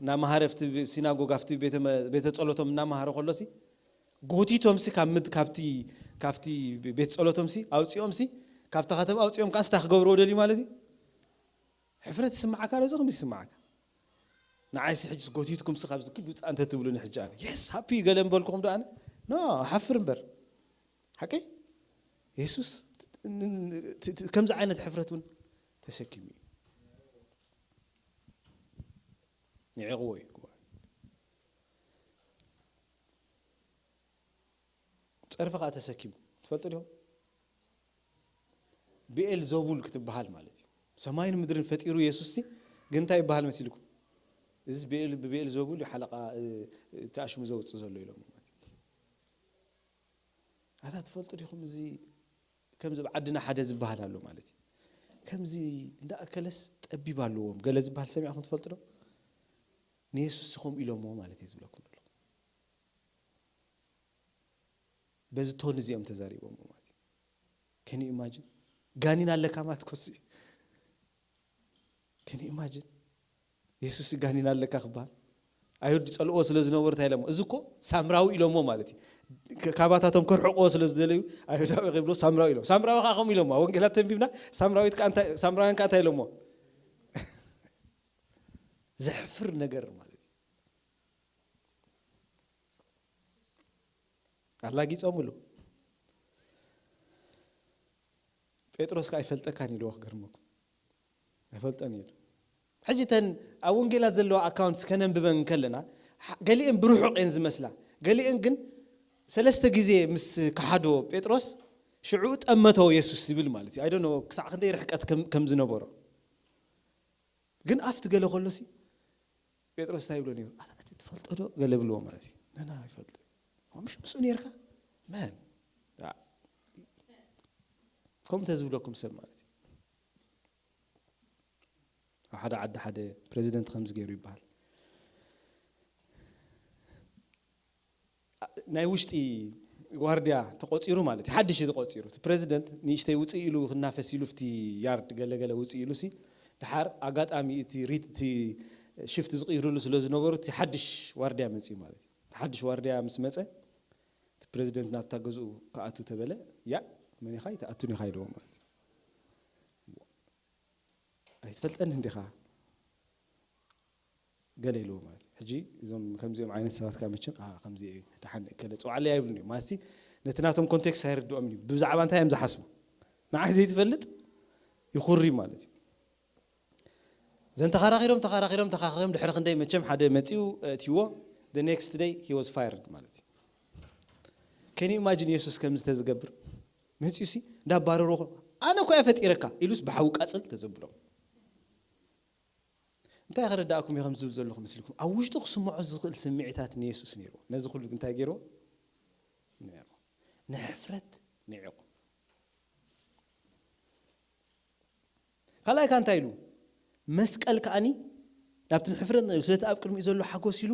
እናመሃረ ኣብቲ ሲናጎግ፣ ኣብቲ ቤተ መ-፣ ቤተ ጸሎቶም እናመሃረ ከሎሲ፣ ጎቲቶምሲ ካብ ምድ-፣ ካብቲ፣ ካብቲ ቤት ጸሎቶምሲ ኣውጺኦምሲ፣ ካብታ ከተማ ኣውጺኦም ከኣ እንታይ ክገብርዎ ደልዩ ማለት እዩ? ሕፍረት ይስምዓካ ዶ? እዚ ከምዚ ይስምዓካ? ንዓይሲ ሕጂ ጎቲትኩምሲ ካብዚ ክድ ውጻእ እንተ ትብሉኒ ሕጂ ኣነ፣ የስ፣ ሃፒ ገለ ምበልኩኹም ዶ ኣነ? ኖ፣ ሓፍር እምበር። ሓቀይ? የሱስ ት-፣ ን-፣ ን-፣ ት-፣ ት-፣ ከምዚ ዓይነት ሕፍረት እውን ተሰኪሙ እዩ። ንዒቕዎ እዩ። ጸርፊ ኸኣ ተሰኪሙ። ትፈልጡ ዲኹም? ብኤል ዘቡል ክትበሃል ማለት እዩ። ሰማይን ምድርን ፈጢሩ የሱስ ሲ፣ ግን እንታይ ይበሃል መሲልኩም? እዚ ብኤል-፣ ብብኤል ዘቡል እዩ ሓለቓ፣ እ፣ እቲ ኣሽሙ ዘውጽእ ዘሎ ኢሎም ማለት እዩ። ኣታ ትፈልጡ ዲኹም? እዚ ከምዚ ኣብ ዓድና ሓደ ዝበሃል ኣሎ ማለት እዩ። ከምዚ እንዳ ኣከለስ ጠቢብ ኣለዎም ገለ ዝበሃል ሰሚዕኹም ትፈልጡ ዶ? ንየሱስ ሲ ከምኡ ኢሎምዎ ማለት እየ ዝብለኩም ዘለኹ። በዚ ቶን እዚኦም ተዛሪቦም ማለት እዩ። ከን ኢማጂን? ጋኒን ኣለካ ማለት ኮሲ። ከን ኢማጂን? የሱስ ጋኒን ኣለካ ክበሃል? ኣይሁድ ጸልኦ ስለ ዝነበሩ እንታይ ኢሎሞ? እዚ እኮ ሳምራዊ ኢሎሞ ማለት እዩ። ከ-፣ ካባታቶም ክርሕቆ ስለ ዝደለዩ ኣይሁዳዊ ክብሎ ሳምራዊ ኢሎም። ሳምራዊ ከኣ ከምኡ ኢሎሞ። ወንጌላት ተንቢብና ሳምራዊት ከኣ እንታይ፣ ሳምራውያን ከኣ እንታይ ኢሎሞ? ዘሕፍር ነገር ማለት እዩ። ኣላጊጾምሉ። ጴጥሮስ ከኣ ኣይፈልጠካን ኢልዎ፣ ክገርመኩም። ኣይፈልጦን ኢሉ። ሕጂ እተን ኣብ ወንጌላት ዘለዋ ኣካውንትስ ከነንብበን ከለና፣ ሓ-፣ ገሊአን ብርሑቕ እየን ዝመስላ። ገሊአን ግን ሰለስተ ግዜ ምስ ከሓዶ ጴጥሮስ፣ ሽዑ ጠመቶ የሱስ ይብል ማለት እዩ። I don't know ክሳዕ ክንደይ ርሕቀት ከም፣ ከም ዝነበሮ። ግን ኣብቲ ገለ ከሎሲ ጴጥሮስ እንታይ ይብሎ ነይሩ? ኣታ እቲ ትፈልጦ ዶ? ገለ ብልዎ ማለት እዩ። ነና ይፈልጥ። ምሽ ምስኡ ነይርካ? መን? ኣ፣ ከምኡ እንተዝብለኩም ሰብ ማለት እዩ። ኣብ ሓደ ዓዲ ሓደ ፕሬዚደንት ከምዚ ገይሩ ይበሃል። ናይ ውሽጢ ዋርድያ ተቆጺሩ ማለት እዩ። ሓድሽ እዩ ተቆጺሩ። እቲ ፕሬዚደንት ንእሽተይ ውጽእ ኢሉ ክናፈስ ኢሉ፣ ኣብቲ ያርድ ገለገለ ውጽእ ኢሉ ሲ፣ ድሓር ኣጋጣሚ እቲ ሪት-፣ እቲ ሽፍት ዝቕይሩሉ ስለ ዝነበሩ፣ እቲ ሓድሽ ዋርድያ መጺኡ ማለት እዩ። እቲ ሓድሽ ዋርድያ ምስ መጸ፣ እቲ ፕሬዚደንት ናብታ ገዝኡ ክኣቱ ተበለ፣ ያ፣ መን ኢኻ? ኣይትኣቱን ኢኻ ኢልዎ ማለት እዩ። ኣይትፈልጠኒ እንዲኻ? ገለ ኢልዎ ማለት እዩ። ሕጂ እዞም ከምዚኦም ዓይነት ሰባት ከኣ መቸም፣ "ኣ፣ ከምዚ እየ፣ ደሓን እከለ ጽውዓለይ" ኣይብሉን እዮም። ማለት ነቲ ናቶም ኮንቴክስት ኣይርድኦም እዩ። ብዛዕባ እንታይ እዮም ዝሓስቡ? ንዓይ ዘይትፈልጥ ይኹሪ ማለት እዩ። ዘን ተኸራኺሮም ተኸራኺሮም ተኸራኺሮም ድሕሪ ክንደይ መቸም ሓደ መጺኡ እትይዎ፣ the next day he was fired ማለት እዩ። Can you imagine? የሱስ ከምዚ ተዝገብር መጺኡ ሲ እንዳባረሮ፣ ኣነ እኮ እየ ፈጢረካ ኢሉስ ብሓዊ ቃጽል ተዘብሎም። እንታይ ክረዳእኩም እየ ከም ዝብል ዘለኹ መስልኩም? ኣብ ውሽጡ ክስምዖ ዝኽእል ስምዒታት ንየሱስ ነይሩ። ነዚ ኩሉ እንታይ ገይርዎ? ነይሩ። ንሕፍረት ንዒቑ። ካልኣይ ከ እንታይ ኢሉ? መስቀል ከኣኒ ናብቲ ንሕፍረት ንዒቑ፣ ስለቲ ኣብ ቅድሚኡ ዘሎ ሓጎስ ኢሉ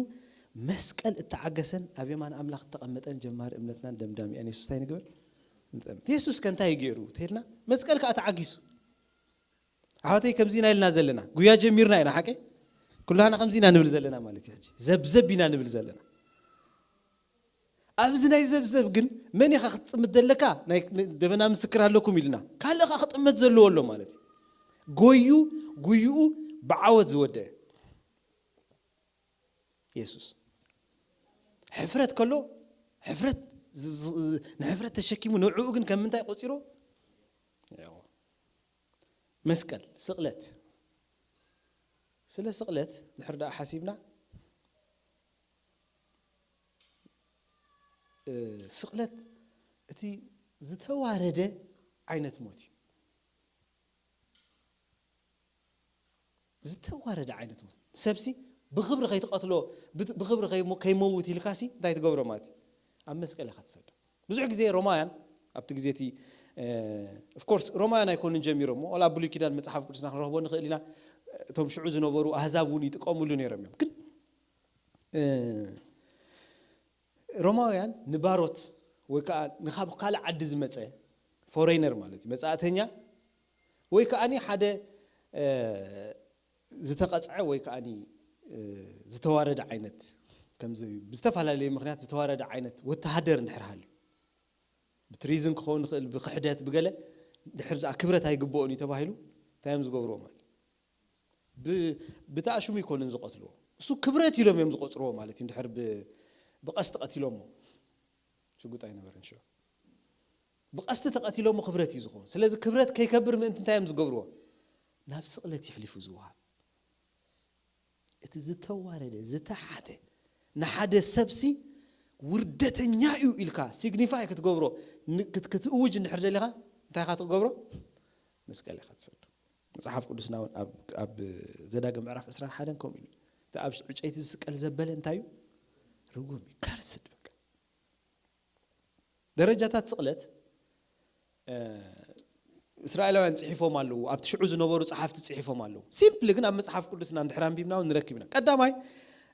መስቀል እተዓገሰን ኣብ የማን ኣምላኽ እተቐመጠን ጀማሪ እምነትናን ደምዳሚኣን የሱስ እንታይ ንግበር? ንጠምት። የሱስ ከ እንታይ ገይሩ? ተልና መስቀል ከኣ ተዓጊሱ። ኣሕዋተይ ከምዚ ኢና ኢልና ዘለና፣ ጉያ ጀሚርና ኢና፣ ሓቀ? ኩላና ከምዚ ኢና ንብል ዘለና ማለት እዩ። ሕጂ ዘብዘብ ኢና ንብል ዘለና። ኣብዚ ናይ ዘብዘብ ግን መን ኢኻ ክትጥምት ዘለካ? ናይ ደበና ምስክር ኣለኩም ኢልና፣ ካልእ ኻ ክጥመት ዘለዎ ኣሎ ማለት እዩ። ጎዩ ጉይኡ ብዓወት ዝወደአ የሱስ። ሕፍረት ከሎ፣ ሕፍረት ዝ- ዝ- ንሕፍረት ተሸኪሙ፣ ንዕኡ ግን ከም ምንታይ ቆጺሮ? መስቀል፣ ስቕለት። ስለ ስቕለት ድሕር ደኣ ሓሲብና፣ እ፣ ስቕለት እቲ ዝተዋረደ ዓይነት ሞት እዩ። ዝተዋረደ ዓይነት ሞት። ሰብሲ ብኽብሪ ከይትቐትሎ፣ ብት- ብኽብሪ ከይሞ- ከይመውት ኢልካሲ እንታይ ትገብሮ ማለት እዩ? ኣብ መስቀል ኢኻ ትሰዶ። ብዙሕ ግዜ ሮማውያን ኣብቲ ግዜ እቲ ኦፍኮርስ ሮማውያን ኣይኮኑን ጀሚሮሞ፣ ዋላ ኣብ ብሉይ ኪዳን መጽሓፍ ቅዱስና ክንረኽቦ ንኽእል ኢና። እቶም ሽዑ ዝነበሩ ኣህዛብ እውን ይጥቀሙሉ ነይሮም እዮም። ግን እ፣ ሮማውያን ንባሮት ወይ ከዓ ንካብ ካልእ ዓዲ ዝመፀ ፎሬነር ማለት እዩ፣ መጻእተኛ ወይ ከዓኒ ሓደ እ፣ ዝተቐፅዐ ወይ ከዓኒ እ፣ ዝተዋረደ ዓይነት ከምዚ ብዝተፈላለየ ምክንያት ዝተዋረደ ዓይነት ወተሃደር እንድሕር ሃልዩ ብትሪዝን ክኸውን ይኽእል ብክሕደት ብገለ ድሕር ደኣ ክብረት ኣይግብኦን እዩ ተባሂሉ እንታይ እዮም ዝገብርዎ ማለት እዩ? ብ- ብተኣሽሙ ይኮኑን ዝቐትልዎ እሱ ክብረት ኢሎም እዮም ዝቆፅርዎ ማለት እዩ። እንድሕር ብ- ብቐስቲ ቀቲሎሞ ሽጉጥ ኣይነበረን ሽዑ ብቐስቲ ተቐቲሎሞ ክብረት እዩ ዝኸውን። ስለዚ ክብረት ከይከብር ምእንቲ እንታይ እዮም ዝገብርዎ? ናብ ስቕለት ይሕሊፉ ዝወሃብ እቲ ዝተዋረደ ዝተሓተ ንሓደ ሰብሲ ውርደተኛ እዩ ኢልካ ሲግኒፋይ ክትገብሮ ን- ክት- ክትእውጅ እንድሕር ደሊኻ እንታይ ኢኻ ትገብሮ? መስቀል ኢኻ ትሰዶ። መጽሓፍ ቅዱስና እውን ኣብ- ኣብ ዘዳግም ምዕራፍ ዕስራን ሓደን ከምኡ ኢሉ እቲ ኣብ ዕጨይቲ ዝስቀል ዘበለ እንታይ እዩ? ርጉም እዩ፣ ካርስድ በቃ። ደረጃታት ስቕለት እ፣ እስራኤላውያን ጽሒፎም ኣለዉ፣ ኣብቲ ሽዑ ዝነበሩ ጸሓፍቲ ጽሒፎም ኣለዉ። ሲምፕሊ ግን ኣብ መጽሓፍ ቅዱስና እንድሕር ኣንቢብና እውን ንረክብ ኢና። ቀዳማይ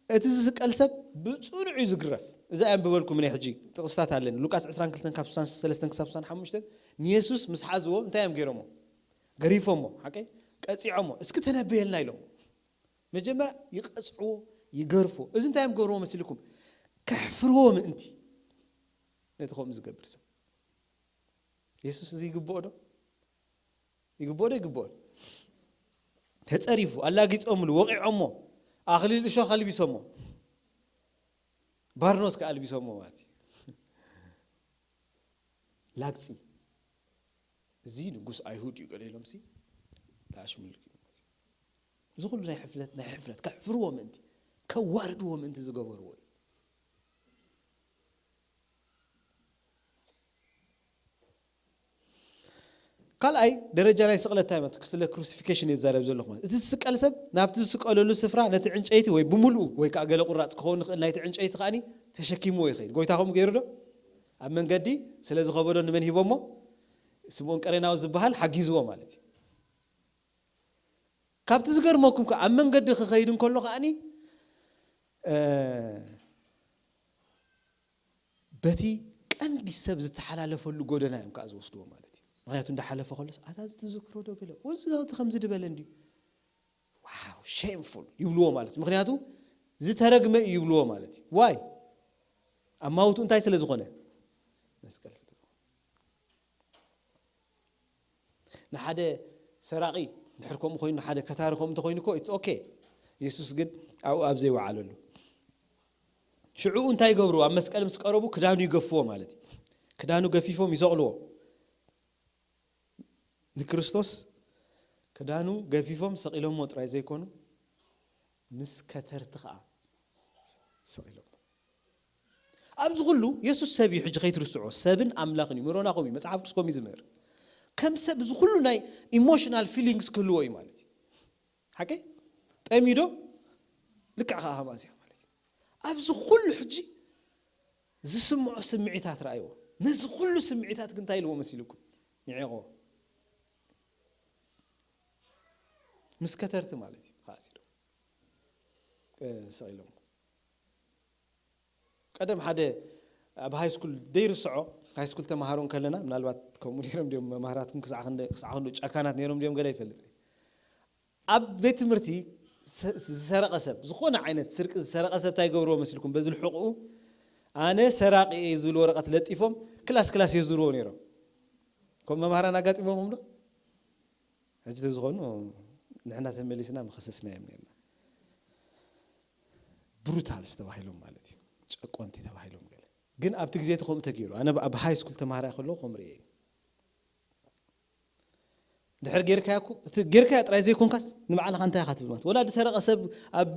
እቲ ዝስቀል ሰብ ብጽኑዕ እዩ ዝግረፍ። እዛ እያ ኣንብበልኩም ናይ ሕጂ ጥቕስታት ኣለኒ። ሉቃስ ዕስራን ክልተን ካብ ስሳን ሰለስተን ክሳብ ስሳን ሓሙሽተን ንየሱስ ምስ ሓዝዎ እንታይ እዮም ገይሮሞ? ገሪፎሞ፣ ሓቀይ ቀጺዖሞ። እስኪ ተነበየልና ኢሎም። መጀመርያ ይቐጽዕዎ፣ ይገርፎ። እዚ እንታይ እዮም ገብርዎ መሲልኩም? ከሕፍርዎ ምእንቲ ነቲ ከምኡ ዝገብር ሰብ። የሱስ እዚ ይግብኦ ዶ? ይግብኦ ዶ ይግብኦን? ተጸሪፉ፣ ኣላጊጾምሉ፣ ወቒዖሞ፣ ኣኽሊል እሾኽ ኣልቢሶሞ፣ ባርኖስ ከኣ ኣልቢሶሞ ማለት እዩ። ላግጺ፣ እዚ ንጉስ ኣይሁድ እዩ ገለ ኢሎምሲ ተኣሽምሉ ማለት እዩ። እዚ ኩሉ ናይ ሕፍረት ናይ ሕፍረት ከሕፍርዎ ምእንቲ ከዋርድዎ ምእንቲ ዝገበርዎ እዩ። ካልኣይ ደረጃ ናይ ስቕለት እንታይ ማለት ክስለ ክሩሲፊኬሽን የዛረብ ዘለኹ ማለት እቲ ዝስቀል ሰብ ናብቲ ዝስቀለሉ ስፍራ ነቲ ዕንጨይቲ ወይ ብምልኡ ወይ ከዓ ገለ ቁራፅ ክኸውን ንኽእል ናይቲ ዕንጨይቲ ከዓኒ ተሸኪምዎ ይኸይድ። ጎይታ ከምኡ ገይሩ ዶ? ኣብ መንገዲ ስለ ዝኸበዶ ንመን ሂቦሞ? ስምኦን ቀሬናዊ ዝበሃል ሓጊዝዎ ማለት እዩ። ካብቲ ዝገርመኩም ከዓ ኣብ መንገዲ ክኸይድ እንከሎ ከዓኒ እ፣ በቲ ቀንዲ ሰብ ዝተሓላለፈሉ ጎደና እዮም ከዓ ዝወስድዎ ማለት እዩ። ምክንያቱ እንዳሓለፈ ከሎስ ኣታ እዚ ትዝክሮ ዶ ገለ እዚ ከምዚ ድበለ እንድዩ ዋው ሼምፉል ይብልዎ ማለት እዩ። ምክንያቱ ዝተረግመ እዩ ይብልዎ ማለት እዩ። ዋይ ኣብ ማውቱ እንታይ ስለ ዝኾነ መስቀል ስለ ዝኾነ ንሓደ ሰራቒ ድሕር ከምኡ ኮይኑ ንሓደ ከታሪ ከምኡ እንተኮይኑ እኮ ኢትስ ኦኬ። የሱስ ግን ኣብኡ ኣብ ዘይወዓለሉ ሽዑ እንታይ ይገብሩ? ኣብ መስቀል ምስ ቀረቡ ክዳኑ ይገፍዎ ማለት እዩ። ክዳኑ ገፊፎም ይሰቕልዎ። ንክርስቶስ ክዳኑ ገፊፎም ሰቒሎሞ ጥራይ ዘይኮኑ፣ ምስ ከተርቲ ኸዓ ሰቒሎሞ። ኣብዚ ኩሉ የሱስ ሰብ እዩ። ሕጂ ከይትርስዖ፣ ሰብን ኣምላኽን እዩ። ምሮና ከምኡ እዩ። መጽሓፍ ቅዱስ ከምኡ እዩ ዝምህር። ከም ሰብ እዚ ኩሉ ናይ ኢሞሽናል ፊሊንግስ ክህልዎ እዩ ማለት እዩ። ሓቂ ጠሚዶ ልክዕ ከዓ ሃማዝያ ማለት እዩ። ኣብዚ ኩሉ ሕጂ ዝስምዖ ስምዒታት ረኣይዎ። ነዚ ኩሉ ስምዒታት ግን እንታይ ኢልዎ መሲልኩም? ንዒቕዎ። ምስ ከተርቲ ማለት እዩ። ከዓ ሲዶ ሰቒሎም። ቀደም ሓደ ኣብ ሃይ ስኩል ደይርስዖ፣ ሃይ ስኩል ተማሃሮ እንከለና፣ ምናልባት ከምኡ ነይሮም ድዮም መማህራትኩም፣ ክሳዕ ክንደ-፣ ክሳዕ ክንዱ ጨካናት ነይሮም ድዮም ገለ ይፈልጥ። ኣብ ቤት ትምህርቲ ሰ-፣ ዝሰረቐ ሰብ፣ ዝኾነ ዓይነት ስርቂ ዝሰረቐ ሰብ እንታይ ይገብርዎ መሲልኩም? በዚ ልሕቕኡ ኣነ ሰራቂ እየ ዝብል ወረቐት ለጢፎም ክላስ ክላስ የዙርዎ ነይሮም። ከም መማህራን ኣጋጢሞም ዶ? ሕጂ ተዝኾኑ ንሕና ተመሊስና ምኸሰስናዮም ነርና። ብሩታልስ ተባሂሎም ማለት እዩ፣ ጨቆንቲ ተባሂሎም ገለ። ግን ኣብቲ ግዜ እቲ ከምኡ ተገይሩ። ኣነ ኣብ ሃይ ስኩል ተማሃራይ ከለኹ ከምኡ ርእየ እዩ። ድሕር ጌርካያ እኮ፣ እቲ ጌርካያ ጥራይ ዘይኮንካስ ንባዕልኻ እንታይ ኢኻ ትብል ማለት። ወላ ዝሰረቐ ሰብ ኣብ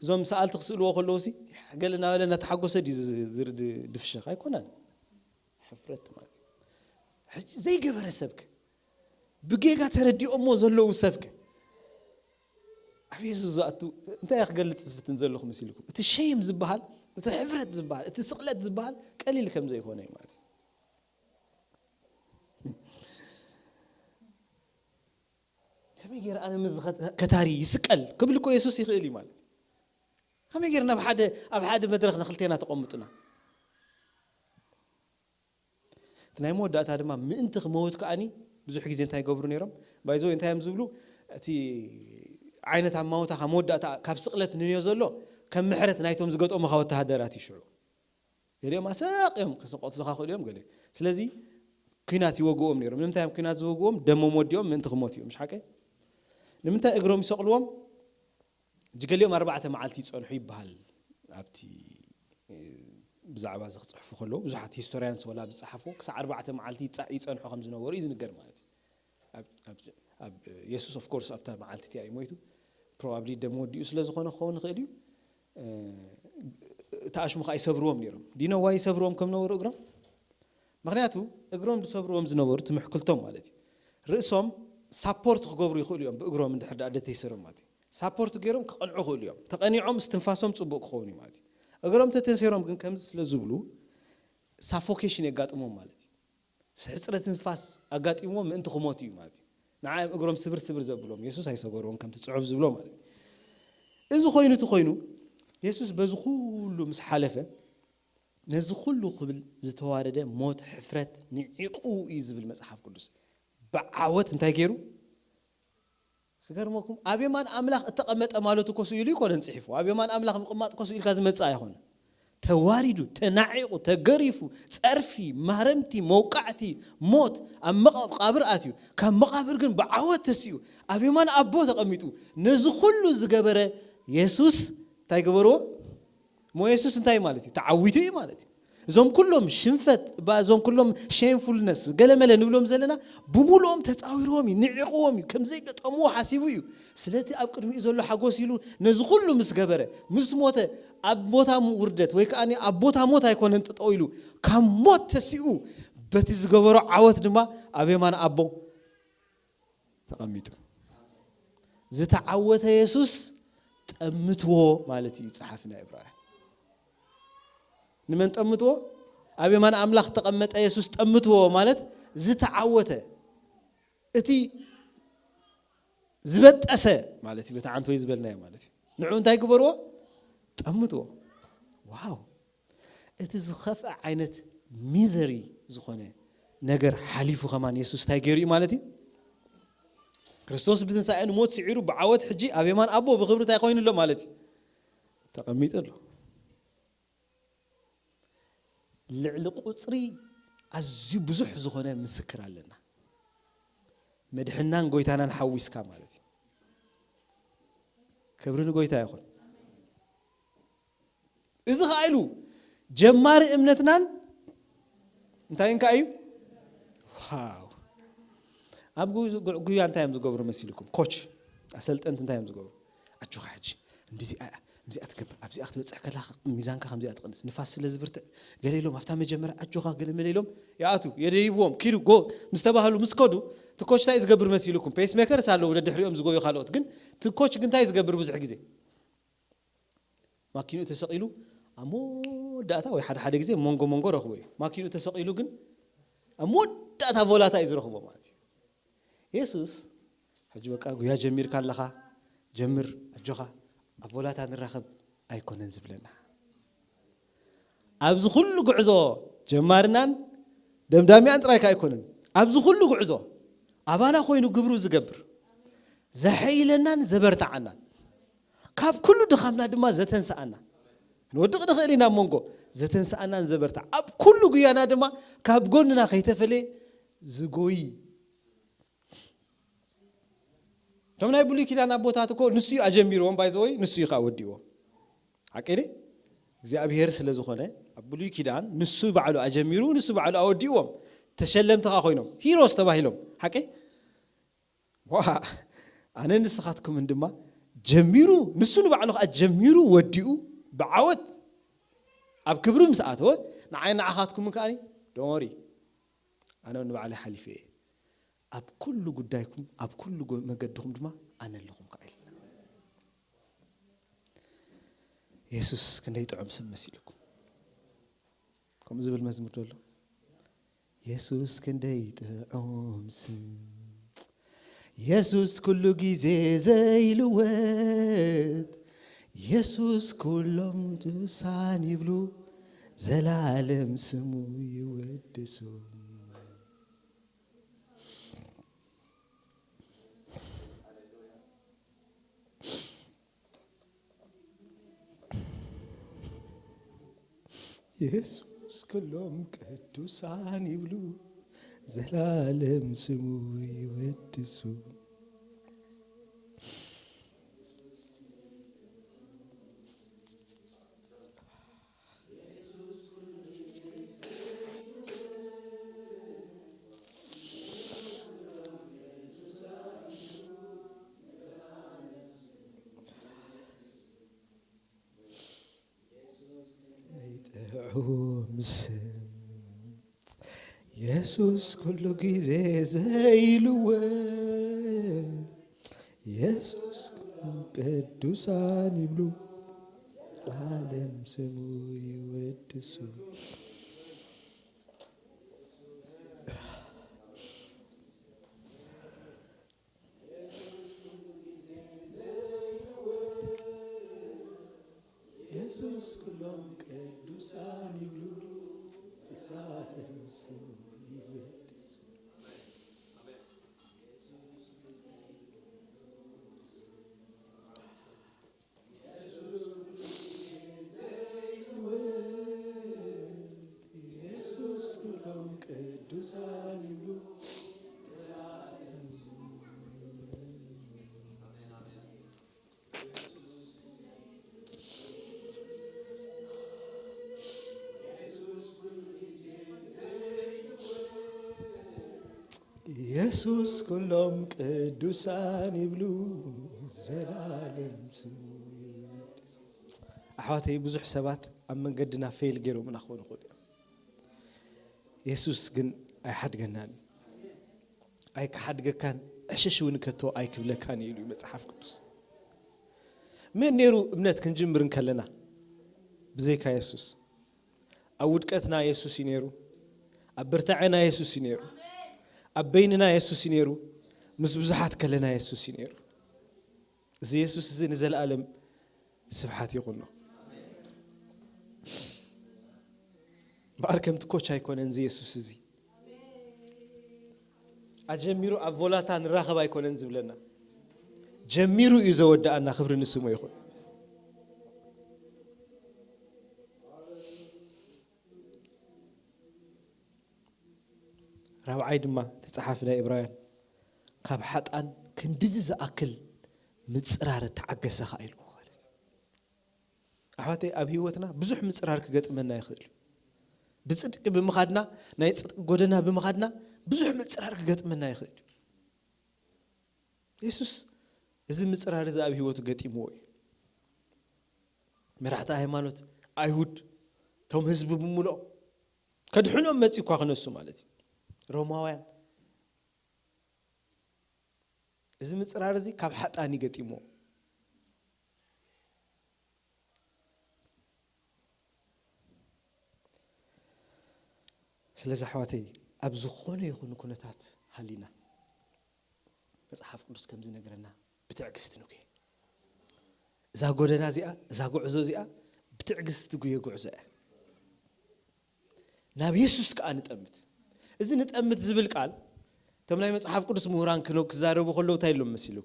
እዞም ሰኣልቲ ክስእልዎ ከለዉ ሲ ገለ እናበለ እናተሓጎሰ ድዩ ዝ-፣ ዝ-፣ ዝ-፣ ድፍሸኽ? ኣይኮነን። ሕፍረት ማለት እዩ። ሕጂ ዘይገበረ ሰብከ፣ ብጌጋ ተረዲኦሞ ዘለዉ ሰብከ፣ ኣብ የሱስ ዝኣቱ እንታይ እየ ክገልጽ ዝፍትን ዘለኹ መሲልኩም? እቲ ሸይም ዝበሃል፣ እቲ ሕፍረት ዝበሃል፣ እቲ ስቕለት ዝበሃል ቀሊል ከም ዘይኮነ እዩ ማለት እዩ። ከመይ ገይረ ኣነ ምስ ዝኸ-፣ ከታሪ ይስቀል ክብል እኮ የሱስ ይኽእል እዩ ማለት እዩ። ከመይ ገይረ ናብ ሓደ፣ ኣብ ሓደ መድረኽ ንክልቴና ተቐምጡና? እቲ ናይ መወዳእታ ድማ ምእንቲ ክመውት ከኣኒ ብዙሕ ግዜ እንታይ ይገብሩ ነይሮም? ባይዞ እንታይ እዮም ዝብሉ? እቲ ዓይነት ኣማውታ ካብ መወዳእታ ካብ ስቕለት ንንዮ ዘሎ ከም ምሕረት ናይቶም ዝገጠሙኻ ወተሃደራት እዩ ሽዑ። ገሊኦም ኣሰቕ እዮም ክስቆትልኻ ክእሉ እዮም ገለ። ስለዚ ኲናት ይወግዎም ነይሮም። ንምንታይ እዮም ኲናት ዝወግዎም? ደሞም ወዲኦም ምእንቲ ክሞት እዮም። ምሽ ሓቀይ? ንምንታይ እግሮም ይሰቕልዎም? እጂ ገሊኦም ኣርባዕተ መዓልቲ ይጸንሑ ይበሃል። ኣብቲ፣ እ፣ ብዛዕባ እዚ ክጽሕፉ ከለዉ ብዙሓት ሂስቶርያንስ ወላ ዝጸሓፉ ክሳዕ ኣርባዕተ መዓልቲ ይጸ-፣ ይጸንሑ ከም ዝነበሩ እዩ ዝንገር ማለት እዩ። ኣብ፣ ኣብ፣ ኣብ የሱስ ኦፍ ኮርስ ኣብታ መዓልቲ እቲኣ እዩ ሞይቱ። ፕሮባብሊ ደም ወዲኡ ስለ ዝኾነ ክኸውን ይኽእል እዩ። እ፣ እቲ ኣሽሙ ከዓ ይሰብርዎም ነይሮም። ዲኖ ዋይ ይሰብርዎም ከም ነበሩ እግሮም? ምኽንያቱ እግሮም ዝሰብርዎም ዝነበሩ ትምሕክልቶም ማለት እዩ። ርእሶም ሳፖርት ክገብሩ ይኽእሉ እዮም ብእግሮም እንድሕር ደኣ ደተይሰሮም ማለት እዩ። ሳፖርት ገይሮም ክቐንዑ ይኽእሉ እዮም። ተቐኒዖም እስትንፋሶም ጽቡቕ ክኸውን እዩ ማለት እዩ። እግሮም ተተሰይሮም ግን ከምዚ ስለ ዝብሉ ሳፎኬሽን የጋጥሞም ማለት እዩ። ሕጽረት ትንፋስ ኣጋጢምዎም ምእንቲ ክሞቱ እዩ ማለት እዩ። ንዓዮም እግሮም ስብር ስብር ዘብሎም፣ የሱስ ኣይሰበርዎም ከምቲ ጽሑፍ ዝብሎ ማለት እዩ። እዚ ኮይኑ እቲ ኮይኑ የሱስ በዚ ኩሉ ምስ ሓለፈ ነዚ ኩሉ ክብል ዝተዋረደ ሞት፣ ሕፍረት ንዒቑ እዩ ዝብል መጽሓፍ ቅዱስ። ብዓወት እንታይ ገይሩ? ክገርመኩም፣ ኣብ የማን ኣምላኽ እተቐመጠ ማለት እኮ ስኢሉ ይኮነን ጽሒፉ። ኣብ የማን ኣምላኽ ምቕማጥ እኮ ስኢልካ ዝመጽእ ኣይኮነ። ተዋሪዱ፣ ተናዒቑ፣ ተገሪፉ፣ ጸርፊ፣ ማረምቲ፣ መውቃዕቲ፣ ሞት፣ ኣብ መቓ-፣ መቓብር ኣትዩ። ካብ መቓብር ግን ብዓወት ተሲኡ፣ ኣብ የማን ኣቦ ተቐሚጡ። ነዚ ኩሉ ዝገበረ የሱስ እንታይ ገበርዎ? እሞ የሱስ እንታይ ማለት እዩ? ተዓዊቱ እዩ ማለት እዩ። እዞም ኩሎም ሽንፈት፣ እባ እዞም ኩሎም ሼምፉልነስ፣ ገለመለ ንብሎም ዘለና፣ ብምሉኦም ተጻዊርዎም እዩ፣ ንዒቕዎም እዩ፣ ከም ዘይገጠምዎ ሓሲቡ እዩ። ስለቲ ኣብ ቅድሚኡ ዘሎ ሓጎስ ኢሉ ነዚ ኩሉ ምስ ገበረ፣ ምስ ሞተ፣ ኣብ ቦታ ሙ-፣ ውርደት ወይ ከኣ ኣብ ቦታ ሞት ኣይኮነን ጠጠው ኢሉ፣ ካብ ሞት ተሲኡ፣ በቲ ዝገበሮ ዓወት ድማ ኣብ የማን ኣቦ ተቐሚጡ። ዝተዓወተ የሱስ ጠምትዎ ማለት እዩ ጸሓፊ ናይ ዕብራውያን። ንመን ጠምትዎ? ኣብ የማን ኣምላኽ ተቐመጠ የሱስ ጠምትዎ ማለት ዝተዓወተ፣ እቲ ዝበጠሰ ማለት እዩ። በቲ ዓንቶ ዝበልናዮ ማለት እዩ። ንዑ እንታይ ግበርዎ? ጠምትዎ። ዋው! እቲ ዝኸፍአ ዓይነት ሚዘሪ ዝኾነ ነገር ሓሊፉ ከማን የሱስ እንታይ ገይሩ እዩ ማለት እዩ? ክርስቶስ ብትንሳኤ ንሞት ስዒሩ ብዓወት ሕጂ ኣብ የማን ኣቦ ብኽብሪ እንታይ ኮይኑ ኣሎ ማለት እዩ? ተቐሚጡ ኣሎ። ልዕሊ ቁጽሪ ኣዝዩ ብዙሕ ዝኾነ ምስክር ኣለና። መድሕናን ጎይታናን ሓዊስካ ማለት እዩ። ክብሪ ንጎይታ ይኹን። እዚ ኸዓ ኢሉ ጀማሪ እምነትናን እንታይ እንካ እዩ? ዋው! ኣብ ጉ- ጉ- ጉያ እንታይ እዮም ዝገብሩ መሲልኩም? ኮች፣ ኣሰልጠንቲ እንታይ እዮም ዝገብሩ? ኣጆኻ ሕጂ እንዲዚኣ እያ፣ እዚኣ ትገብር፣ ኣብዚኣ ክትበፅሕ ከላ ሚዛንካ ከምዚኣ ትቕንስ፣ ንፋስ ስለ ዝብርትዕ፣ ገለ ኢሎም ኣብታ መጀመርያ ኣጆኻ ገለ መለ ኢሎም ይኣቱ፣ የደይብዎም፣ ኪዱ ጎ ምስ ተባህሉ ምስ ከዱ፣ እቲ ኮች እንታይ ዝገብር መሲልኩም? ፔስ ሜከርስ ኣለዉ ደድሕሪኦም ዝጎዩ ካልኦት፣ ግን እቲ ኮች ግን እንታይ ዝገብር ብዙሕ ግዜ? ማኪንኡ ተሰቒሉ ኣብ መወዳእታ ወይ ሓደ ሓደ ግዜ መንጎ መንጎ ረኽቦ እዩ። ማኪንኡ ተሰቒሉ ግን ኣብ መወዳእታ ቮላታ እዩ ዝረኽቦ ማለት እዩ። የሱስ ሕጂ በቃ ጉያ ጀሚርካ ኣለኻ፣ ጀምር፣ ኣጆኻ፣ ኣብ ቮላታ ንራኸብ ኣይኮነን ዝብለና። ኣብዚ ኩሉ ጉዕዞ ጀማርናን ደምዳሚኣን ጥራይ ከ ኣይኮነን። ኣብዚ ኩሉ ጉዕዞ ኣባና ኮይኑ ግብሩ ዝገብር፣ ዘሐይለናን ዘበርትዓናን፣ ካብ ኩሉ ድኻምና ድማ ዘተንስኣና፣ ክንወድቕ ንኽእል ኢና ኣብ መንጎ፣ ዘተንስኣናን ዘበርትዓ፣ ኣብ ኩሉ ጉያና ድማ ካብ ጎንና ከይተፈለየ ዝጎይ። እቶም ናይ ብሉይ ኪዳን ኣቦታት እኮ ንሱ እዩ ኣጀሚርዎም፣ ባይዘወይ ንሱ እዩ ከዓ ወዲእዎም። ሓቂ ድዩ? እግዚኣብሔር ስለ ዝኾነ ኣብ ብሉይ ኪዳን ንሱ ባዕሉ ኣጀሚሩ፣ ንሱ ባዕሉ ኣወዲእዎም። ተሸለምቲ ከዓ ኮይኖም ሂሮስ ተባሂሎም። ሓቂ? ዋ፣ ኣነ ንስኻትኩምን ድማ ጀሚሩ፣ ንሱ ንባዕሉ ከዓ ጀሚሩ ወዲኡ ብዓወት ኣብ ክብሪ ምስ ኣተወ፣ ንዓይ ንዓኻትኩምን ከዓኒ ዶሪ ኣነ ንባዕለይ ሓሊፈ እየ። ኣብ ኩሉ ጉዳይኩም ኣብ ኩሉ ጎ- መገድኹም ድማ ኣነ ኣለኹም ከዓ ኢልና። የሱስ ክንደይ ጥዑም ስም መሲልኩም። ከምኡ ዝብል መዝሙር ዘሎ፣ የሱስ ክንደይ ጥዑም ስም፣ የሱስ ኩሉ ግዜ ዘይልወጥ፣ የሱስ ኩሎም ቅዱሳን ይብሉ፣ ዘላለም ስሙ ይወድሱ። የሱስ ኩሎም ቅዱሳን ይብሉ፣ ዘላለም ስሙ ይወድሱ። ጥዑም ስም የሱስ ኩሉ ግዜ ዘይልወጥ፣ የሱስ ኩሎም ቅዱሳን ይብሉ፣ ዓለም ስሙ ይወድሱ። የሱስ ኩሎም ቅዱሳን ይብሉ፣ ዘላለም ስሙ ይወድሱ። የሱስ ኩሎም ቅዱሳን ይብሉ። የሱስ ኩሎም ቅዱሳን ይብሉ፣ ዘላለም ስሙ ይወድስ። ኣሕዋተይ፣ ብዙሕ ሰባት ኣብ መንገድና ፌል ገይሮምና ክኾኑ ይኽእሉ እዮም። የሱስ ግን ኣይሓድገናን እዩ። ኣይክሓድገካን፣ ዕሽሽ እውን ከቶ ኣይክብለካን እዩ ኢሉ መጽሓፍ ቅዱስ። መን ነይሩ እምነት ክንጅምር እንከለና ብዘይካ የሱስ? ኣብ ውድቀትና የሱስ እዩ ነይሩ። ኣብ ብርታዐና የሱስ እዩ ነይሩ። ኣብ በይንና የሱስ እዩ ነይሩ። ምስ ብዙሓት ከለና የሱስ እዩ ነይሩ። እዚ የሱስ እዚ ንዘለኣለም ስብሓት ይኹኖ። እምበኣር ከምቲ ኮች ኣይኮነን እዚ የሱስ እዚ። ኣጀሚሩ ኣብ ቮላታ ንራኸብ ኣይኮነን ዝብለና። ጀሚሩ እዩ ዘወድኣና። ክብሪ ንስሙ ይኹን። ራብዓይ ድማ እቲ ጸሓፊ ናይ ዕብራውያን ካብ ሓጣን ክንድዚ ዝኣክል ምጽራር እተዓገሰ ኸኣ ኢልዎ ማለት እዩ። ኣሕዋተይ፣ ኣብ ህይወትና ብዙሕ ምጽራር ክገጥመና ይኽእል እዩ። ብጽድቂ ብምኻድና፣ ናይ ጽድቂ ጎደና ብምኻድና ብዙሕ ምጽራር ክገጥመና ይኽእል እዩ። የሱስ እዚ ምጽራር እዚ ኣብ ህይወቱ ገጢምዎ እዩ። መራሕቲ ሃይማኖት፣ ኣይሁድ፣ እቶም ህዝቢ ብምልኦም ከድሕኖም መጺኡ እኳ ክነሱ ማለት እዩ። ሮማውያን፣ እዚ ምጽራር እዚ ካብ ሓጣን እዩ ገጢምዎ። ስለዚ ኣሕዋተይ፣ ኣብ ዝኾነ ይኹን ኩነታት ሃሊና፣ መጽሓፍ ቅዱስ ከም ዝነግረና ብትዕግስቲ ንጉየ። እዛ ጎደና እዚኣ፣ እዛ ጉዕዞ እዚኣ ብትዕግስቲ ትጉየ ጉዕዞ እያ። ናብ የሱስ ከኣ ንጠምት። እዚ ንጠምት ዝብል ቃል፣ እቶም ናይ መጽሓፍ ቅዱስ ምሁራን ክነ-፣ ክዛረቡ ከለዉ እንታይ ኢሎም መሲሉ?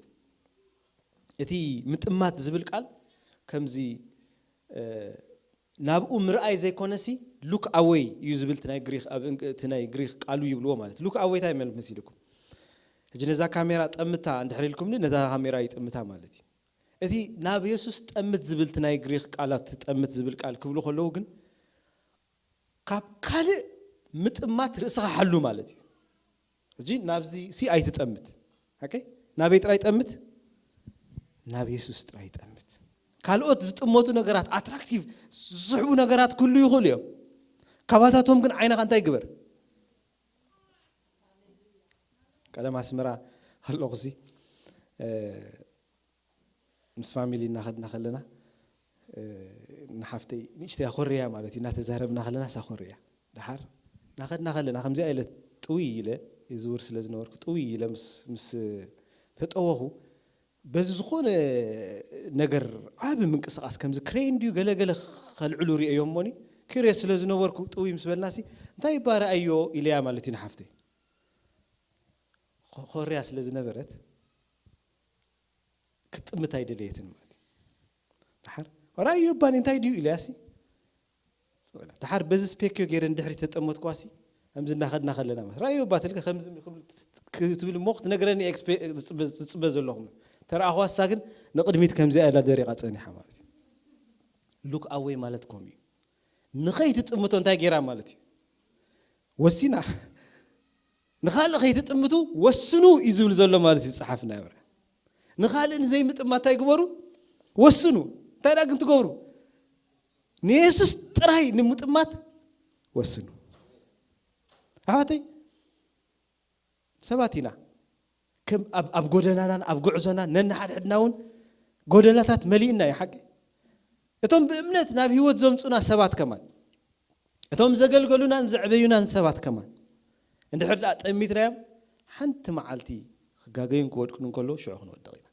እቲ ምጥማት ዝብል ቃል ከምዚ፣ እ፣ ናብኡ ምርኣይ ዘይኮነሲ፣ ሉክ ኣወይ እዩ ዝብል እቲ ናይ ግሪክ፣ ኣብ እንግ-፣ እቲ ናይ ግሪክ ቃሉ ይብልዎ ማለት። ሉክ ኣወይ እንታይ ማለት መሲልኩም? ሕጂ ነዛ ካሜራ ጠምታ እንድሕር ኢልኩምኒ፣ ነዛ ካሜራ ይጥምታ ማለት እዩ። እቲ ናብ የሱስ ጠምት ዝብል እቲ ናይ ግሪክ ቃላት፣ ጠምት ዝብል ቃል ክብሉ ከለዉ ግን፣ ካብ ካልእ ምጥማት ርእስኻ ሓሉ ማለት እዩ። ሕጂ ናብዚ ሲ ኣይትጠምት። ኦኬ? ናበይ ጥራይ ጠምት? ናብ የሱስ ጥራይ ጠምት። ካልኦት ዝጥመቱ ነገራት፣ ኣትራክቲቭ ዝስሕቡ ነገራት ክህሉ ይኽእሉ እዮም። ካባታቶም ግን ዓይንኻ እንታይ ግበር? ቀደም ኣስመራ ኣለኹሲ፣ እ፣ ምስ ፋሚሊ እናኸድና ከለና፣ እ፣ ንሓፍተይ ንእሽተይ ኣኾርያ ማለት እዩ፣ እናተዛረብና ከለና ሳኾርያ። ደሓር እናኸድና ከለና ከምዚኣ ኢለ ጥውይ ኢለ ይዝውር ስለ ዝነበርኩ፣ ጥውይ ኢለ ምስ፣ ምስ ተጠወኹ፣ በዚ ዝኾነ ነገር ዓቢ ምንቅስቓስ፣ ከምዚ ክሬን ድዩ ገለ ገለ ከልዕሉ ርእዮሞኒ፣ ኪርየስ ስለ ዝነበርኩ፣ ጥውይ ምስ በልናሲ፣ "እንታይ እባ ረኣዮ?" ኢለያ ማለት እዩ ንሓፍተይ። ኮ-፣ ኮርያ ስለ ዝነበረት፣ ክትጥምት ኣይደለየትን ማለት እዩ። ደሓር፣ "ራእዮ እባኒ እንታይ ድዩ?" ኢለያሲ፣ ደሓር በዚ ስፔክዮ ገይረ ንድሕሪት ተጠመትኳሲ፣ ከምዚ እናኸድና ከለና ማለት፣ "ራእዮ እባ" ተልከ ከምዚ ክብል ክትብል እሞ ክትነግረኒ ኤክስፔ-፣ ዝጽበ፣ ዝጽበ ዘለኹ። ተረኣኽዋሳ ግን ንቕድሚት ከምዚኣ ኢላ ደሪቓ ጸኒሓ ማለት እዩ። ሉክ ኣወይ ማለት ከምኡ እዩ። ንኸይትጥምቶ እንታይ ገይራ ማለት እዩ? ወሲና። ንኻልእ ከይትጥምቱ ወስኑ እዩ ዝብል ዘሎ ማለት እዩ ጸሓፊ ናይ ዕብራውያን። ንኻልእ ንዘይምጥማት እንታይ ግበሩ? ወስኑ። እንታይ ደኣ ግን ትገብሩ? ንየሱስ ጥራይ ንምጥማት ወስኑ። ኣሕዋተይ፣ ሰባት ኢና። ከም ኣብ፣ ኣብ ጎደናናን ኣብ ጉዕዞናን ነንሓድሕድና እውን ጎደናታት መሊእና እዩ፣ ሓቂ። እቶም ብእምነት ናብ ህይወት ዘምጹና ሰባት ከማን፣ እቶም ዘገልገሉናን ዘዕበዩናን ሰባት ከማን፣ እንድሕር ደኣ ጠሚትናዮም፣ ሓንቲ መዓልቲ ክጋገዩን ክወድቁን እንከለዉ፣ ሽዑ ክንወድቕ ኢና።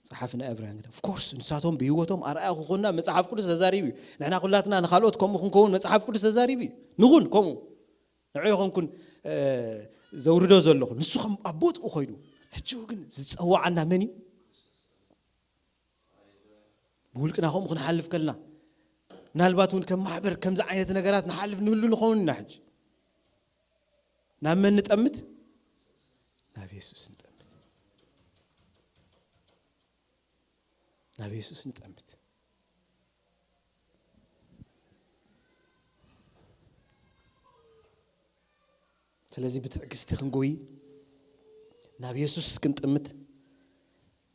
ጸሓፊ ናይ ዕብራውያን ግን፣ ኦፍ ኮርስ፣ ንሳቶም ብህይወቶም ኣርኣያ ክኾኑና መጽሓፍ ቅዱስ ተዛሪቡ እዩ። ንሕና ኩላትና ንኻልኦት ከምኡ ክንከውን መጽሓፍ ቅዱስ ተዛሪቡ እዩ። ንኹን ከምኡ። ንዑ ይኾንኩን፣ እ፣ ዘውርዶ ዘለኹ። ንሱ ከም ኣብ ቦትኡ ኮይኑ። ሕጂ ግን ዝጸዋዓና መን እዩ? ብውልቅና ከምኡ ክንሓልፍ ከለና፣ ምናልባት እውን ከም ማሕበር ከምዚ ዓይነት ነገራት ንሓልፍ ንህሉ ንኸውን ኢና። ሕጂ ናብ መን ንጠምት? ናብ የሱስ ንጠምት። ናብ የሱስ ንጠምት። ስለዚ ብትዕግስቲ ክንጎይ፣ ናብ የሱስ ክንጥምት፣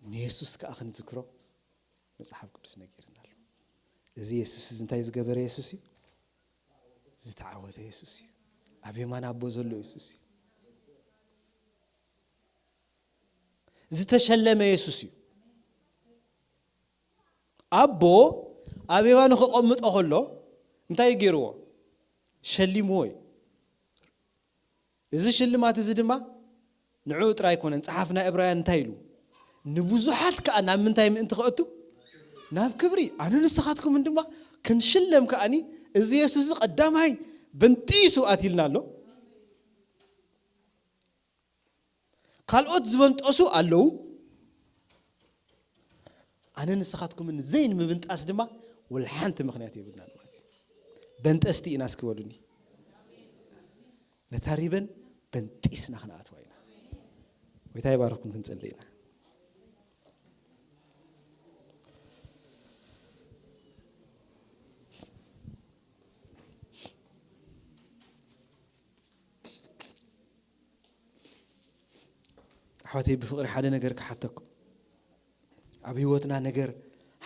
ንየሱስ ከኣ ክንዝክሮ መጽሓፍ ቅዱስ ነጊርና ኣሎ። እዚ የሱስ እዚ እንታይ ዝገበረ የሱስ እዩ? ዝተዓወተ የሱስ እዩ። ኣብ የማን ኣቦ ዘሎ የሱስ እዩ። ዝተሸለመ የሱስ እዩ። ኣቦ ኣብ የማኑ ከቐምጦ ከሎ እንታይ ገይርዎ? ሸሊምዎ እዩ። እዚ ሽልማት እዚ ድማ ንዕኡ ጥራይ ኣይኮነን። ጸሓፊ ናይ ዕብራውያን እንታይ ኢሉ? ንብዙሓት ከኣ ናብ ምንታይ ምእንቲ ከእቱ? ናብ ክብሪ። ኣነ ንስኻትኩምን ድማ ክንሽለም ከኣኒ፣ እዚ የሱስ እዚ ቀዳማይ በንጢሱ ኣትዩልና ኣሎ። ካልኦት ዝበንጠሱ ኣለዉ። ኣነ ንስኻትኩምን ዘይንምብንጣስ ድማ ወላ ሓንቲ ምኽንያት የብልናን ማለት እዩ። በንጠስቲ ኢና እስኪ በሉኒ። ነታ ሪበን በንጢስና ክንኣትዋ ኢና። ጎይታ ይባርኽኩም፣ ክንጸሊ ኢና። ኣሕዋተይ፣ ብፍቕሪ ሓደ ነገር ክሓተኩም። ኣብ ህይወትና ነገር፣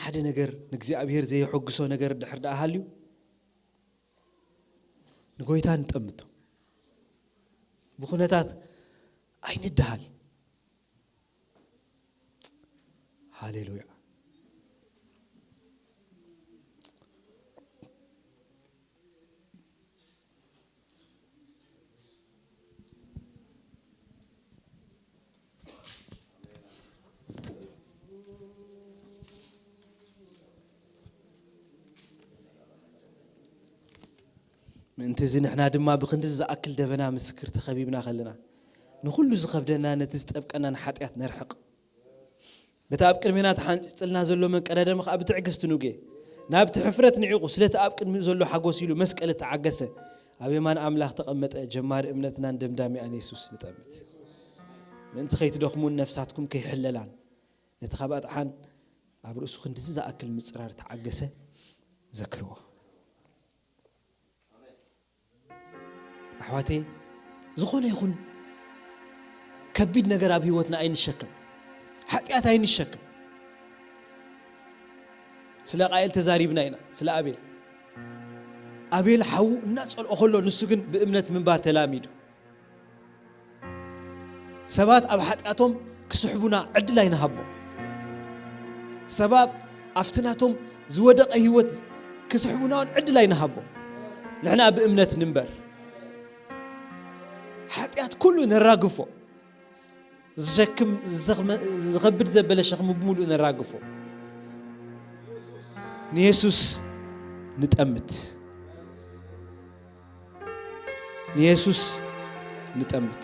ሓደ ነገር ንእግዚኣብሔር ዘየሐጉሶ ነገር ድሕር ደኣ ሃልዩ፣ ንጎይታ ንጠምቶ። ብኹነታት ኣይንደሃል። ሃሌሉያ። ምእንቲ እዚ ንሕና ድማ ብኽንዲ ዝኣክል ደበና ምስክር ተኸቢብና ከለና፣ ንኹሉ ዝኸብደና ነቲ ዝጠብቀናን ሓጢኣት ነርሕቕ። በቲ ኣብ ቅድሜና ተሓንጺጽልና ዘሎ መቀዳደሚ ከኣ ብትዕግስቲ ንጉየ። ናብቲ ሕፍረት ንዒቑ፣ ስለቲ ኣብ ቅድሚኡ ዘሎ ሓጎስ ኢሉ መስቀል እተዓገሰ፣ ኣብ የማን ኣምላኽ ተቐመጠ። ጀማሪ እምነትናን ደምዳሚኣን የሱስ ንጠምት። ምእንቲ ከይትደኽሙን ነፍሳትኩም ከይሕለላን፣ ነቲ ካብ ኣጥሓን ኣብ ርእሱ ክንድዚ ዝኣክል ምጽራር ተዓገሰ። ዘክርዎ። ኣሕዋተይ፣ ዝኾነ ይኹን ከቢድ ነገር ኣብ ህይወትና ኣይንሸክም። ሓጢኣት ኣይንሸክም። ስለ ቃኤል ተዛሪብና ኢና፣ ስለ ኣቤል። ኣቤል ሓዉ እናጸልኦ ከሎ፣ ንሱ ግን ብእምነት ምንባር ተላሚዱ። ሰባት ኣብ ሓጢኣቶም ክስሕቡና ዕድል ኣይንሃቦም። ሰባት ኣብቲ ናቶም ዝወደቐ ህይወት ክስሕቡና እውን ዕድል ኣይንሃቦም። ንሕና ብእምነት ንንበር። ሓጢኣት ኩሉ ነራግፎ። ዝሸክም፣ ዝኸመ-፣ ዝኸብድ ዘበለ ሸኽሚ ብምሉእ ነራግፎ። ንየሱስ ንጠምት። ንየሱስ ንጠምት።